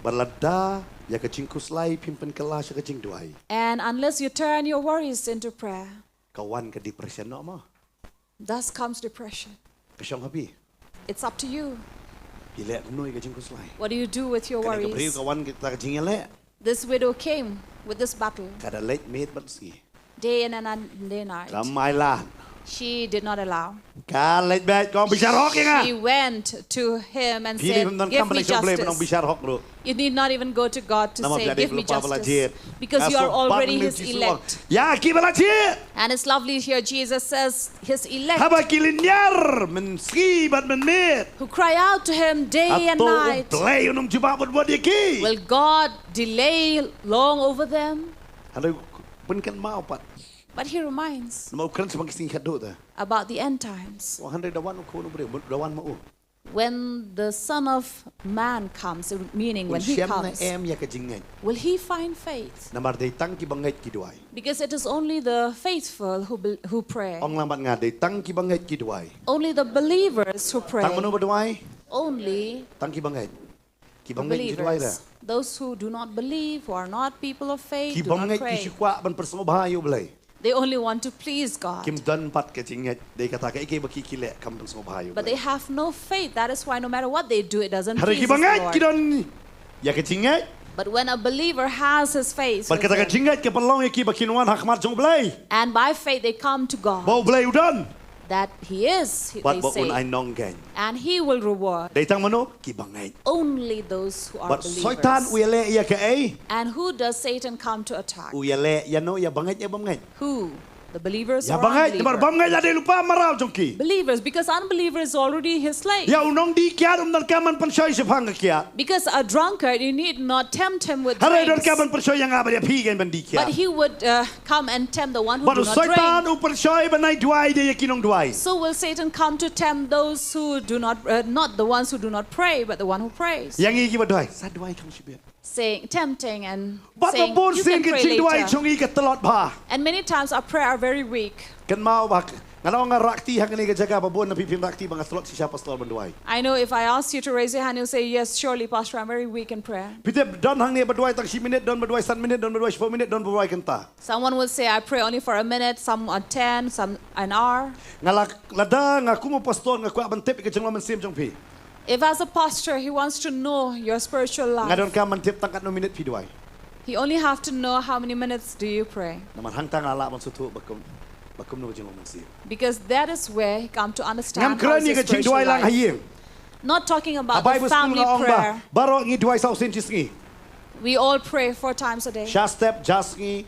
Bad lada ïa ka jingkhuslai phim pynkylla sha ka jingduwai, and unless you turn your worries into prayer, ka wan ka depression noh mo. Thus comes depression. Ka shong ha phi. It's up to you. Phi leh kumno ïa ka jingkhuslai? What do you do with your worries? Kane ka briew ka wan kita ka jingïaleh. This widow came with this battle. Ka da leit miet bad sngi. Day in and un-, day night. Kam ailad. She did not allow. Ka leit beit, ka ong bishar hok ïa nga. She went to him and said, give me justice. Phi dei ban donkam ban leit sha U Blei ban ong bishar hok ruh. You need not even go to God to say, give me justice. Namar phi dei lypa ba la jied. Because you are already his elect. Ïa ki ba la jied. And it's lovely here, Jesus says, his elect. Haba ki lynñiar mynsngi bad mynmiet, who cry out to him day and night. Hato U Blei un ym jubab bud bud ïa ki? Will God delay long over them? Hynrei u pynkynmaw pat. But he reminds. Namar u kren shaphang ki sngi khatduh te. About the end times. Hynrei da wan u Khun u briew, da wan ma u. When the Son of Man comes, meaning when he comes, un shem ne em ïa ka jingngeit? Will he find faith? Namar dei tang ki bangeit ki duwai. Because it is only the faithful who be-, who pray. Ong lang bad nga, dei tang ki bangeit ki duwai. Only the believers who pray. Tang mano ba duwai? Only the believers. Tang ki bangeit. Ki bangeit ki duwai re. Those who do not believe, who are not people of faith, do not pray. Ki bangeit ki shu kwah ban pynsngewbha ïa U Blei. They only want to please God. Kim don pat ka jingngeit, dei kata kaei kaei ba ki ki leh kam pynsngewbha ïa U Blei. But they have no faith. That is why no matter what they do, it doesn't please the Lord. Hynrei ki bangeit ki don ïa ka jingngeit. But when a believer has his faith with him, bad kata ka jingngeit ka pynlong ïa ki ba kin wan ha khmat jong U Blei, and by faith they come to God, ba U Blei u don, that he is, they say, bad ba un ai nongkeiñ. And he will reward. Dei tang mano? Ki bangeit. Only those who are believers. Bad Soitan u ïaleh ïa kaei? And who does Satan come to attack? U ïaleh ïano? Ïa bangeit, ïa bym ngeit? Who? The believers Ïa or ba ngeit namar ba unbelievers. ngeit la dei lypa mrau jong ki. Believers, because unbelievers is already his slave. Ïa u nongdih kiad um donkam ban pynshoi shaphang ka kiad. Because a drunkard, you need not tempt him with Hynrei drinks. Donkam ban pynshoi ïa nga bad ïa phi kein ban dih But kiad. He would uh, come and tempt the one who Bad do u not Soitan drink. U pynshoi ban ai duwai da ïa ki nongduwai. So will Satan come to tempt those who do not, uh, not the ones who do not pray, but the one who prays. Ïa ngi ki ba duwai, sa duwai kham shibit. Saying, tempting and Bad saying, bun "You sien can ka pray jingduwai later." Jong ngi ka tlot bha. And many times our prayer are very weak. Kynmaw ba nga ong nga rah kti ha kane ka jaka, ba bun na phi phim rah kti ba nga tlot shisha pastor ban duwai. I know if I ask you to raise your hand, you'll say, "Yes, surely, Pastor, I'm very weak in prayer." Phi tip don hangne ba duwai tang shi minit, don ba duwai san minit, don ba duwai shiphew minit, don ba duwai kynta. Someone will say, "I pray only for a minute," some are ten, some an hour. Nga la lada nga kum u pastor nga kwah ban tip ïa ka jinglong mynsiem jong phi. If as a pastor, he wants to know your spiritual Nga life, donkam ban tip tang katno minit phi duwai. he only have to know how many minutes do you pray. Namar hangta nga lah ban sngewthuh ba kum, ba kumno ka jinglong mynsiem. Because that is where he come to Ngam understand how kren is ïa his ka jingduwai spiritual lang ha life. Ïing. Not talking Ha about the Bible school family nga ong ba prayer. baroh ngi duwai saw sien shi sngi. We all pray four times a day. Sha step, ja sngi,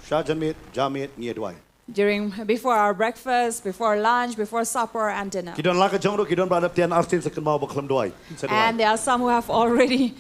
sha janmiet, ja miet ngi duwai. During, before our breakfast, before lunch, before supper and dinner. Ki don la ka jong ruh, ki don ba la dep tian ar sien sa kynmaw ba khlem duwai. Sa duwai. And there are some who have already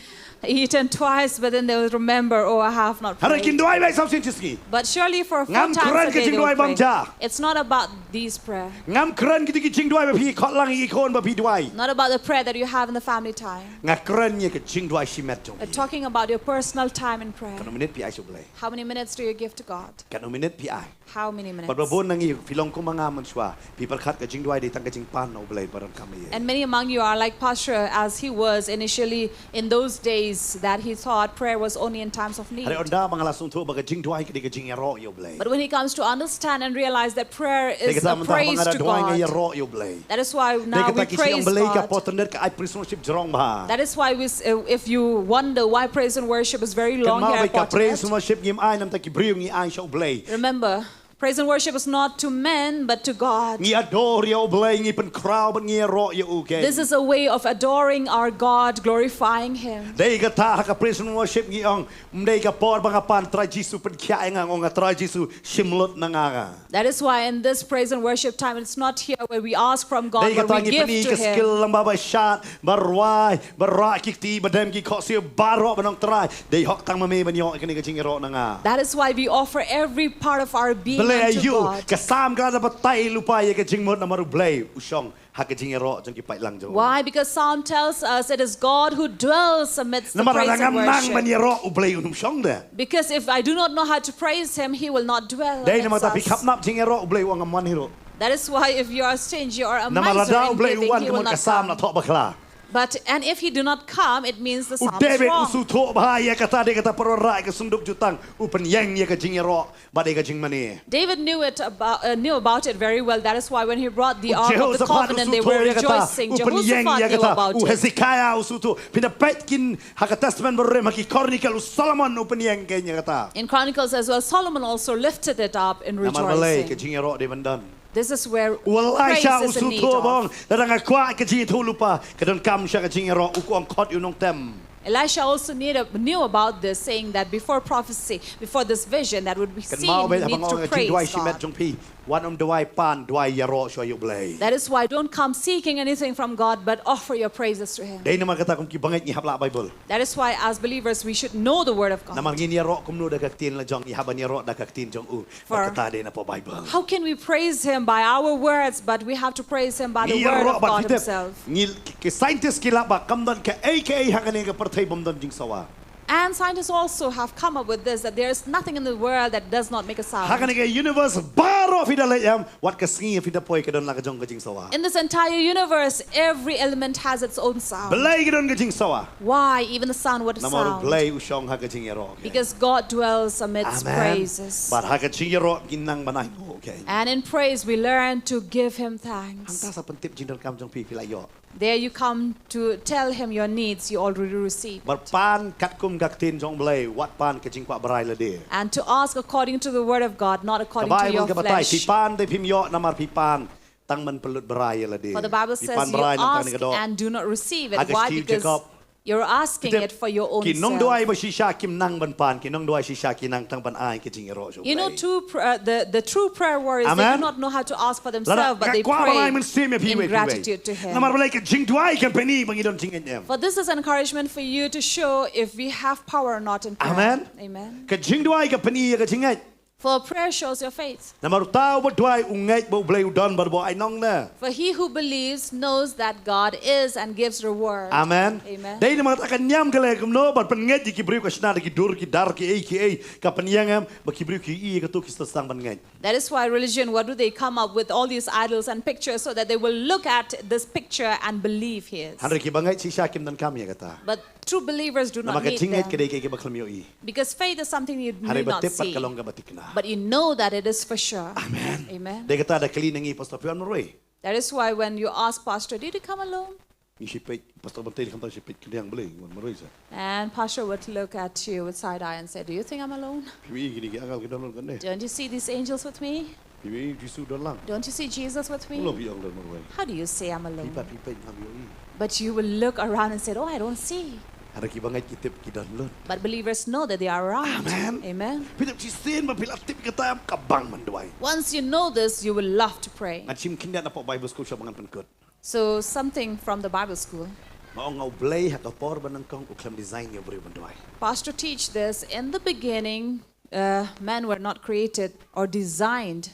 eaten twice, but then they will remember, "Oh, I have not Hynrei kin prayed." Duwai bha saw sien shi sngi. But surely for four Ngam times kren a ka day they jingduwai will bang pray. ja. It's not about these prayer. Ngam kren ki ki jingduwai ba phi khot lang ïa ki khun ba phi duwai. Not about the prayer that you have in the family time. Nga kren ïa ka jingduwai shimet jong But phi. Talking about your personal time in prayer. Katno minit phi ai sha U Blei. How many minutes do you give to God? Katno minit phi ai. How many minutes? Bad ba bun na ngi phi long kum ma nga mynshuwa. Phi pyrkhat ka jingduwai dei tang ka jingpan na U Blei ba donkam ïa. And many among you are like Pastor, as he was initially in those days that he thought prayer was only in times of need. Hynrei ynda ba nga la sngewthuh ba ka jingduwai ka dei ka jingïaroh ïa U Blei. But when he comes to understand and realize that prayer Dei is kata a mynta ba praise nga da to duwai nga God. ïaroh ïa U Blei. That is why Dei now kata we ki shong praise Blei ka God. Por Tynrit ka ai praise and worship jrong bha. That is why we, s- uh, if you wonder why praise and worship is very long Kynmaw here ba at ka praise Portland, and worship ngim ai namar ki briew, ngi ai sha U Blei. Remember, praise and worship is not to men but to God. Ngi adore ïa U Blei, ngi pynkhraw bad ngi ïaroh ïa U kein. This is a way of adoring our God, glorifying Him. Dei kata ha ka praise and worship ngi ong, ym dei ka por ba nga pan Trai Jisu pynkhiah ïa nga, nga ong, Trai Jisu shim lut na nga. That is why in this praise and worship time, it's not here where we ask from God, Dei but kata we ngi give pyni to ka Him. skill lang ba ba shat, ba rwai, ba rah ki kti, ba dem ki khohsiew baroh, ban ong, Trai, dei hok tang ma me ban ïoh ïa kane ka jingïaroh na nga. That is why we offer every part of our being Blei unto aïu, God. ka Salm ka la batai lypa ïa ka jingmut namar U Blei u shong ha ka jingïaroh jong ki paidlang jong u. Why? Because Psalm tells us it is God who dwells amidst the Namar lada praise and ngam nang ban worship. ïaroh, U Blei um shong de. Because if I do not know how to praise Him, He will not dwell Dei amidst namar ta phi us. khapnap jingïaroh, U Blei u ong ngam wan hi ruh. That is why if you are stingy or a Namar miser lada U in Blei u giving, wan He ka will mut ka not Salm la come. thoh bakla. But, and if He do not come, it means the U Psalm is David u wrong. sngewthuh bha ïa kata, dei kata por ba rah ïa ka synduk jutang, u pynïeng ïa ka jingïaroh bad ïa ka jingmane. David knew it about, uh, knew about it very well. That is why when he brought the U Ark of the Jehoshaphat u Covenant, they sngewthuh were ïa kata, rejoicing. U pynïeng Jehoshaphat ïa knew kata, about u it. Hezekiah u sngewthuh. Phin da peit kin ha ka Testament Barim, ha ki Chronicle, u Solomon u pynïeng kein ïa kata. In Chronicles as well, Solomon also lifted it up in Namar balei ka rejoicing. Jingïaroh dei ban don. This is where U praise Elisha u is in need sngewthuh ba ong, of. lada nga kwah ka jingïathuhlypa, ka donkam sha ka jingïaroh, u kwah khot ïa u nongtem. Elisha also need a, knew about this, saying that before prophecy, before this vision that would be seen, Kynmaw ba you haba need nga ong to ka praise jingduwai shimet God. Jong phi, wat nym duwai pan, duwai ïaroh shuwa ïa U Blei. That is why don't come seeking anything from God, but offer your praises to Him. Dei namar kata kum ki bangeit ngi hap lah Bible. That is why, as believers, we should know the Word of God. Namar ngin ïaroh kumno da ka ktien la jong, ngi hap ban ïaroh da ka ktien jong u. For Bad kata dei na poh Bible. How can we praise Him by our words, but we have to praise Him by the Ngi Word ïaroh of bad God ki tip. Himself? Ngi ki scientist ki lah ba kam don kaei kaei ha kane ka pyrthei bym don jingsawa. And scientists also have come up with this, that there is nothing in the world that does not make a Ha sound. kane ka universe baroh phi da leit em, wat ka sngi phi da poi ka don la ka jong ka jingsawa. In this entire universe, every element has its own sound. Balei ka don ka jingsawa? Why even the sound, what a Namar U sound? Blei u shong ha ka jingïaroh. Because God dwells amidst Amen. Praises. Bad ha ka jingïaroh ngin nang ban ai nguh, okay. And in praise, we learn to give Him thanks. Hangta sa pyntip jingdonkam jong phi, phi la ïoh. There you come to tell Him your needs, you already received. Bad pan katkum ka ktien jong U Blei, wat pan ka jingkwah brai lade. And to ask according to the word of God, not Ka according to Bible your ka batai, phi flesh. Pan te phim ïoh namar phi pan tang ban pyllut brai ïa lade. For the Bible Phi says pan you brai nangta ask ne ka doh. and do not receive it. Ha ka Why? shithi u Because Jakob, You're asking it for your own self. Ki nongduwai ba shisha kim nang ban pan, ki nongduwai shisha ki nang tang ban ai ki jingïaroh sha U Blei. You know, true pr- uh, the, the true prayer warriors, they do not know how to ask for themselves, but they pray in gratitude to Him. Namar balei ka jingduwai kan pyni ba ngi don jingngeit ne em. For this is encouragement for you to show if we have power or not in prayer. Amen. Amen. Ka jingduwai ka pyni ïa ka jingngeit. For prayer shows your faith. Namar uta uba duwai u ngeit ba U Blei u don bad ba u ai nong ne. For he who believes knows that God is and gives reward. Amen. Amen. Dei namar kata ka niam ka leh kumno ban pynngeit ïa ki briew, ka shna da ki dur ki dar ki ei ki ei, ka pynïeng em ba ki briew ki ïohi ïa kato, ki sdang ban ngeit. That is why religion, what do they come up with all these idols and pictures so that they will look at this picture and believe he is. Hynrei kiba ngeit shisha kim donkam ïa kata. But true believers do not need them. Namar ka jingngeit ka dei kaei kaba khlem ïohi. Because faith is something you need not see. Hynrei ba tip pat ka long kaba thikna. But you know that it is for sure. Amen. Amen. Dei kata da kylli na ngi Pastor, phi wan marwei? That is why when you ask Pastor, "Did you come alone?" Ngi shi peit, Pastor Bante khamtam shi peit khyndiat, balei wan marwei seh. And Pastor would look at you with side eye and say, "Do you think I'm alone? Phi ïohi kine ki angel ki don lon kane? Don't you see these angels with me? Phi ïohi Jisu don lang? Don't you see Jesus with me?" Kumno phi ong don marwei? How do you say I'm alone? Phi pat phi peit ngam ïohi. But you will look around and say, "Oh, I don't see." Hynrei kiba ngeit ki tip ki don lut. But believers know that they are around. Amen. Amen. Phi tip shisien ba phi la tip kata em ka bang ban duwai. Once you know this, you will love to pray. Ngan shim khyndiat napoh Bible school shwa ba ngan pynkut. So something from the Bible school. Ba ong U Blei ha ka por ba nyngkong u khlem design ïa u briew ban duwai. Pastor teach this, in the beginning, uh, men were not created or designed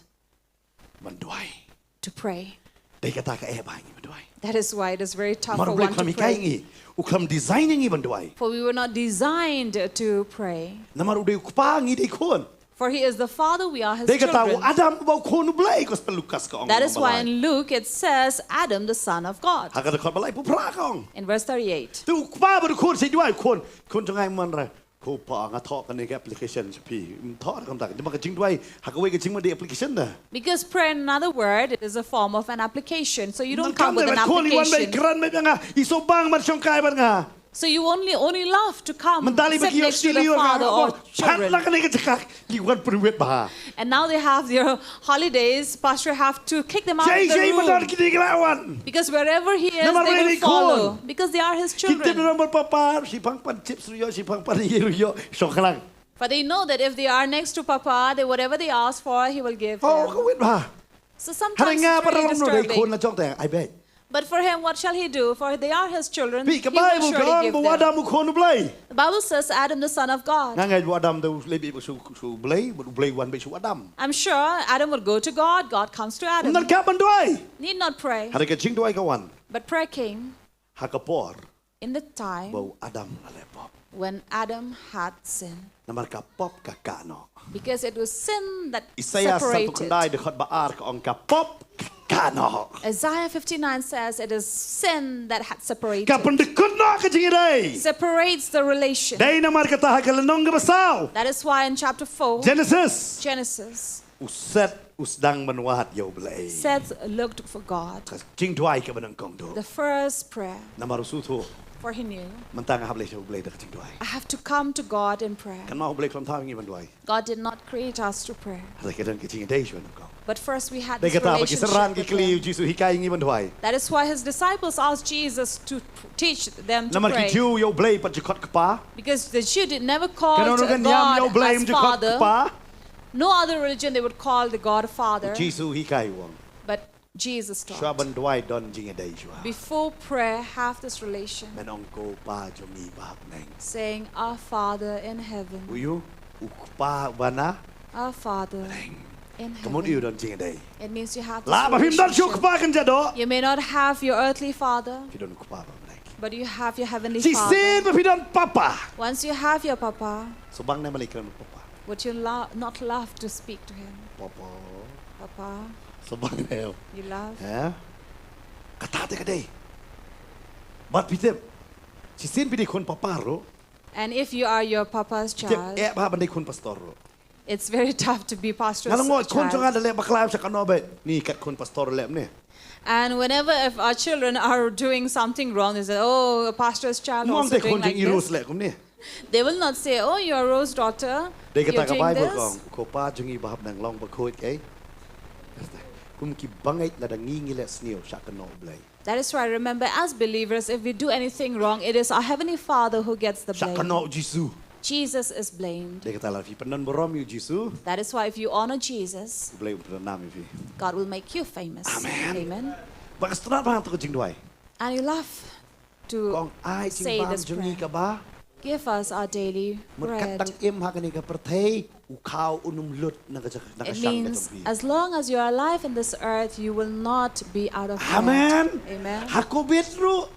ban duwai. To pray. Dei kata ka eh ba ngi ban duwai. That is why it is very tough for one to pray. Namar U Blei u khlem hikai ngi, u khlem design ïa ngi ban duwai. For we were not designed to pray. Namar u dei u kpa, ngi dei khun. For he is the Father, we are his children. Dei kata u Adam uba u khun U Blei, Gospel Lukas ka ong. That is why in Luke it says, "Adam, the son of God." Ha ka dkhot ba laiphew phra ka ong. In verse thirty-eight. Te u kpa bad u khun sa duwai, khun, khun jong nga, ïa man re. Ko pa, nga thoh kane ka application sha phi. Ym thoh kumta. Namar ka jingduwai ha kawei ka jingmut dei application da. Because prayer, in another word, it is a form of an application. So you don't come with an application. Mynta lei bad khun, i wan bad i kren bad nga, i sngewbang ban shongkai bad nga. So you only, only love to come sit next to the father or children. Mynta lei ba ki ïoh sdang ïa ka, oh, pat la kane ka jaka, ki wan pynwit bha. And now they have their holidays, pastor have to kick them out of the room. Jai jai ba don kine ki la wan. Because wherever he is, they will follow. Namar balei? Dei khun. Because they are his children. Ki tip namar papa, shipang pan chips ruh ïoh, shipang pan ïing ruh ïoh, shong khnang. For they know that if they are next to papa, they, whatever they ask for, he will give them. Oh, ka wit bha. So sometimes it's really disturbing. Hynrei nga pat la long nongdei khun la jong te, I bet. But for him, what shall he do? For they are his children, he will surely give them. Phi, ka Bible ka ong ba u Adam u khun U Blei. The Bible says Adam, the son of God. Nga ngeit ba u Adam u dei u leit beit sha u, sha u Blei, bad u Blei u wan beit sha u Adam. I'm sure Adam would go to God, God comes to Adam. Ym donkam ban duwai. Need not pray. Hynrei ka jingduwai ka wan. But prayer came. Ha ka por. In the time. Ba u Adam u la leh pop. When Adam had sinned. Namar ka pop ka kah noh. Because it was sin that separated. Isaiah sanphew khyndai dkhot ba ar ka ong ka pop ka kah noh. Isaiah fifty-nine says it is sin that had separated. Ka pyndkut noh ka jingïadei. Separates the relation. Dei namar kata ha ka lynnong kaba saw. That is why in chapter four, Genesis. Genesis. U Seth u sdang ban wad ïa U Blei. Seth looked for God. Ka jingduwai kaba nyngkong duh. The first prayer. Namar u sngewthuh. For he knew. Mynta nga hap leit sha U Blei da ka jingduwai. I have to come to God in prayer. Kynmaw U Blei u khlem thaw ïa ngi ban duwai. God did not create us to pray. Hynrei ka don ka jingïadei shuwa nyngkong. But first we had this relationship with him. Dei kata ba ki synran ki kylli ïa U Jisu, hikai ngi ban duwai. That is why his disciples asked Jesus to p- teach them to pray. Namar ki Jiw ïa U Blei pat ju khot Kpa. Because the Jew did never call God as Father. Kano kano ka niam ïa U Blei ym ju khot Kpa. No other religion they would call the God Father. U Jisu hikai u ong. But Jesus taught. Shuwa ban duwai don jingïadei shuwa. Before prayer, have this relation. Men ong Ko Pa jong ngi ba ha bneng. Saying, "Our Father in heaven." U ïoh, u Kpa uba na bneng. Our Father in heaven. Ka mut u don jingïadei. It means you have this relationship. Lah ba phim don shuh u kpa kynja doh. You may not have your earthly father. Phi don u Kpa ba ha bneng. But you have your heavenly Father. Shisien ba phi don papa. Once you have your papa. Sngewbang ne balei kren papa? Would you lo- not love to speak to him? Papa. Papa. Sngewbang ne? You love? Eh? Kata te ka dei. Bad phi tip. Shisien phi dei khun papa ruh. And if you are your papa's child, tip eh bha ban dei khun pastor ruh. It's very tough to be pastor's child. Nga la ngat khun jong nga da leh bakla sha kano bad. Ni kat khun pastor leh ne. And whenever if our children are doing something wrong, they say, "Oh, a pastor's child also doing like this." Ym ong te khun jong i Rose leh kumne. They will not say, "Oh, you're Rose's daughter, you're doing this." Dei kata ka Bible ka ong, Ko Pa jong ngi ba ha bneng, long bakhuid, eh? Kum ki bangeit lada ngi ngi leh sniew sha kano U Blei. That is why, remember, as believers, if we do anything wrong, it is our Heavenly Father who gets the Sha blame. kano Jisu. Jesus is blamed. Dei kata la phi pynbor ïa u Jisu. That is why, if you honor Jesus, U Blei u pynnam ïa phi. God will make you famous. Amen. Amen. Ba ka strat ba hangto ka jingduwai. And you love to Kong ai say jingbam this jong ngi prayer. Kaba. Give us our daily Mut kat bread. tang im ha kane ka pyrthei u khaw un ym lut na ka jaka na ka It shang ka means jong phi. As long as you are alive in this earth, you will not be out of bread. Amen. Amen. Ha Covid ruh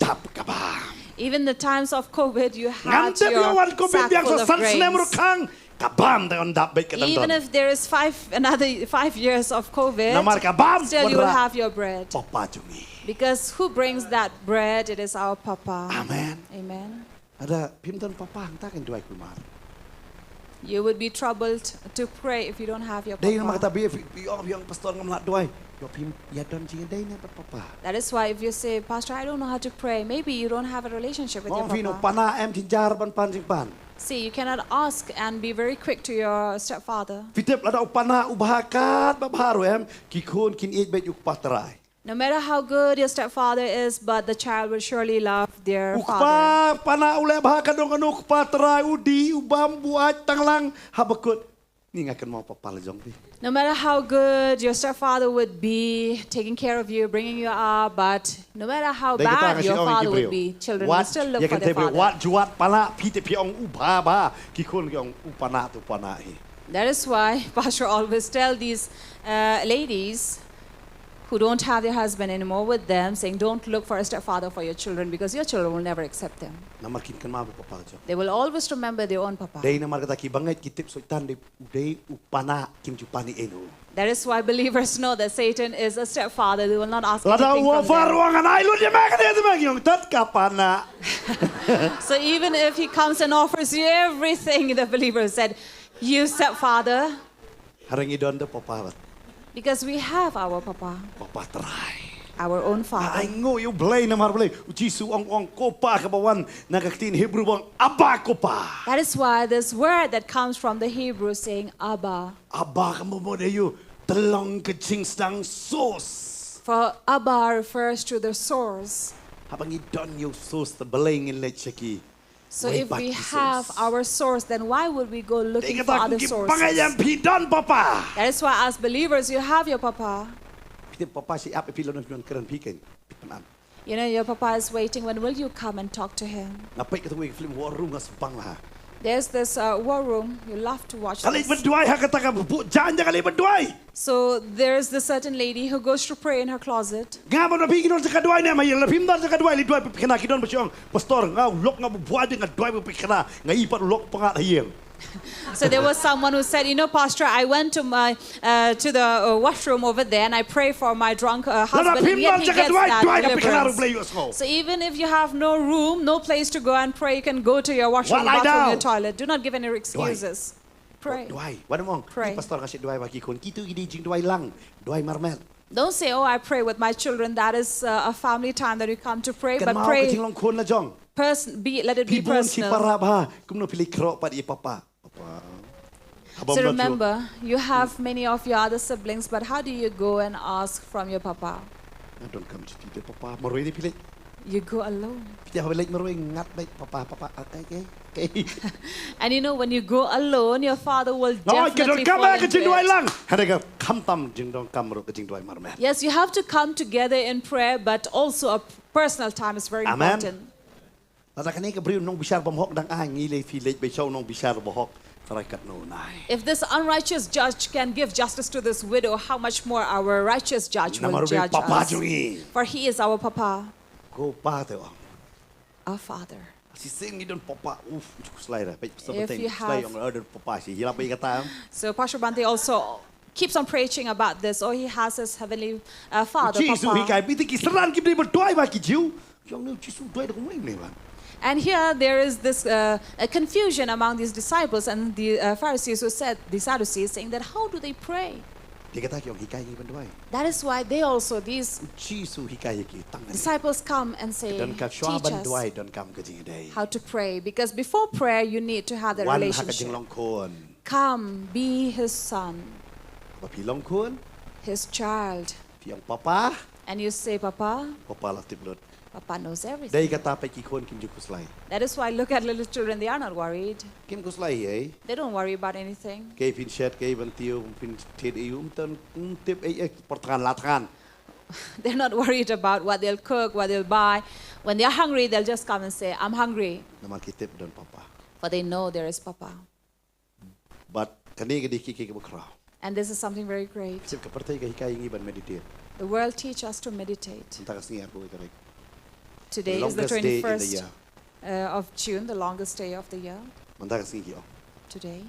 dap ka bam. Even the times of COVID, you Ngam had tip ïa your wan Covid sackful biang sa of san snem ruh grains. Khang ka bam te yn dap beit ka dang Even don. If there is five another five years of COVID, Namar ka bam still you will wanrah. Have your bread. Papa jong ngi. Because who brings that bread? It is our Papa. Amen. Amen. Lada phim don papa hangta kan duwai kulmar. You would be troubled to pray if you don't have your Dei namar Papa. Kata bi phi ong phi ong pastor ngam lah duwai. Ïoh phim ïa don jingdei ne bad papa. That is why if you say, Pastor, I don't know how to pray, maybe you don't have a relationship with Mo your phi no Papa. Pana em jinjar ban pan jingpan. See, you cannot ask and be very quick to your stepfather. Phi tip lada u Pana u bha kat ba bha ruh em ki khun kin ïeit beit ïa u kpa trai. No matter how good your stepfather is, but the child will surely love their U father. kpa Pana u leh bha ka dong kano kpa trai u dih u bam buaid tang lang haba kut. Ni nga kynmaw papa la jong phi. No matter how good your stepfather would be, taking care of you, bringing you up, but no matter how Dei kata bad nga your shu ong ïa ki father would briew. be, children Wat, will still look ïa for kata their briew, father. Wat juat Pana phi te phi ong u bha bha ki khun ki ong u Pana tu Pana hi. That is why Pastor always tell these uh, ladies who don't have their husband anymore with them, saying, don't look for a stepfather for your children because your children will never accept them. Namar kin kynmaw ba papa la jong. They will always remember their own papa. Dei namar kata ki bangeit ki tip Soitan dei u dei u Pana kim ju Pana eno. That is why believers know that Satan is a stepfather. They will not ask Lada anything u from offer them. Ong ngan ai lut ïa me kane te me ngi ong tat ka Pana. So even if he comes and offers you everything, the believer said, you stepfather, Hynrei ngi don da papa bad. Because we have our papa, Papa trai. Our own father. Ai ngu ïa u Blei namar Blei. U Jisu ong ong ko pa kaba wan na ka ktien Hebrew ba ong Abba ko pa. That is why this word that comes from the Hebrew saying Abba. Abba ka mut ba dei u tyllong ka jingsdang source. For Abba refers to the source. Haba ngi don ïa u source te balei ngin leit sha ki. So if we have our source, then why would we go looking for other sources? Phi don papa. That is why as believers you have your papa. Phi tip papa shi ap phi lon phi kren phi ken. You know, your papa is waiting. When will you come and talk to him? Nga peit ka film War Room nga sbang la. There's this uh, War Room. You love to watch this. Ka leit ban duwai ha kata ka buh jan ka leit ban duwai. So there's this certain lady who goes to pray in her closet. Nga ban phi ki don jaka duwai ne ma ïa la phim don jaka duwai leit duwai phi kena ki don ba shong. Pastor nga lok nga buh nga duwai ba phi kena nga i pat lok pangat ha ïing. So there was someone who said, you know, Pastor, I went to my uh, to the uh, washroom over there and I pray for my drunk uh, husband, and yet he gets that deliverance. So even if you have no room, no place to go and pray, you can go to your washroom, your bathroom, your toilet. Do not give any excuses. Pray. Duwai. Wan mong. Pray. Pastor nga shu duwai ba ki khun kitu ki dei jingduwai lang. Duwai marmet. Don't say, oh, I pray with my children. That is uh, a family time that we come to pray. But pray. Kynmaw ka jinglong khun la jong. Person, be, let it be personal. Phi bun ki para ba kumno phi leit khroh pat ïa papa. So remember, you have many of your other siblings, but how do you go and ask from your papa? I don't come to you, papa. Marwei ni phi leit. You go alone. Phi te haba leit marwei ngat beit papa, papa. Okay, okay. And you know, when you go alone, your father will definitely fall into it. Ka jingduwai lang. Hynrei ka khamtam jingdonkam ruh ka jingduwai marmet. Yes, you have to come together in prayer, but also a personal time is very important. Lada kane ka briew nongbishar bymhok dang ai ngi lei phi leit beit sha u nongbishar bahok. Trai katno nai. If this unrighteous judge can give justice to this widow, how much more our righteous judge will judge us? For he is our papa. Ko pa te ong. Our father. Shisien ngi don papa. Uf, ju slai ra. Peit pisa bateng slai ong order papa shi. Hi la peit kata. So Pastor Bante also keeps on preaching about this. Oh, he has his heavenly uh, father, papa. Jisu hikai phi te ki synran ki dei ba duwai ba ki Jiw. Ong ne Jisu duwai da kumne ne ba. And here there is this uh, a confusion among these disciples and the uh, Pharisees who said, the Sadducees, saying that how do they pray? Te kata ki ong hikai ngi ban duwai. That is why they also, these Jisu hikai ïa ki tang. Disciples come and say, Donkam shuwa ban duwai donkam ka jingdei. How to pray. Because before prayer, you need to have that relationship. Wan ha ka jinglong khun. Come, be his son. Ba phi long khun. His child. Phi ong papa. And you say, Papa, Papa la tip lut. Papa knows everything. Dei kata peit ki khun kim ju khuslai. That is why look at little children, they are not worried. Kim khuslai ei. They don't worry about anything. Kei phin shet, kei ban tiew, phin thied ei, um tan, um tip ei ei por thngan la thngan. They're not worried about what they'll cook, what they'll buy. When they are hungry, they'll just come and say, I'm hungry. Namar ki tip don Papa. For they know there is Papa. Bad kane ka dei ka kiei kiei kaba khraw. And this is something very great. Shisien ka pyrthei ka hikai ïa ngi ban meditate. The world teach us to meditate. Mynta ka sngi arphew wei tarik. Today is the longest day in the twenty-first year. Uh, of June, the longest day of the year. Mynta ka sngi ki ong. Today.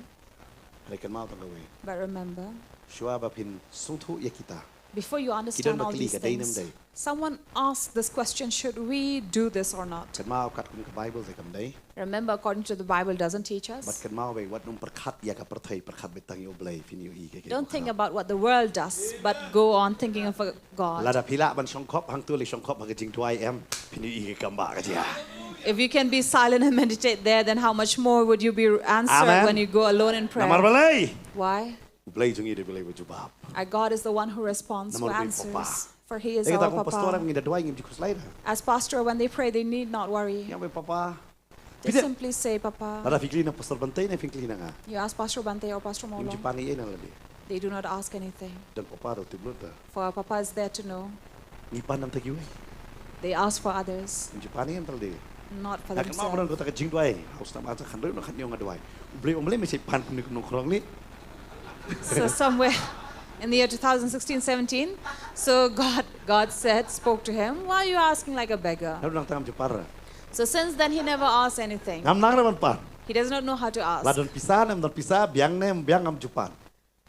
Hynrei kynmaw tang kawei. But remember. Shuwa ba phin sngewthuh ïa kita. Before you understand all these things, someone asked this question, should we do this or not? Kynmaw katkum ka Bible te kam dei. Remember, according to the Bible, doesn't teach us. Bad kynmaw beit, wat nym pyrkhat ïa ka pyrthei, pyrkhat beit tang ïa U Blei, phin ïohi kaei kaei. Don't think about what the world does, but go on thinking of a God. Lada phi lah ban shongkop hangto, leit shongkop ha ka jingduwai em, phin ïohi kaei kaba ka jia. If you can be silent and meditate there, then how much more would you be answered when you go alone in prayer? Namar balei? Why? U Blei jong ngi u dei u Blei uba jubab. Our God is the one who responds, who answers. Namar u dei u Papa. For he is our Papa. Ïa kata kum pastor ngi da duwai ngim ju khuslai da. As pastor, when they pray, they need not worry. Ïa u Papa. They simply say, Papa. Lada phi kylli na Pastor Bante ne phin kylli na nga. You ask Pastor Bante or Pastor Mawlong. Ngim ju pan ei ei na lade. They do not ask anything. Don Papa da u tip lut da. For our Papa is there to know. Ngi pan na bynta kiwei. They ask for others. Ngim ju pan ei ei na lade. Not for themselves. Nga kynmaw ba don kata ka jingduwai. Ha u snem ar hajar khathynriew khathynñiew nga duwai. U Blei u ong balei me shait pan kumne ka nongkhrong leh. So somewhere in the year two thousand sixteen seventeen, so God, God said, spoke to him, why are you asking like a beggar? Nga ruh nangta ngam ju pan. So since then he never asked anything. Ngam nang ruh ban pan. He does not know how to ask. La don pisa ne ym don pisa, biang ne ym biang, ngam ju pan.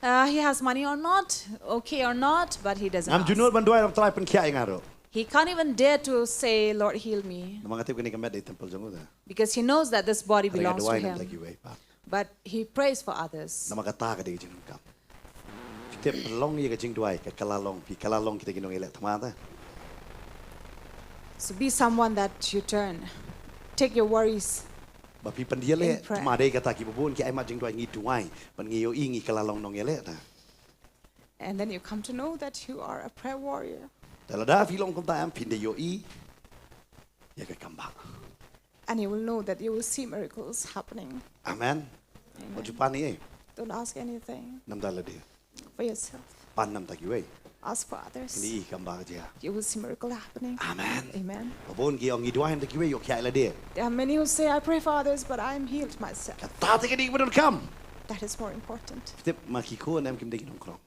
Uh, he has money or not, okay or not, but he doesn't ask. Ngam ju nud ban duwai ïa u Trai pynkhiah ïa nga ruh. He can't even dare to say, Lord, heal me. Namar nga tip kane ka met dei temple jong u da. Because he knows that this body belongs to him. Hynrei nga duwai na bynta kiwei pat. But he prays for others. Namar kata ka dei ka jingdonkam. Phi tip, pynlong ïa ka jingduwai, ka kylla long, phi kylla long kita ki nongïaleh thma te. So be someone that you turn. Take your worries. Ba phi pynïaleh thma, dei kata kiba bun ki ai mat jingduwai, ngi duwai ban ngi ïohi ngi kylla long nongïaleh te. And then you come to know that you are a prayer warrior. Te lada phi long kumta em, phin da ïohi ïa ka kambah. And you will know that you will see miracles happening. Amen. Wat ju pan ei ei. Don't ask anything. Na bynta lade. For yourself. Pan na bynta kiwei. Ask for others. Phin da ïohi kambah ka jia. You will see miracle happening. Amen. Amen. Ba bun ki ong ngi duwai na bynta kiwei, ïoh khiah ïa lade. There are many who say, I pray for others, but I am healed myself. Kata te ka dei kaba donkam. That is more important. Phi tip, ma ki khun em kim dei ki nongkhrong.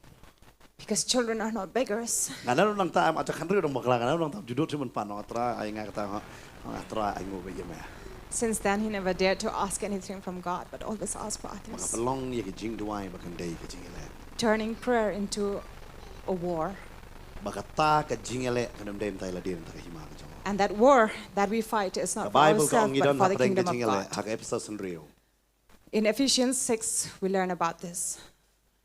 Because children are not beggars. Nga naduh nangta em, ar hajar khathynriew dang bakla, nga naduh nangta em ju dud shuh ban pan, ong A Trai ai nga kata, ong A Trai ai nguh beit ïa me. Since then he never dared to ask anything from God, but always ask for others. Ba nga pynlong ïa ka jingduwai ba kan dei ka jingïaleh. Turning prayer into a war. Ba kata ka jingïaleh kan ym dei na bynta ïa lade, na bynta ka hima ka jong nga. And that war that we fight is not for ourselves, but for the kingdom of God. Ka Bible ka ong ngi don hapdeng ka jingïaleh ha ka Ephesus hynriew. In Ephesians six, we learn about this.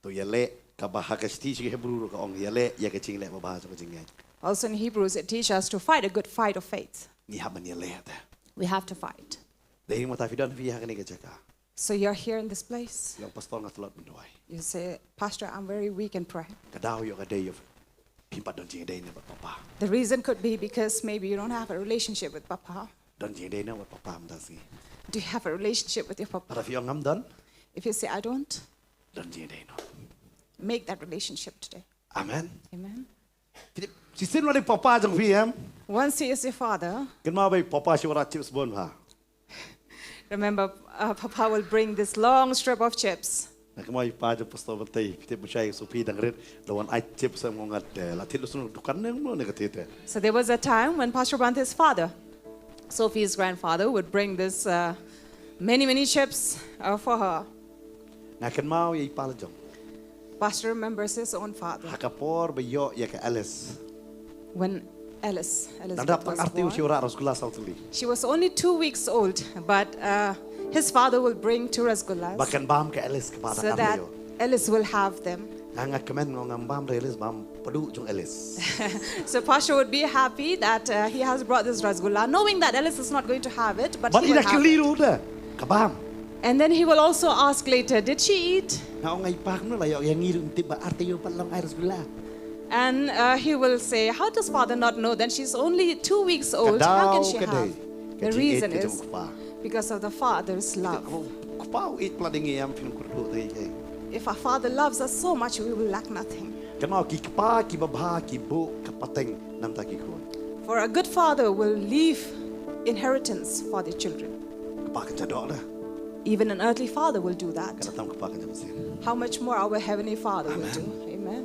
To ïaleh, kaba ha ka shithi sha ki Hebru ruh ka ong ïaleh ïa ka jingleh babha jong ka jingngeit. Also in Hebrews, it teaches us to fight a good fight of faith. Ngi hap ban ïaleh te. We have to fight. Dei hi mynta phi don phi ha kane ka jaka. So you're here in this place. Ïa u pastor nga tlot ban duwai. You say, Pastor, I'm very weak in prayer. Ka daw ïoh ka dei ïoh phim pat don jingïadei ne bad Papa. The reason could be because maybe you don't have a relationship with Papa. Don jingïadei ne bad Papa mynta sngi. Do you have a relationship with your Papa? Lada phi ong ngam don. If you say, I don't. Don jingïadei noh. Make that relationship today. Amen. Amen. Phi tip, shisien wat dei papa jong phi em. Once he is your father. Kynmaw ba i papa shu wanrah chips bun bha. Remember, uh, Papa will bring this long strip of chips. Nga kynmaw i pa jong Pastor Bantei, phi tip, mynshwa i Sophie dang rit, la wan ai chips em, nga ong te, la thied lut sha dukan ne mano ne ka thied te. So there was a time when Pastor Bante's father, Sophie's grandfather, would bring this, uh, many, many chips, uh, for her. Nga kynmaw ïa i pa la jong. Pastor remembers his own father. Ha ka por ba ïoh ïa ka Alice. When Alice, Alice was born. Dang dap tang artylli, shu wanrah rasgulla saw tylli. She was only two weeks old, but, uh, his father will bring two rasgullas. Ba kan bam ka Alice kaba dang artylli. So that Alice will have them. Nga, nga kmen, nga ong ngam bam re Alice, bam pdeng jong Alice. So Pastor would be happy that, uh, he has brought this rasgulla, knowing that Alice is not going to have it, but he will have it. Bad i da kylli ruh te, ka bam. And then he will also ask later, did she eat? Nga ong ïa i pa, kumno la ïoh ïa ngi ruh ngim tip ba artylli pat long ai rasgulla. And uh, he will say, "How does father not know? Then she's only two weeks old. How can she have?" The reason is because of the father's love. Kpa u ïeit palat ïa ngi, ym pynkhruh te ei. If our father loves us so much, we will lack nothing. Kynmaw, ki kpa kiba bha ki buh ka pateng namar ki khun. For a good father will leave inheritance for the children. Kpa kan jadoh da. Even an earthly father will do that. Kan tam kpa kan jam sin. How much more our heavenly father will do. Amen.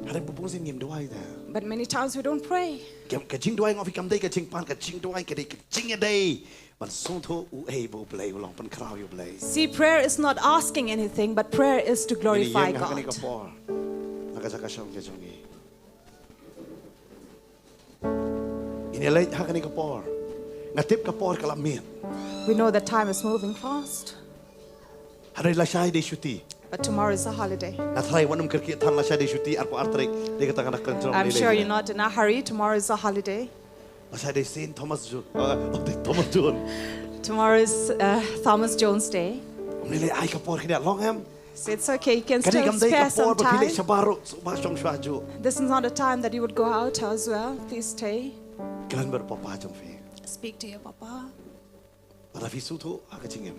Hynrei bun sien ngim duwai da. But many times we don't pray. Ka jingduwai nga ong ïa phi kam dei ka jingpan, ka jingduwai ka dei ka jingïadei ban sngewthuh uei ba U Blei u long, pynkhraw ïa U Blei. See, prayer is not asking anything, but prayer is to glorify God. Ngi ïeng ha kane ka por na ka jaka shong ka jong ngi. Ngi leit ha kane ka por. Nga tip ka por ka la miet. We know that time is moving fast. Hynrei lashai dei shuti. But tomorrow is a holiday. Nga tharai wat nym kyrkieh than, lashai dei shuti, arphew ar tarik, dei kata nga da kren. I'm sure you're not in a hurry. Tomorrow is a holiday. Lashai dei Saint Thomas Jones. Uh, Thomas Jones. Tomorrow is uh, Thomas Jones Day. Ym lei lei ai ka por khyndiat, long em. So it's okay, you can still spare some time. Kane kam dei ka por ba phi leit shabar ruh, shu ba shong shuwa juh. This is not a time that you would go out as well. Please stay. Kren bad papa jong phi. Speak to your papa. Lada phi sngewthuh ha ka jingim,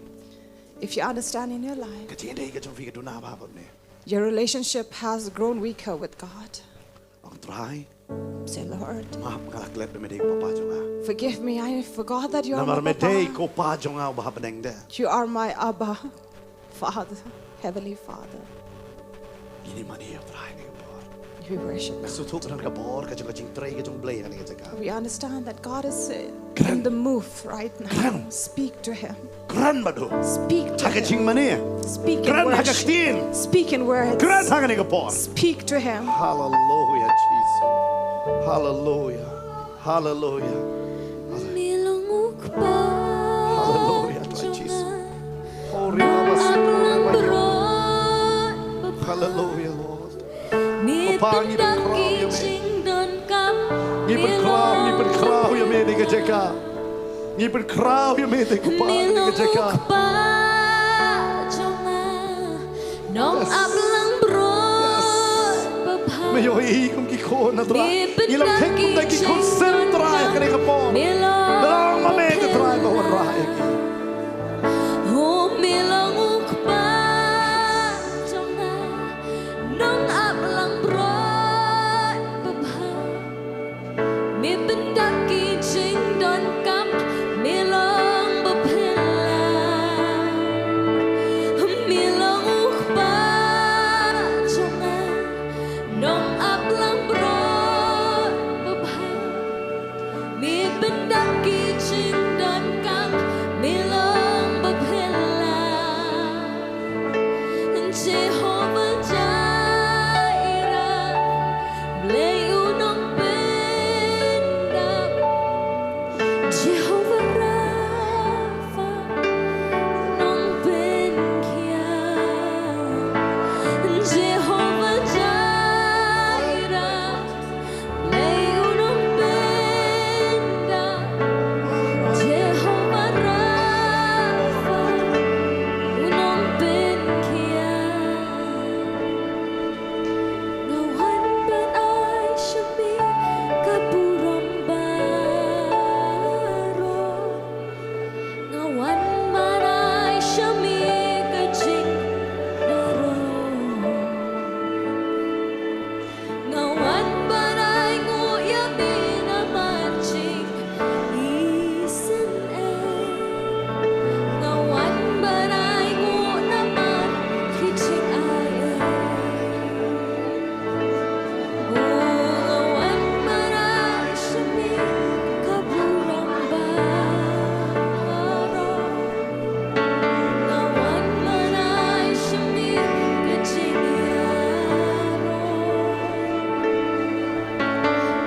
if you understand in your life, ka jingïadei ka jong phi ka duna bha bad me, your relationship has grown weaker with God. Ong Trai, say, Lord, map, nga la klet ba me dei u papa jong nga. Forgive me, I forgot that you are my papa. Namar me dei ko pa jong nga uba ha bneng de. You are my Abba Father, Heavenly Father. Ngin ïa mane ïa U Trai ha kane ka por. We worship. Nga sngewthuh ka don ka bor ka jong ka jingtrei ka jong U Blei ha kane ka jaka. We understand that God is uh, in the move right now. Kren. Speak to him. Kren bad u. Speak to him. Ha ka jingmane. Speak in worship. Kren ha ka ktien. Speak in words. Kren ha kane ka por. Speak to him. Hallelujah, Jesus. Hallelujah. Hallelujah. Hallelujah. Hallelujah, Trai Jisu. Oh, rila basuk. Hallelujah, Lord. Papa, ngi pynkhraw ïa me. Ngi pynkhraw, ngi pynkhraw ïa me ha kane ka jaka. Ngi pynkhraw ïa me te, Papa, ha kane ka jaka. Nong ap lang brot babha. Me ïohi kum ki khun, Trai. Ngi la thik kum ki khun sir, Trai, ha kane ka por. Me long ma me, Trai, ba wanrah ïa ki. Ho me long u Kpa jong nga. Nong ap lang brot babha. Me pyndap ki jingdonkam, me long baphylla. Me long u Kpa jong nga, nong ap lang brot babha. Me pyndap ki jingdonkam, me long baphylla. Jehovah Jireh, Blei u nongpyndap. Jehovah Rapha, nongpynkhiah. Jehovah Jireh, Blei u nongpyndap. Jehovah Rapha, u nongpynkhiah. Nga wan ban ai sha me ka burom baroh. Nga wan ban ai sha me ka jingïaroh. Nga wan ban ai nguh ïa me namar jingisynei. Nga wan ban ai nguh namar ki jingai ei. O, nga wan ban ai sha me ka burom baroh. Nga wan ban ai sha me ka jingïaroh.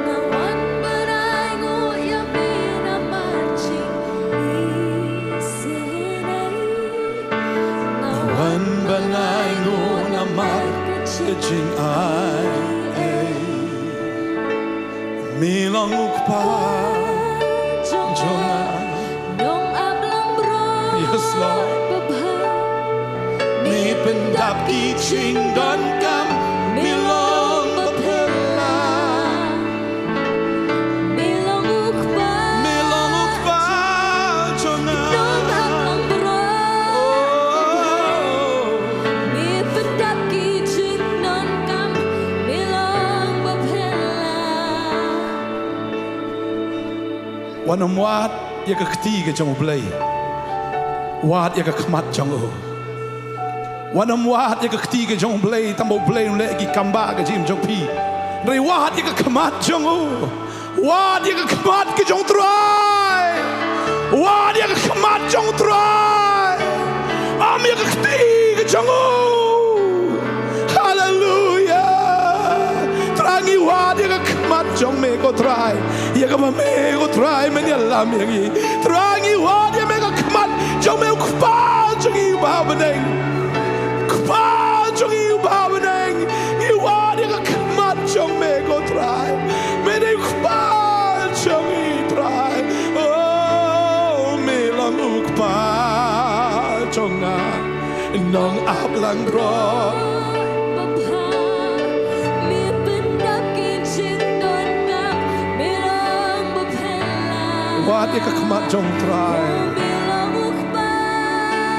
Nga wan ban ai nguh ïa me namar jingisynei. Nga wan ban ai nguh namar ka jingai ei. Me long u Kpa jong nga. Nong ap lang brot babha. Yes, Lord. Me pyndap ki jingdonkam, me long baphylla. Wat nym wad ïa ka kti ka jong U Blei. Wad ïa ka khmat jong u. Wat nym wad ïa ka kti ka jong U Blei, tang ba U Blei un leh ki kam ba ka jingim jong phi. Hynrei wad ïa ka khmat jong u. Wad ïa ka khmat ka jong U Trai. Wad ïa ka khmat jong U Trai. Ym ïa ka kti ka jong u. Haleluya. Trai, ngi wad ïa ka khmat jong me ko Trai. Ïa kaba me ko Trai men ïalam ïa ngi. Trai, ngi wad ïa me ka khmat jong me, U Kpa jong ngi uba ha bneng. Kpa jong ngi uba ha bneng. Ngi wad ïa ka khmat jong me ko Trai. Me dei U Kpa jong ngi Trai. Oh, me long U Kpa jong nga. Nong ap langbrot. Wad ïa ka khmat jong Trai.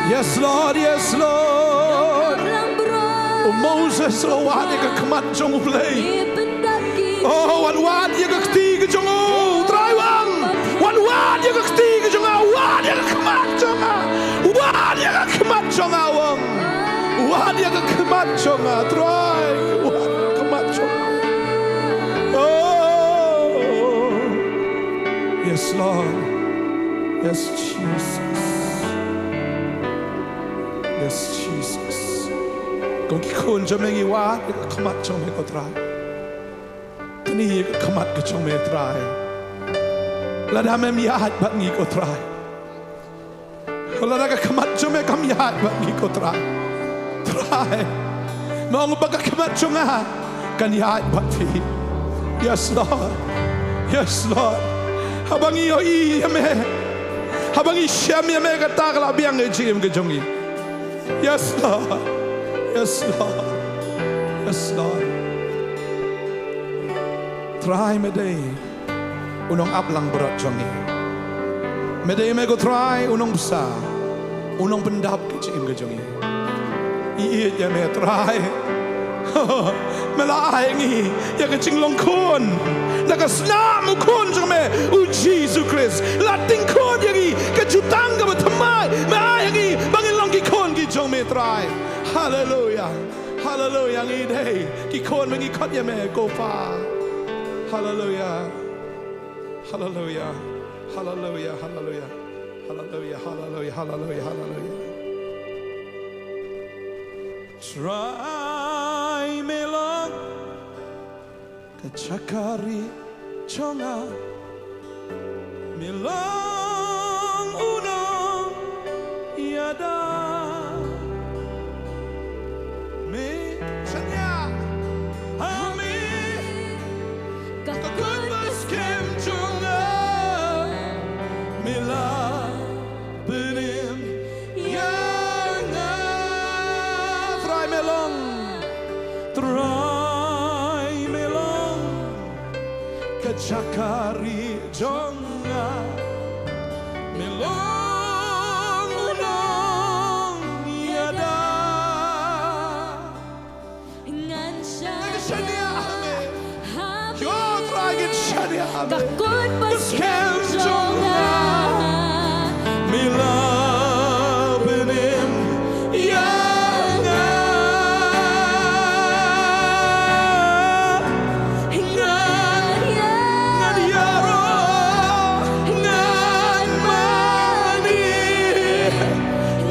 Yes, Lord, yes, Lord. U Moses u la wad ïa ka khmat jong U Blei. Oh, wat wad ïa ka kti ka jong u, Trai wan. Wat wad ïa ka kti ka jong nga, wad ïa ka khmat jong nga. Wad ïa ka khmat jong nga, wan. Wad ïa ka khmat jong nga, Trai. Wad ïa ka khmat jong nga. Oh. Yes, Lord. Yes, Jesus. Yes, Jesus. Kum ki khun jong me ngi wad ïa ka khmat jong me ko Trai. Kane ka khmat ka jong me Trai. Lada mem ïaid bad ngi ko Trai. Lada ka khmat jong me kam ïaid bad ngi ko Trai. Trai. Me ong ba ka khmat jong nga kan ïaid bad phi. Yes, Lord. Yes, Lord. Haba ngi ïohi ïa me, haba ngi shem ïa me, kata ka la biang ïa ka jingim ka jong ngi. Yes, Lord. Yes, Lord. Yes, Lord. Trai, me dei u nong ap langbrot jong ngi. Me dei me ko Trai u nongbsa, u nongpyndap ka jingim ka jong ngi. Ngi ïeit ïa me Trai. Me la ai ngi ïa ka jinglong khun na ka snam u Khun jong me u Jisu Khrist. La tyngkhun ïa ngi ka jutang kaba thymmai. Me ai ïa ngi ba ngin long ki khun ki jong me Trai. Haleluya. Haleluya. Ngi dei ki khun ba ngi khot ïa me ko Pa. Haleluya. Haleluya. Haleluya. Haleluya. Haleluya. Haleluya. Haleluya. Haleluya. Trai, me long ka jaka rieh jong nga. Me long u nongïada. Me shaniah ha me, ka kut ba skhem jong nga. Me la pynim ïa nga. Trai, me long, Trai, me long ka jaka rieh jong nga. Me long u nongïada. Ngan shaniah ha me. Ïoh Trai, ngin shaniah ha me. Ka kut ba skhem jong nga. Me la pynim ïa nga. Ngan ïa, ngan ïaroh, ngan mane.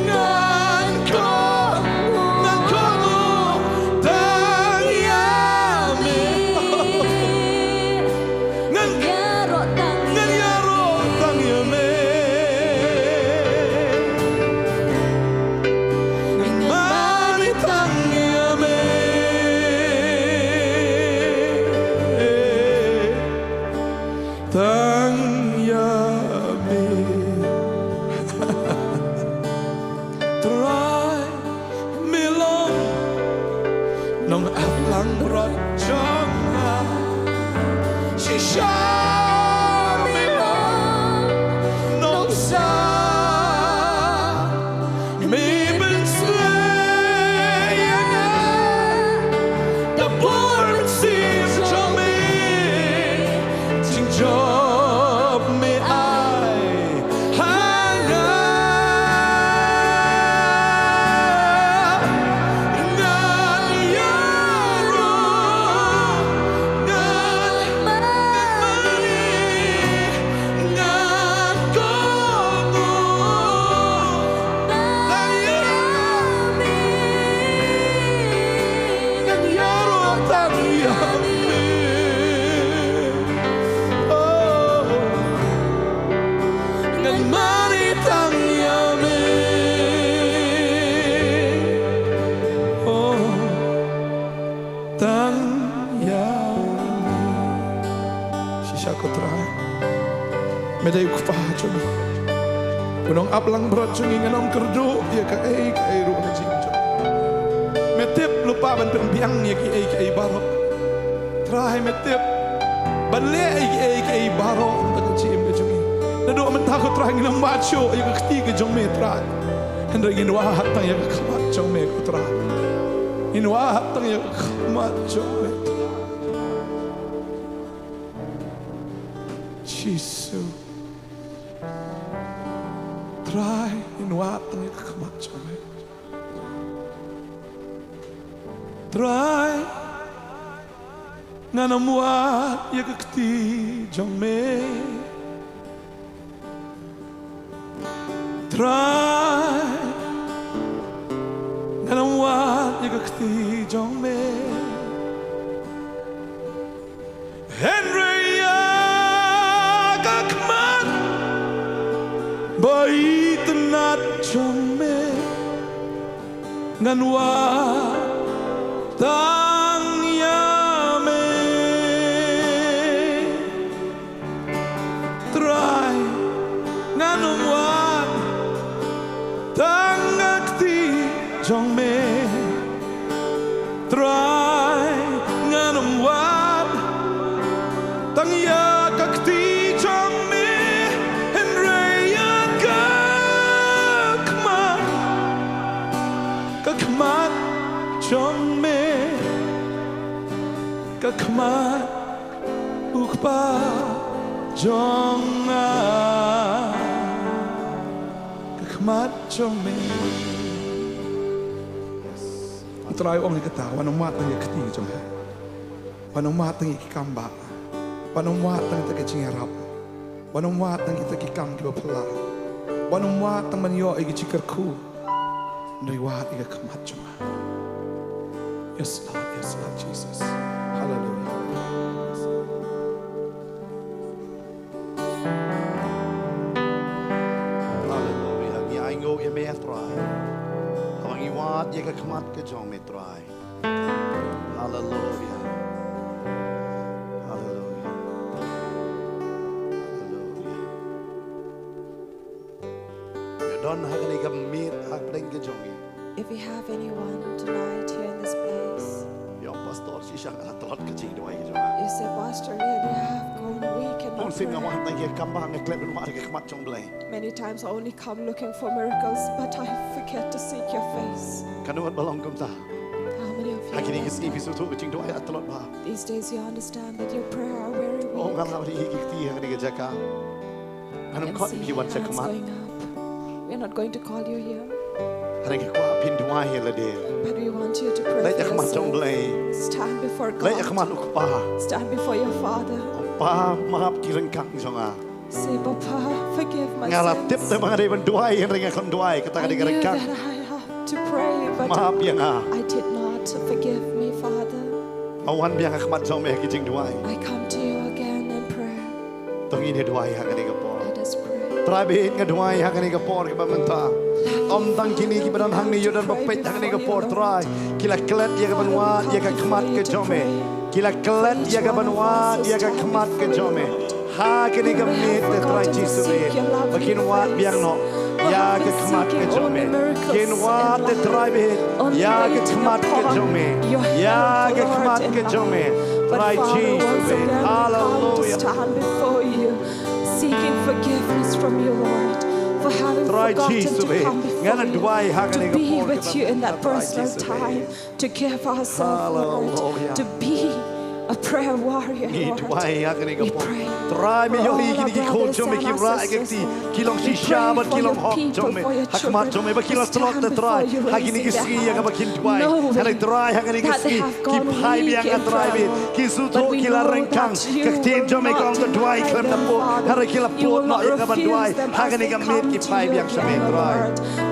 Ngan kohnguh, ngan kohnguh tang ïa me. Ngan ïaroh tang, ngan ïaroh tang ïa me. Ngan mane tang ïa me. Tang ïa me. Trai, me long nong ap langbrot jong nga. Shisha me long nongbsa. Me pynsngew ïa nga. Da bor mynsiem jong me. Jingjop me ïa ngi. Shisha ko Trai, me dei u Kpa jong ngi, u nongaplangbrot jong ngi. Ngam kyrduh ïa kaei kaei ruh ha ka jingim jong ngi. Me tip lypa ban pynbiang ïa kiei kiei baroh. Trai, me tip ban leh ïa kiei kiei baroh ha ka jingim jong ngi. Naduh mynta ko Trai, ngim wad shuh ïa ka kti ka jong me Trai, hynrei ngin wad tang ïa ka khmat jong me ko Trai. Ngin wad tang ïa ka khmat jong me Trai. Jisu. Trai, ngin wad tang ïa ka khmat jong me. Trai, ngan ym wad ïa ka kti jong me. Trai, ngan ym wad ïa ka kti jong me. Hynrei ïa ka khmat ba itynnad jong me ngan wad tang ïa me. Trai, ngan ym wad tang ka kti jong me. Trai, ngan ym wad tang ïa ka kti jong me, hynrei ïa ka khmat, ka khmat jong me, ka khmat u Kpa jong nga, ka khmat jong me. U Trai u ong ïa kata, wat nym wad tang ïa ka kti jong nga, wat nym wad tang ïa ki kam ba, wat nym wad tang ïa ka jingïarap, wat nym wad tang ïa ki kam kiba phylla, wat nym wad tang ban ïoh ïa ki jingkyrkhu. Hynrei wad ïa ka khmat jong nga. Yes Lord, yes Lord Jesus. Hallelujah. Hallelujah. Ngi ainguh ïa me Trai, haba ngi wad ïa ka khmat ka jong me Trai. Hallelujah. Hallelujah. Hallelujah. Don ha kane ka miet ha pdeng ka jong ngi. If we have anyone tonight here in this place, ïa, pastor, shisha nga la tlot ka jingduwai ka jong nga. You say, "Pastor, really, I have gone weak in my prayer." Bun sien nga wan tang ïa ka kam ba nga klet ban wad ïa ka khmat jong U Blei. Many times I only come looking for miracles, but I forget to seek your face. Katno wat ba long kumta? How many of you? Ha kine ki sngi phi sngewthuh ka jingduwai la tlot bha. These days you understand that your prayer are very weak. Oh, nga la ri ki kti ha kane ka jaka. Ngan ym khot ïa phi wan sha khmat. We're not going to call you here. Hynrei ngi kwah phin duwai ïa lade. But we want you to pray for yourself. Leit ïa khmat jong U Blei. Stand before God. Leit ïa khmat U Kpa. Stand before your Father. Pa, map ki ryngkang jong nga. Say, "Papa, forgive my sins." Nga la tip te ba nga dei ban duwai, hynrei nga khlem duwai, kata ka dei ka ryngkang. I knew that I had to pray, but map ïa nga. I did not. Forgive me, Father. Nga wan biang ha khmat jong me ha ki jingduwai. I come to you again and pray. To ngin ïa duwai ha kane ka por. Let us pray. Trai baieit, nga duwai ha kane ka por kaba mynta. Ym tang kine kiba don hangne ïoh don ba peit ha kane ka por, Trai, ki la klet ïa ka ban wad ïa ka khmat ka jong me. Ki la klet ïa ka ban wad ïa ka khmat ka jong me ha kane ka miet, te Trai Jisu baieit, ba kin wad biang noh ïa ka khmat ka jong me. Kin wad, te Trai baieit, ïa ka khmat ka jong me. Ïa ka khmat ka jong me, Trai Jisu baieit. Hallelujah. Seeking forgiveness from you, Lord, for having forgotten to come before you, to be with you in that personal time, to give ourselves, Lord, to be a prayer warrior, Lord. We pray. Trai, me ïohi kine ki khun jong me ki rah ïa ka kti, ki long shisha bad ki long hok jong me ha khmat jong me, ba ki la tlot, te Trai, ha kine ki sngi ïa kaba kin duwai. Hynrei Trai, ha kine ki sngi ki phai biang, Trai baieit. Ki sngewthuh ki la ryngkang. Ka ktien jong me ka ong, to duwai khlem da pud, hynrei ki la pud noh ïa ka ban duwai. Ha kane ka miet ki phai biang sha me, Trai.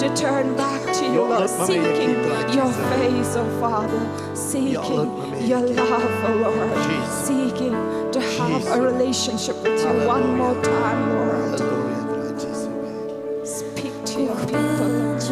To turn back to you, Lord, seeking your face, oh Father, seeking your love, oh Lord, seeking to have a relationship with you one more time, Lord. Speak to your people, Lord.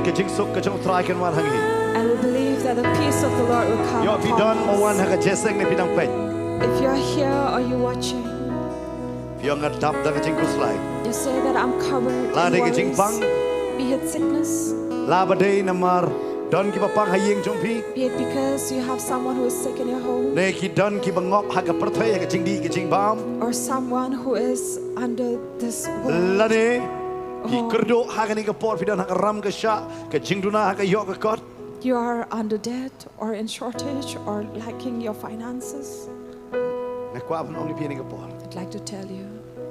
Ka jingsuk ka jong U Trai kan wan ha ngi. And we believe that the peace of the Lord will come upon us. Ïoh phi don mo wan ha ka jingïaseng ne phi dang peit. If you're here or you're watching, phi ong nga dap da ka jingkhuslai. You say that I'm covered in worries. La dei ka jingpang. Be it sickness. La ba dei namar don kiba pang ha ïing jong phi. Be it because you have someone who is sick in your home. Ne ki don kiba ngop ha ka pyrthei ha ka jingdih ka jingbam. Or someone who is under this world. Lane phi kyrduh ha kane ka por, phi don ha ka ram ka shah, ka jingduna ha ka ïoh ka kot. You are under debt or in shortage or lacking your finances. Nga kwah ban ong ïa phi ha kane ka por. I'd like to tell you.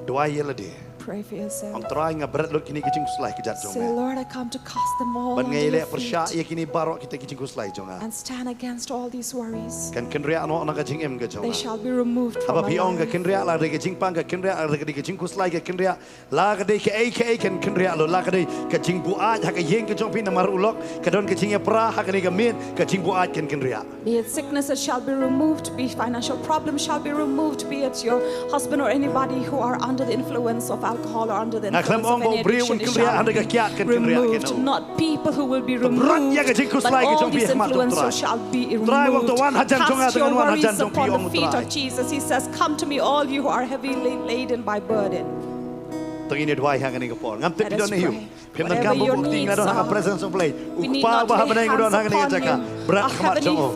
Duwai ïa lade. Pray for yourself. Ong Trai, nga bret lut kine ki jingkhuslai ki jat jong me. Say, Lord, I come to cast them all under your feet. Ban nga ïaleh pyrshah ïa kine baroh kita ki jingkhuslai jong nga. And stand against all these worries. Kan kynriah noh na ka jingim ka jong nga. They shall be removed from our life. Haba phi ong ka kynriah, la dei ka jingpang ka kynriah, la dei ka jingkhuslai ka kynriah. La ka dei kaei kaei kan kynriah lut, la ka dei ka jingbuaid ha ka ïing ka jong phi namar u lok ka don ka jingïapra ha kane ka miet, ka jingbuaid kan kynriah. Be it sickness, it shall be removed, be financial problems shall be removed, be it your husband or anybody who are under the influence of alcohol or under the influence of any addiction, it shall be removed. Nga khlem ong ba u briew un kynriah hynrei ka kiad kan kynriah. Not people who will be removed, but all these influences shall be removed. Bret ïa ka jingkhuslai ka jong phi ha khmat U Trai. U Trai u ong to wan hajan jong nga, to ngan wan hajan jong phi, ong U Trai. Cast your worries upon the feet of Jesus. He says, "Come to me, all you who are heavy la-, laden by burden." To ngin ïa duwai ha kane ka por. Ngam tip phi don aïu. Let us pray. Phim donkam buh kti, nga don ha ka presence of Blei. U Kpa uba ha bneng u don ha kane ka jaka. Bret khmat jong u.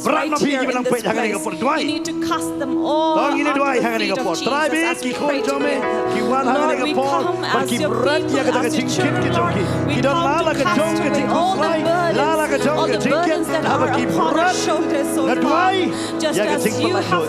Bret ma phi kiba nang peit ha kane ka por. Duwai. To ngin ïa duwai ha kane ka por. Trai, bit ki khun jong me ki wan ha kane ka por bad ki bret ïa kata ka jingkit ka jong ki. Ki don la la ka jong ka jingkhuslai, la la ka jong ka jingkit, haba ki bret, nga duwai ïa ka jingpyllait lut.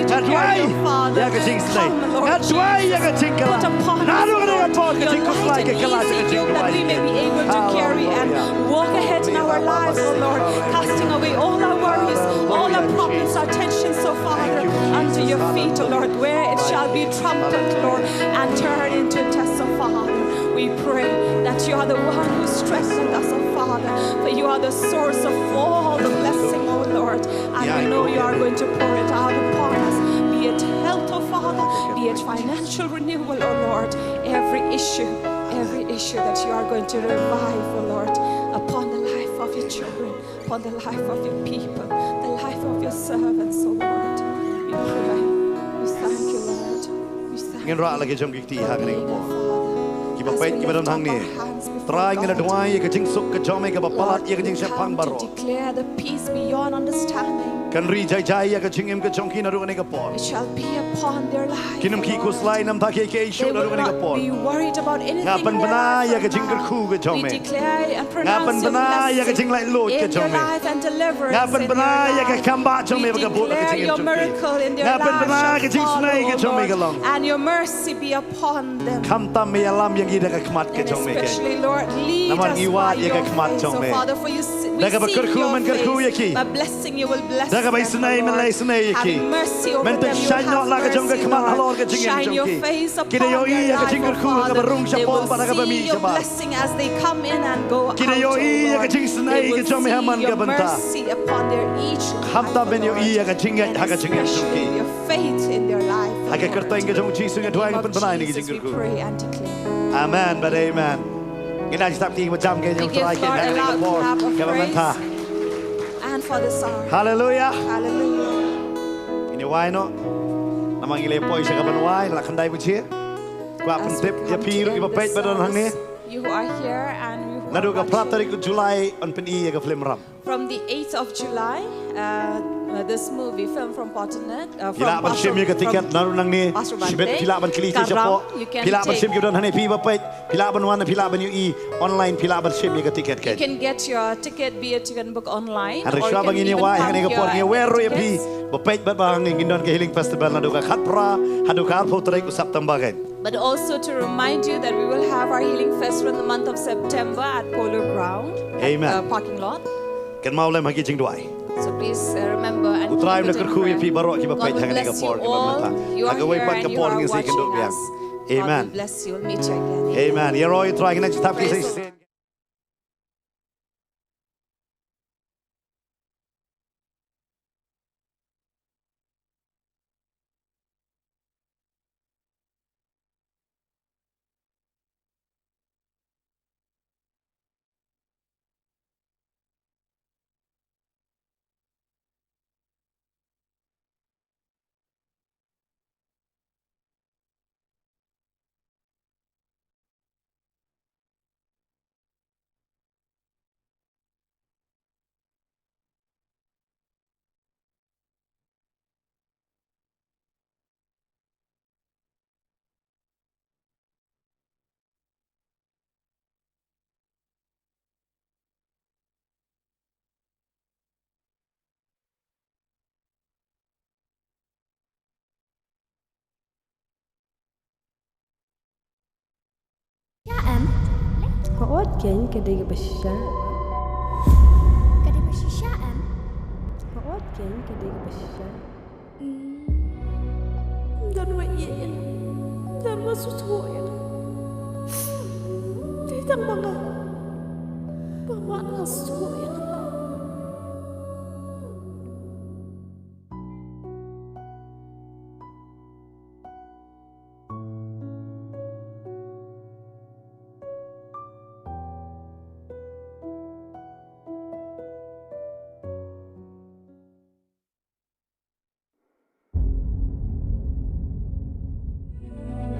Nga duwai ïa ka jingkam. Nga duwai ïa ka jingkylla. Naduh kane ka por ka jingkhuslai ka kylla da ka jingduwai. Hallelujah. Walk ahead in our lives, O Lord, casting away all our worries, all our problems, our tensions, O Father, unto your feet, O Lord, where it shall be trampled, Lord, and turned into dust, O Father. We pray that you are the one who strengthened us, O Father, for you are the source of all the blessing, O Lord, and we know you are going to pour it out upon us, be it health, O Father, be it financial renewal, O Lord, every issue, every issue that you are going to revive, O Lord, upon the life of your children, upon the life of your people, the life of your servants, O Lord. We pray. We thank you, Lord. We thank you. Ngin rah la ki jong ki kti ha kane ka por. Kiba peit kiba don hangne. Trai, ngi la duwai ïa ka jingsuk ka jong me kaba palat ïa ka jingshemphang baroh. Declare the peace beyond understanding. Kan ri jai jai ïa ka jingim ka jong ki naduh kane ka por. It shall be upon their life, Lord. Kin ym khih khuslai namar kiei kiei shuh naduh kane ka por. They will not be worried about anything in their life from now. Nga pynbna ïa ka jingkyrkhu ka jong me. We declare and pronounce your blessing in their life and deliverance in their life. Nga pynbna ïa ka jinglaitluid ka jong me. Nga pynbna ïa ka kam ba jong me ba ka bud ha ka jingim jong ki. We declare your miracle in their lives shall follow, Lord, and your mercy be upon them. Khamtam me ïalam ïa ngi da ka khmat ka jong me. And especially, Lord, lead us by your face, O Father, for you see, we come as your people and we come seeking your face. Namar ngi wad ïa ka khmat jong me. Da kaba kyrkhu men kyrkhu ïa ki. By blessing, you will bless them, O Lord. Da kaba isynei men la isynei ïa ki. Having mercy over them, you will have mercy, Lord. Men pynshai noh la ka jong ka khmat halor ka jingim jong ki. Shine your face upon their life, O Father. Ki da ïohi ïa ka jingkyrkhu kaba rung shapoh bad ha kaba mih shabar. They will see your blessing as they come in and go out, O Lord. Ki da ïohi ïa ka jingisynei ka jong me ha man ka bynta. They will see your mercy upon their each life, O Lord. Khamtam men ïohi ïa ka jingngeit ha ka jingim jong ki. And especially your faith in their life, O Lord. Ha ka kyrteng ka jong U Jisu nga duwai, nga pynbna ïa ngi ka jingkyrkhu. In the name of Jesus, we pray and declare. Amen bad amen. Ngin ai sap ki ba jam ka jong U Trai ki ha kane ka por kaba mynta. We give God a loud clap of praise. And for this hour. Hallelujah. Hallelujah. Ngin ïa wai noh. Namar ngi la poi sha kaban wai, la khyndai baje. Kwah pyntip ïa phi ruh kiba peit ba don hangne. As we come to the close of this service, you who are here and you who are watching. Naduh ka phra tarik u July yn pyni ïa ka film Ram. From the eighth of July, uh, uh, this movie, film from Potternet, uh, from Pastor, from Pastor Bante, Karam, you can take. Phi lah ban shim ïa ka tiket naduh nangne. Phi lah ban shim kiba don hangne, phi ba peit. Phi lah ban wan, phi lah ban ïohi online, phi lah ban shim ïa ka tiket. You can get your ticket, be it you can book online, or you can even come here and get tickets. Hynrei shuwa ba ngin ïa wai ha kane ka por, ngi wer ruh ïa phi ba peit bad ba hangne, ngin don ka Healing Festival naduh ka khatphra haduh ka arphew tarik u September. But also to remind you that we will have our Healing Festival in the month of September at Polo Ground, at, uh, parking lot. Amen. Kynmaw lem ha ki jingduwai. So please, uh, remember and keep it in prayer. U Trai un da kyrkhu ïa phi baroh kiba peit ha kane ka por kaba mynta. God will bless you all. You are here and you are watching us. Ha kawei pat ka por ngin sa ïakynduh biang. Amen. God will bless you. We'll meet you again. Amen. Ïaroh U Trai, ngin sa thap ki sa shisien. Hooid kein, ka dei kaba shisha. Ka dei ba shisha em? Hooid kein, ka dei kaba shisha. Don wa ïa ïa. Don wa shu shu ïa. Te tang ma nga. Ba ma nga shu ïa.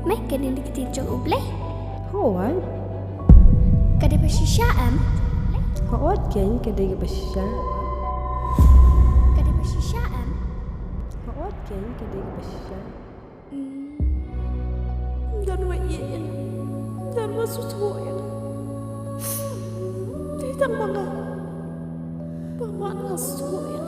Me kane ka ktien jong U Blei? Hooid. Ka dei ba shisha em? Hooid kein, ka dei kaba shisha. Ka dei ba shisha em? Hooid kein, ka dei kaba shisha. Don wa ïa ïa. Don wa shu shu ïa. Te tang ma nga. Ba ma nga shu ïa.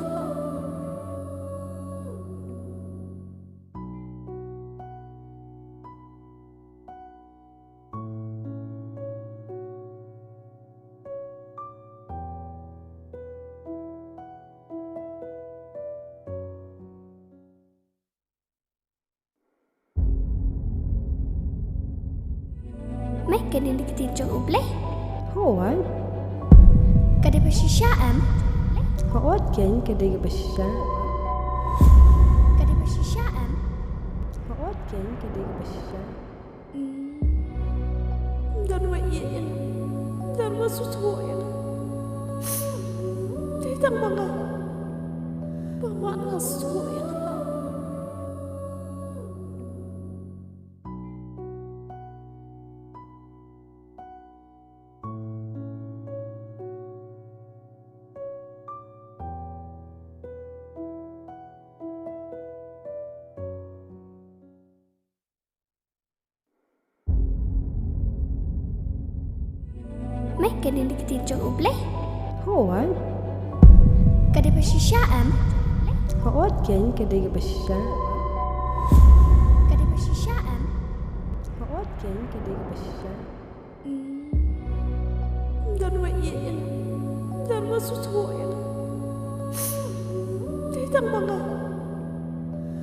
Me kane ka ktien jong U Blei? Hooid. Ka dei ba shisha em? Hooid kein, ka dei kaba shisha. Ka dei ba shisha em? Hooid kein, ka dei kaba shisha. Don wa ïa ïa. Don wa shu shu ïa. Te tang ma nga. Ba ma nga shu ïa. Me kane ka ktien jong U Blei? Hooid. Ka dei ba shisha em? Hooid kein, ka dei kaba shisha. Ka dei ba shisha em? Hooid kein, ka dei kaba shisha. Don wa ïa ïa. Don wa shu shu ïa. Te tang ma nga.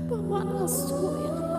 Ba ma nga shu ïa.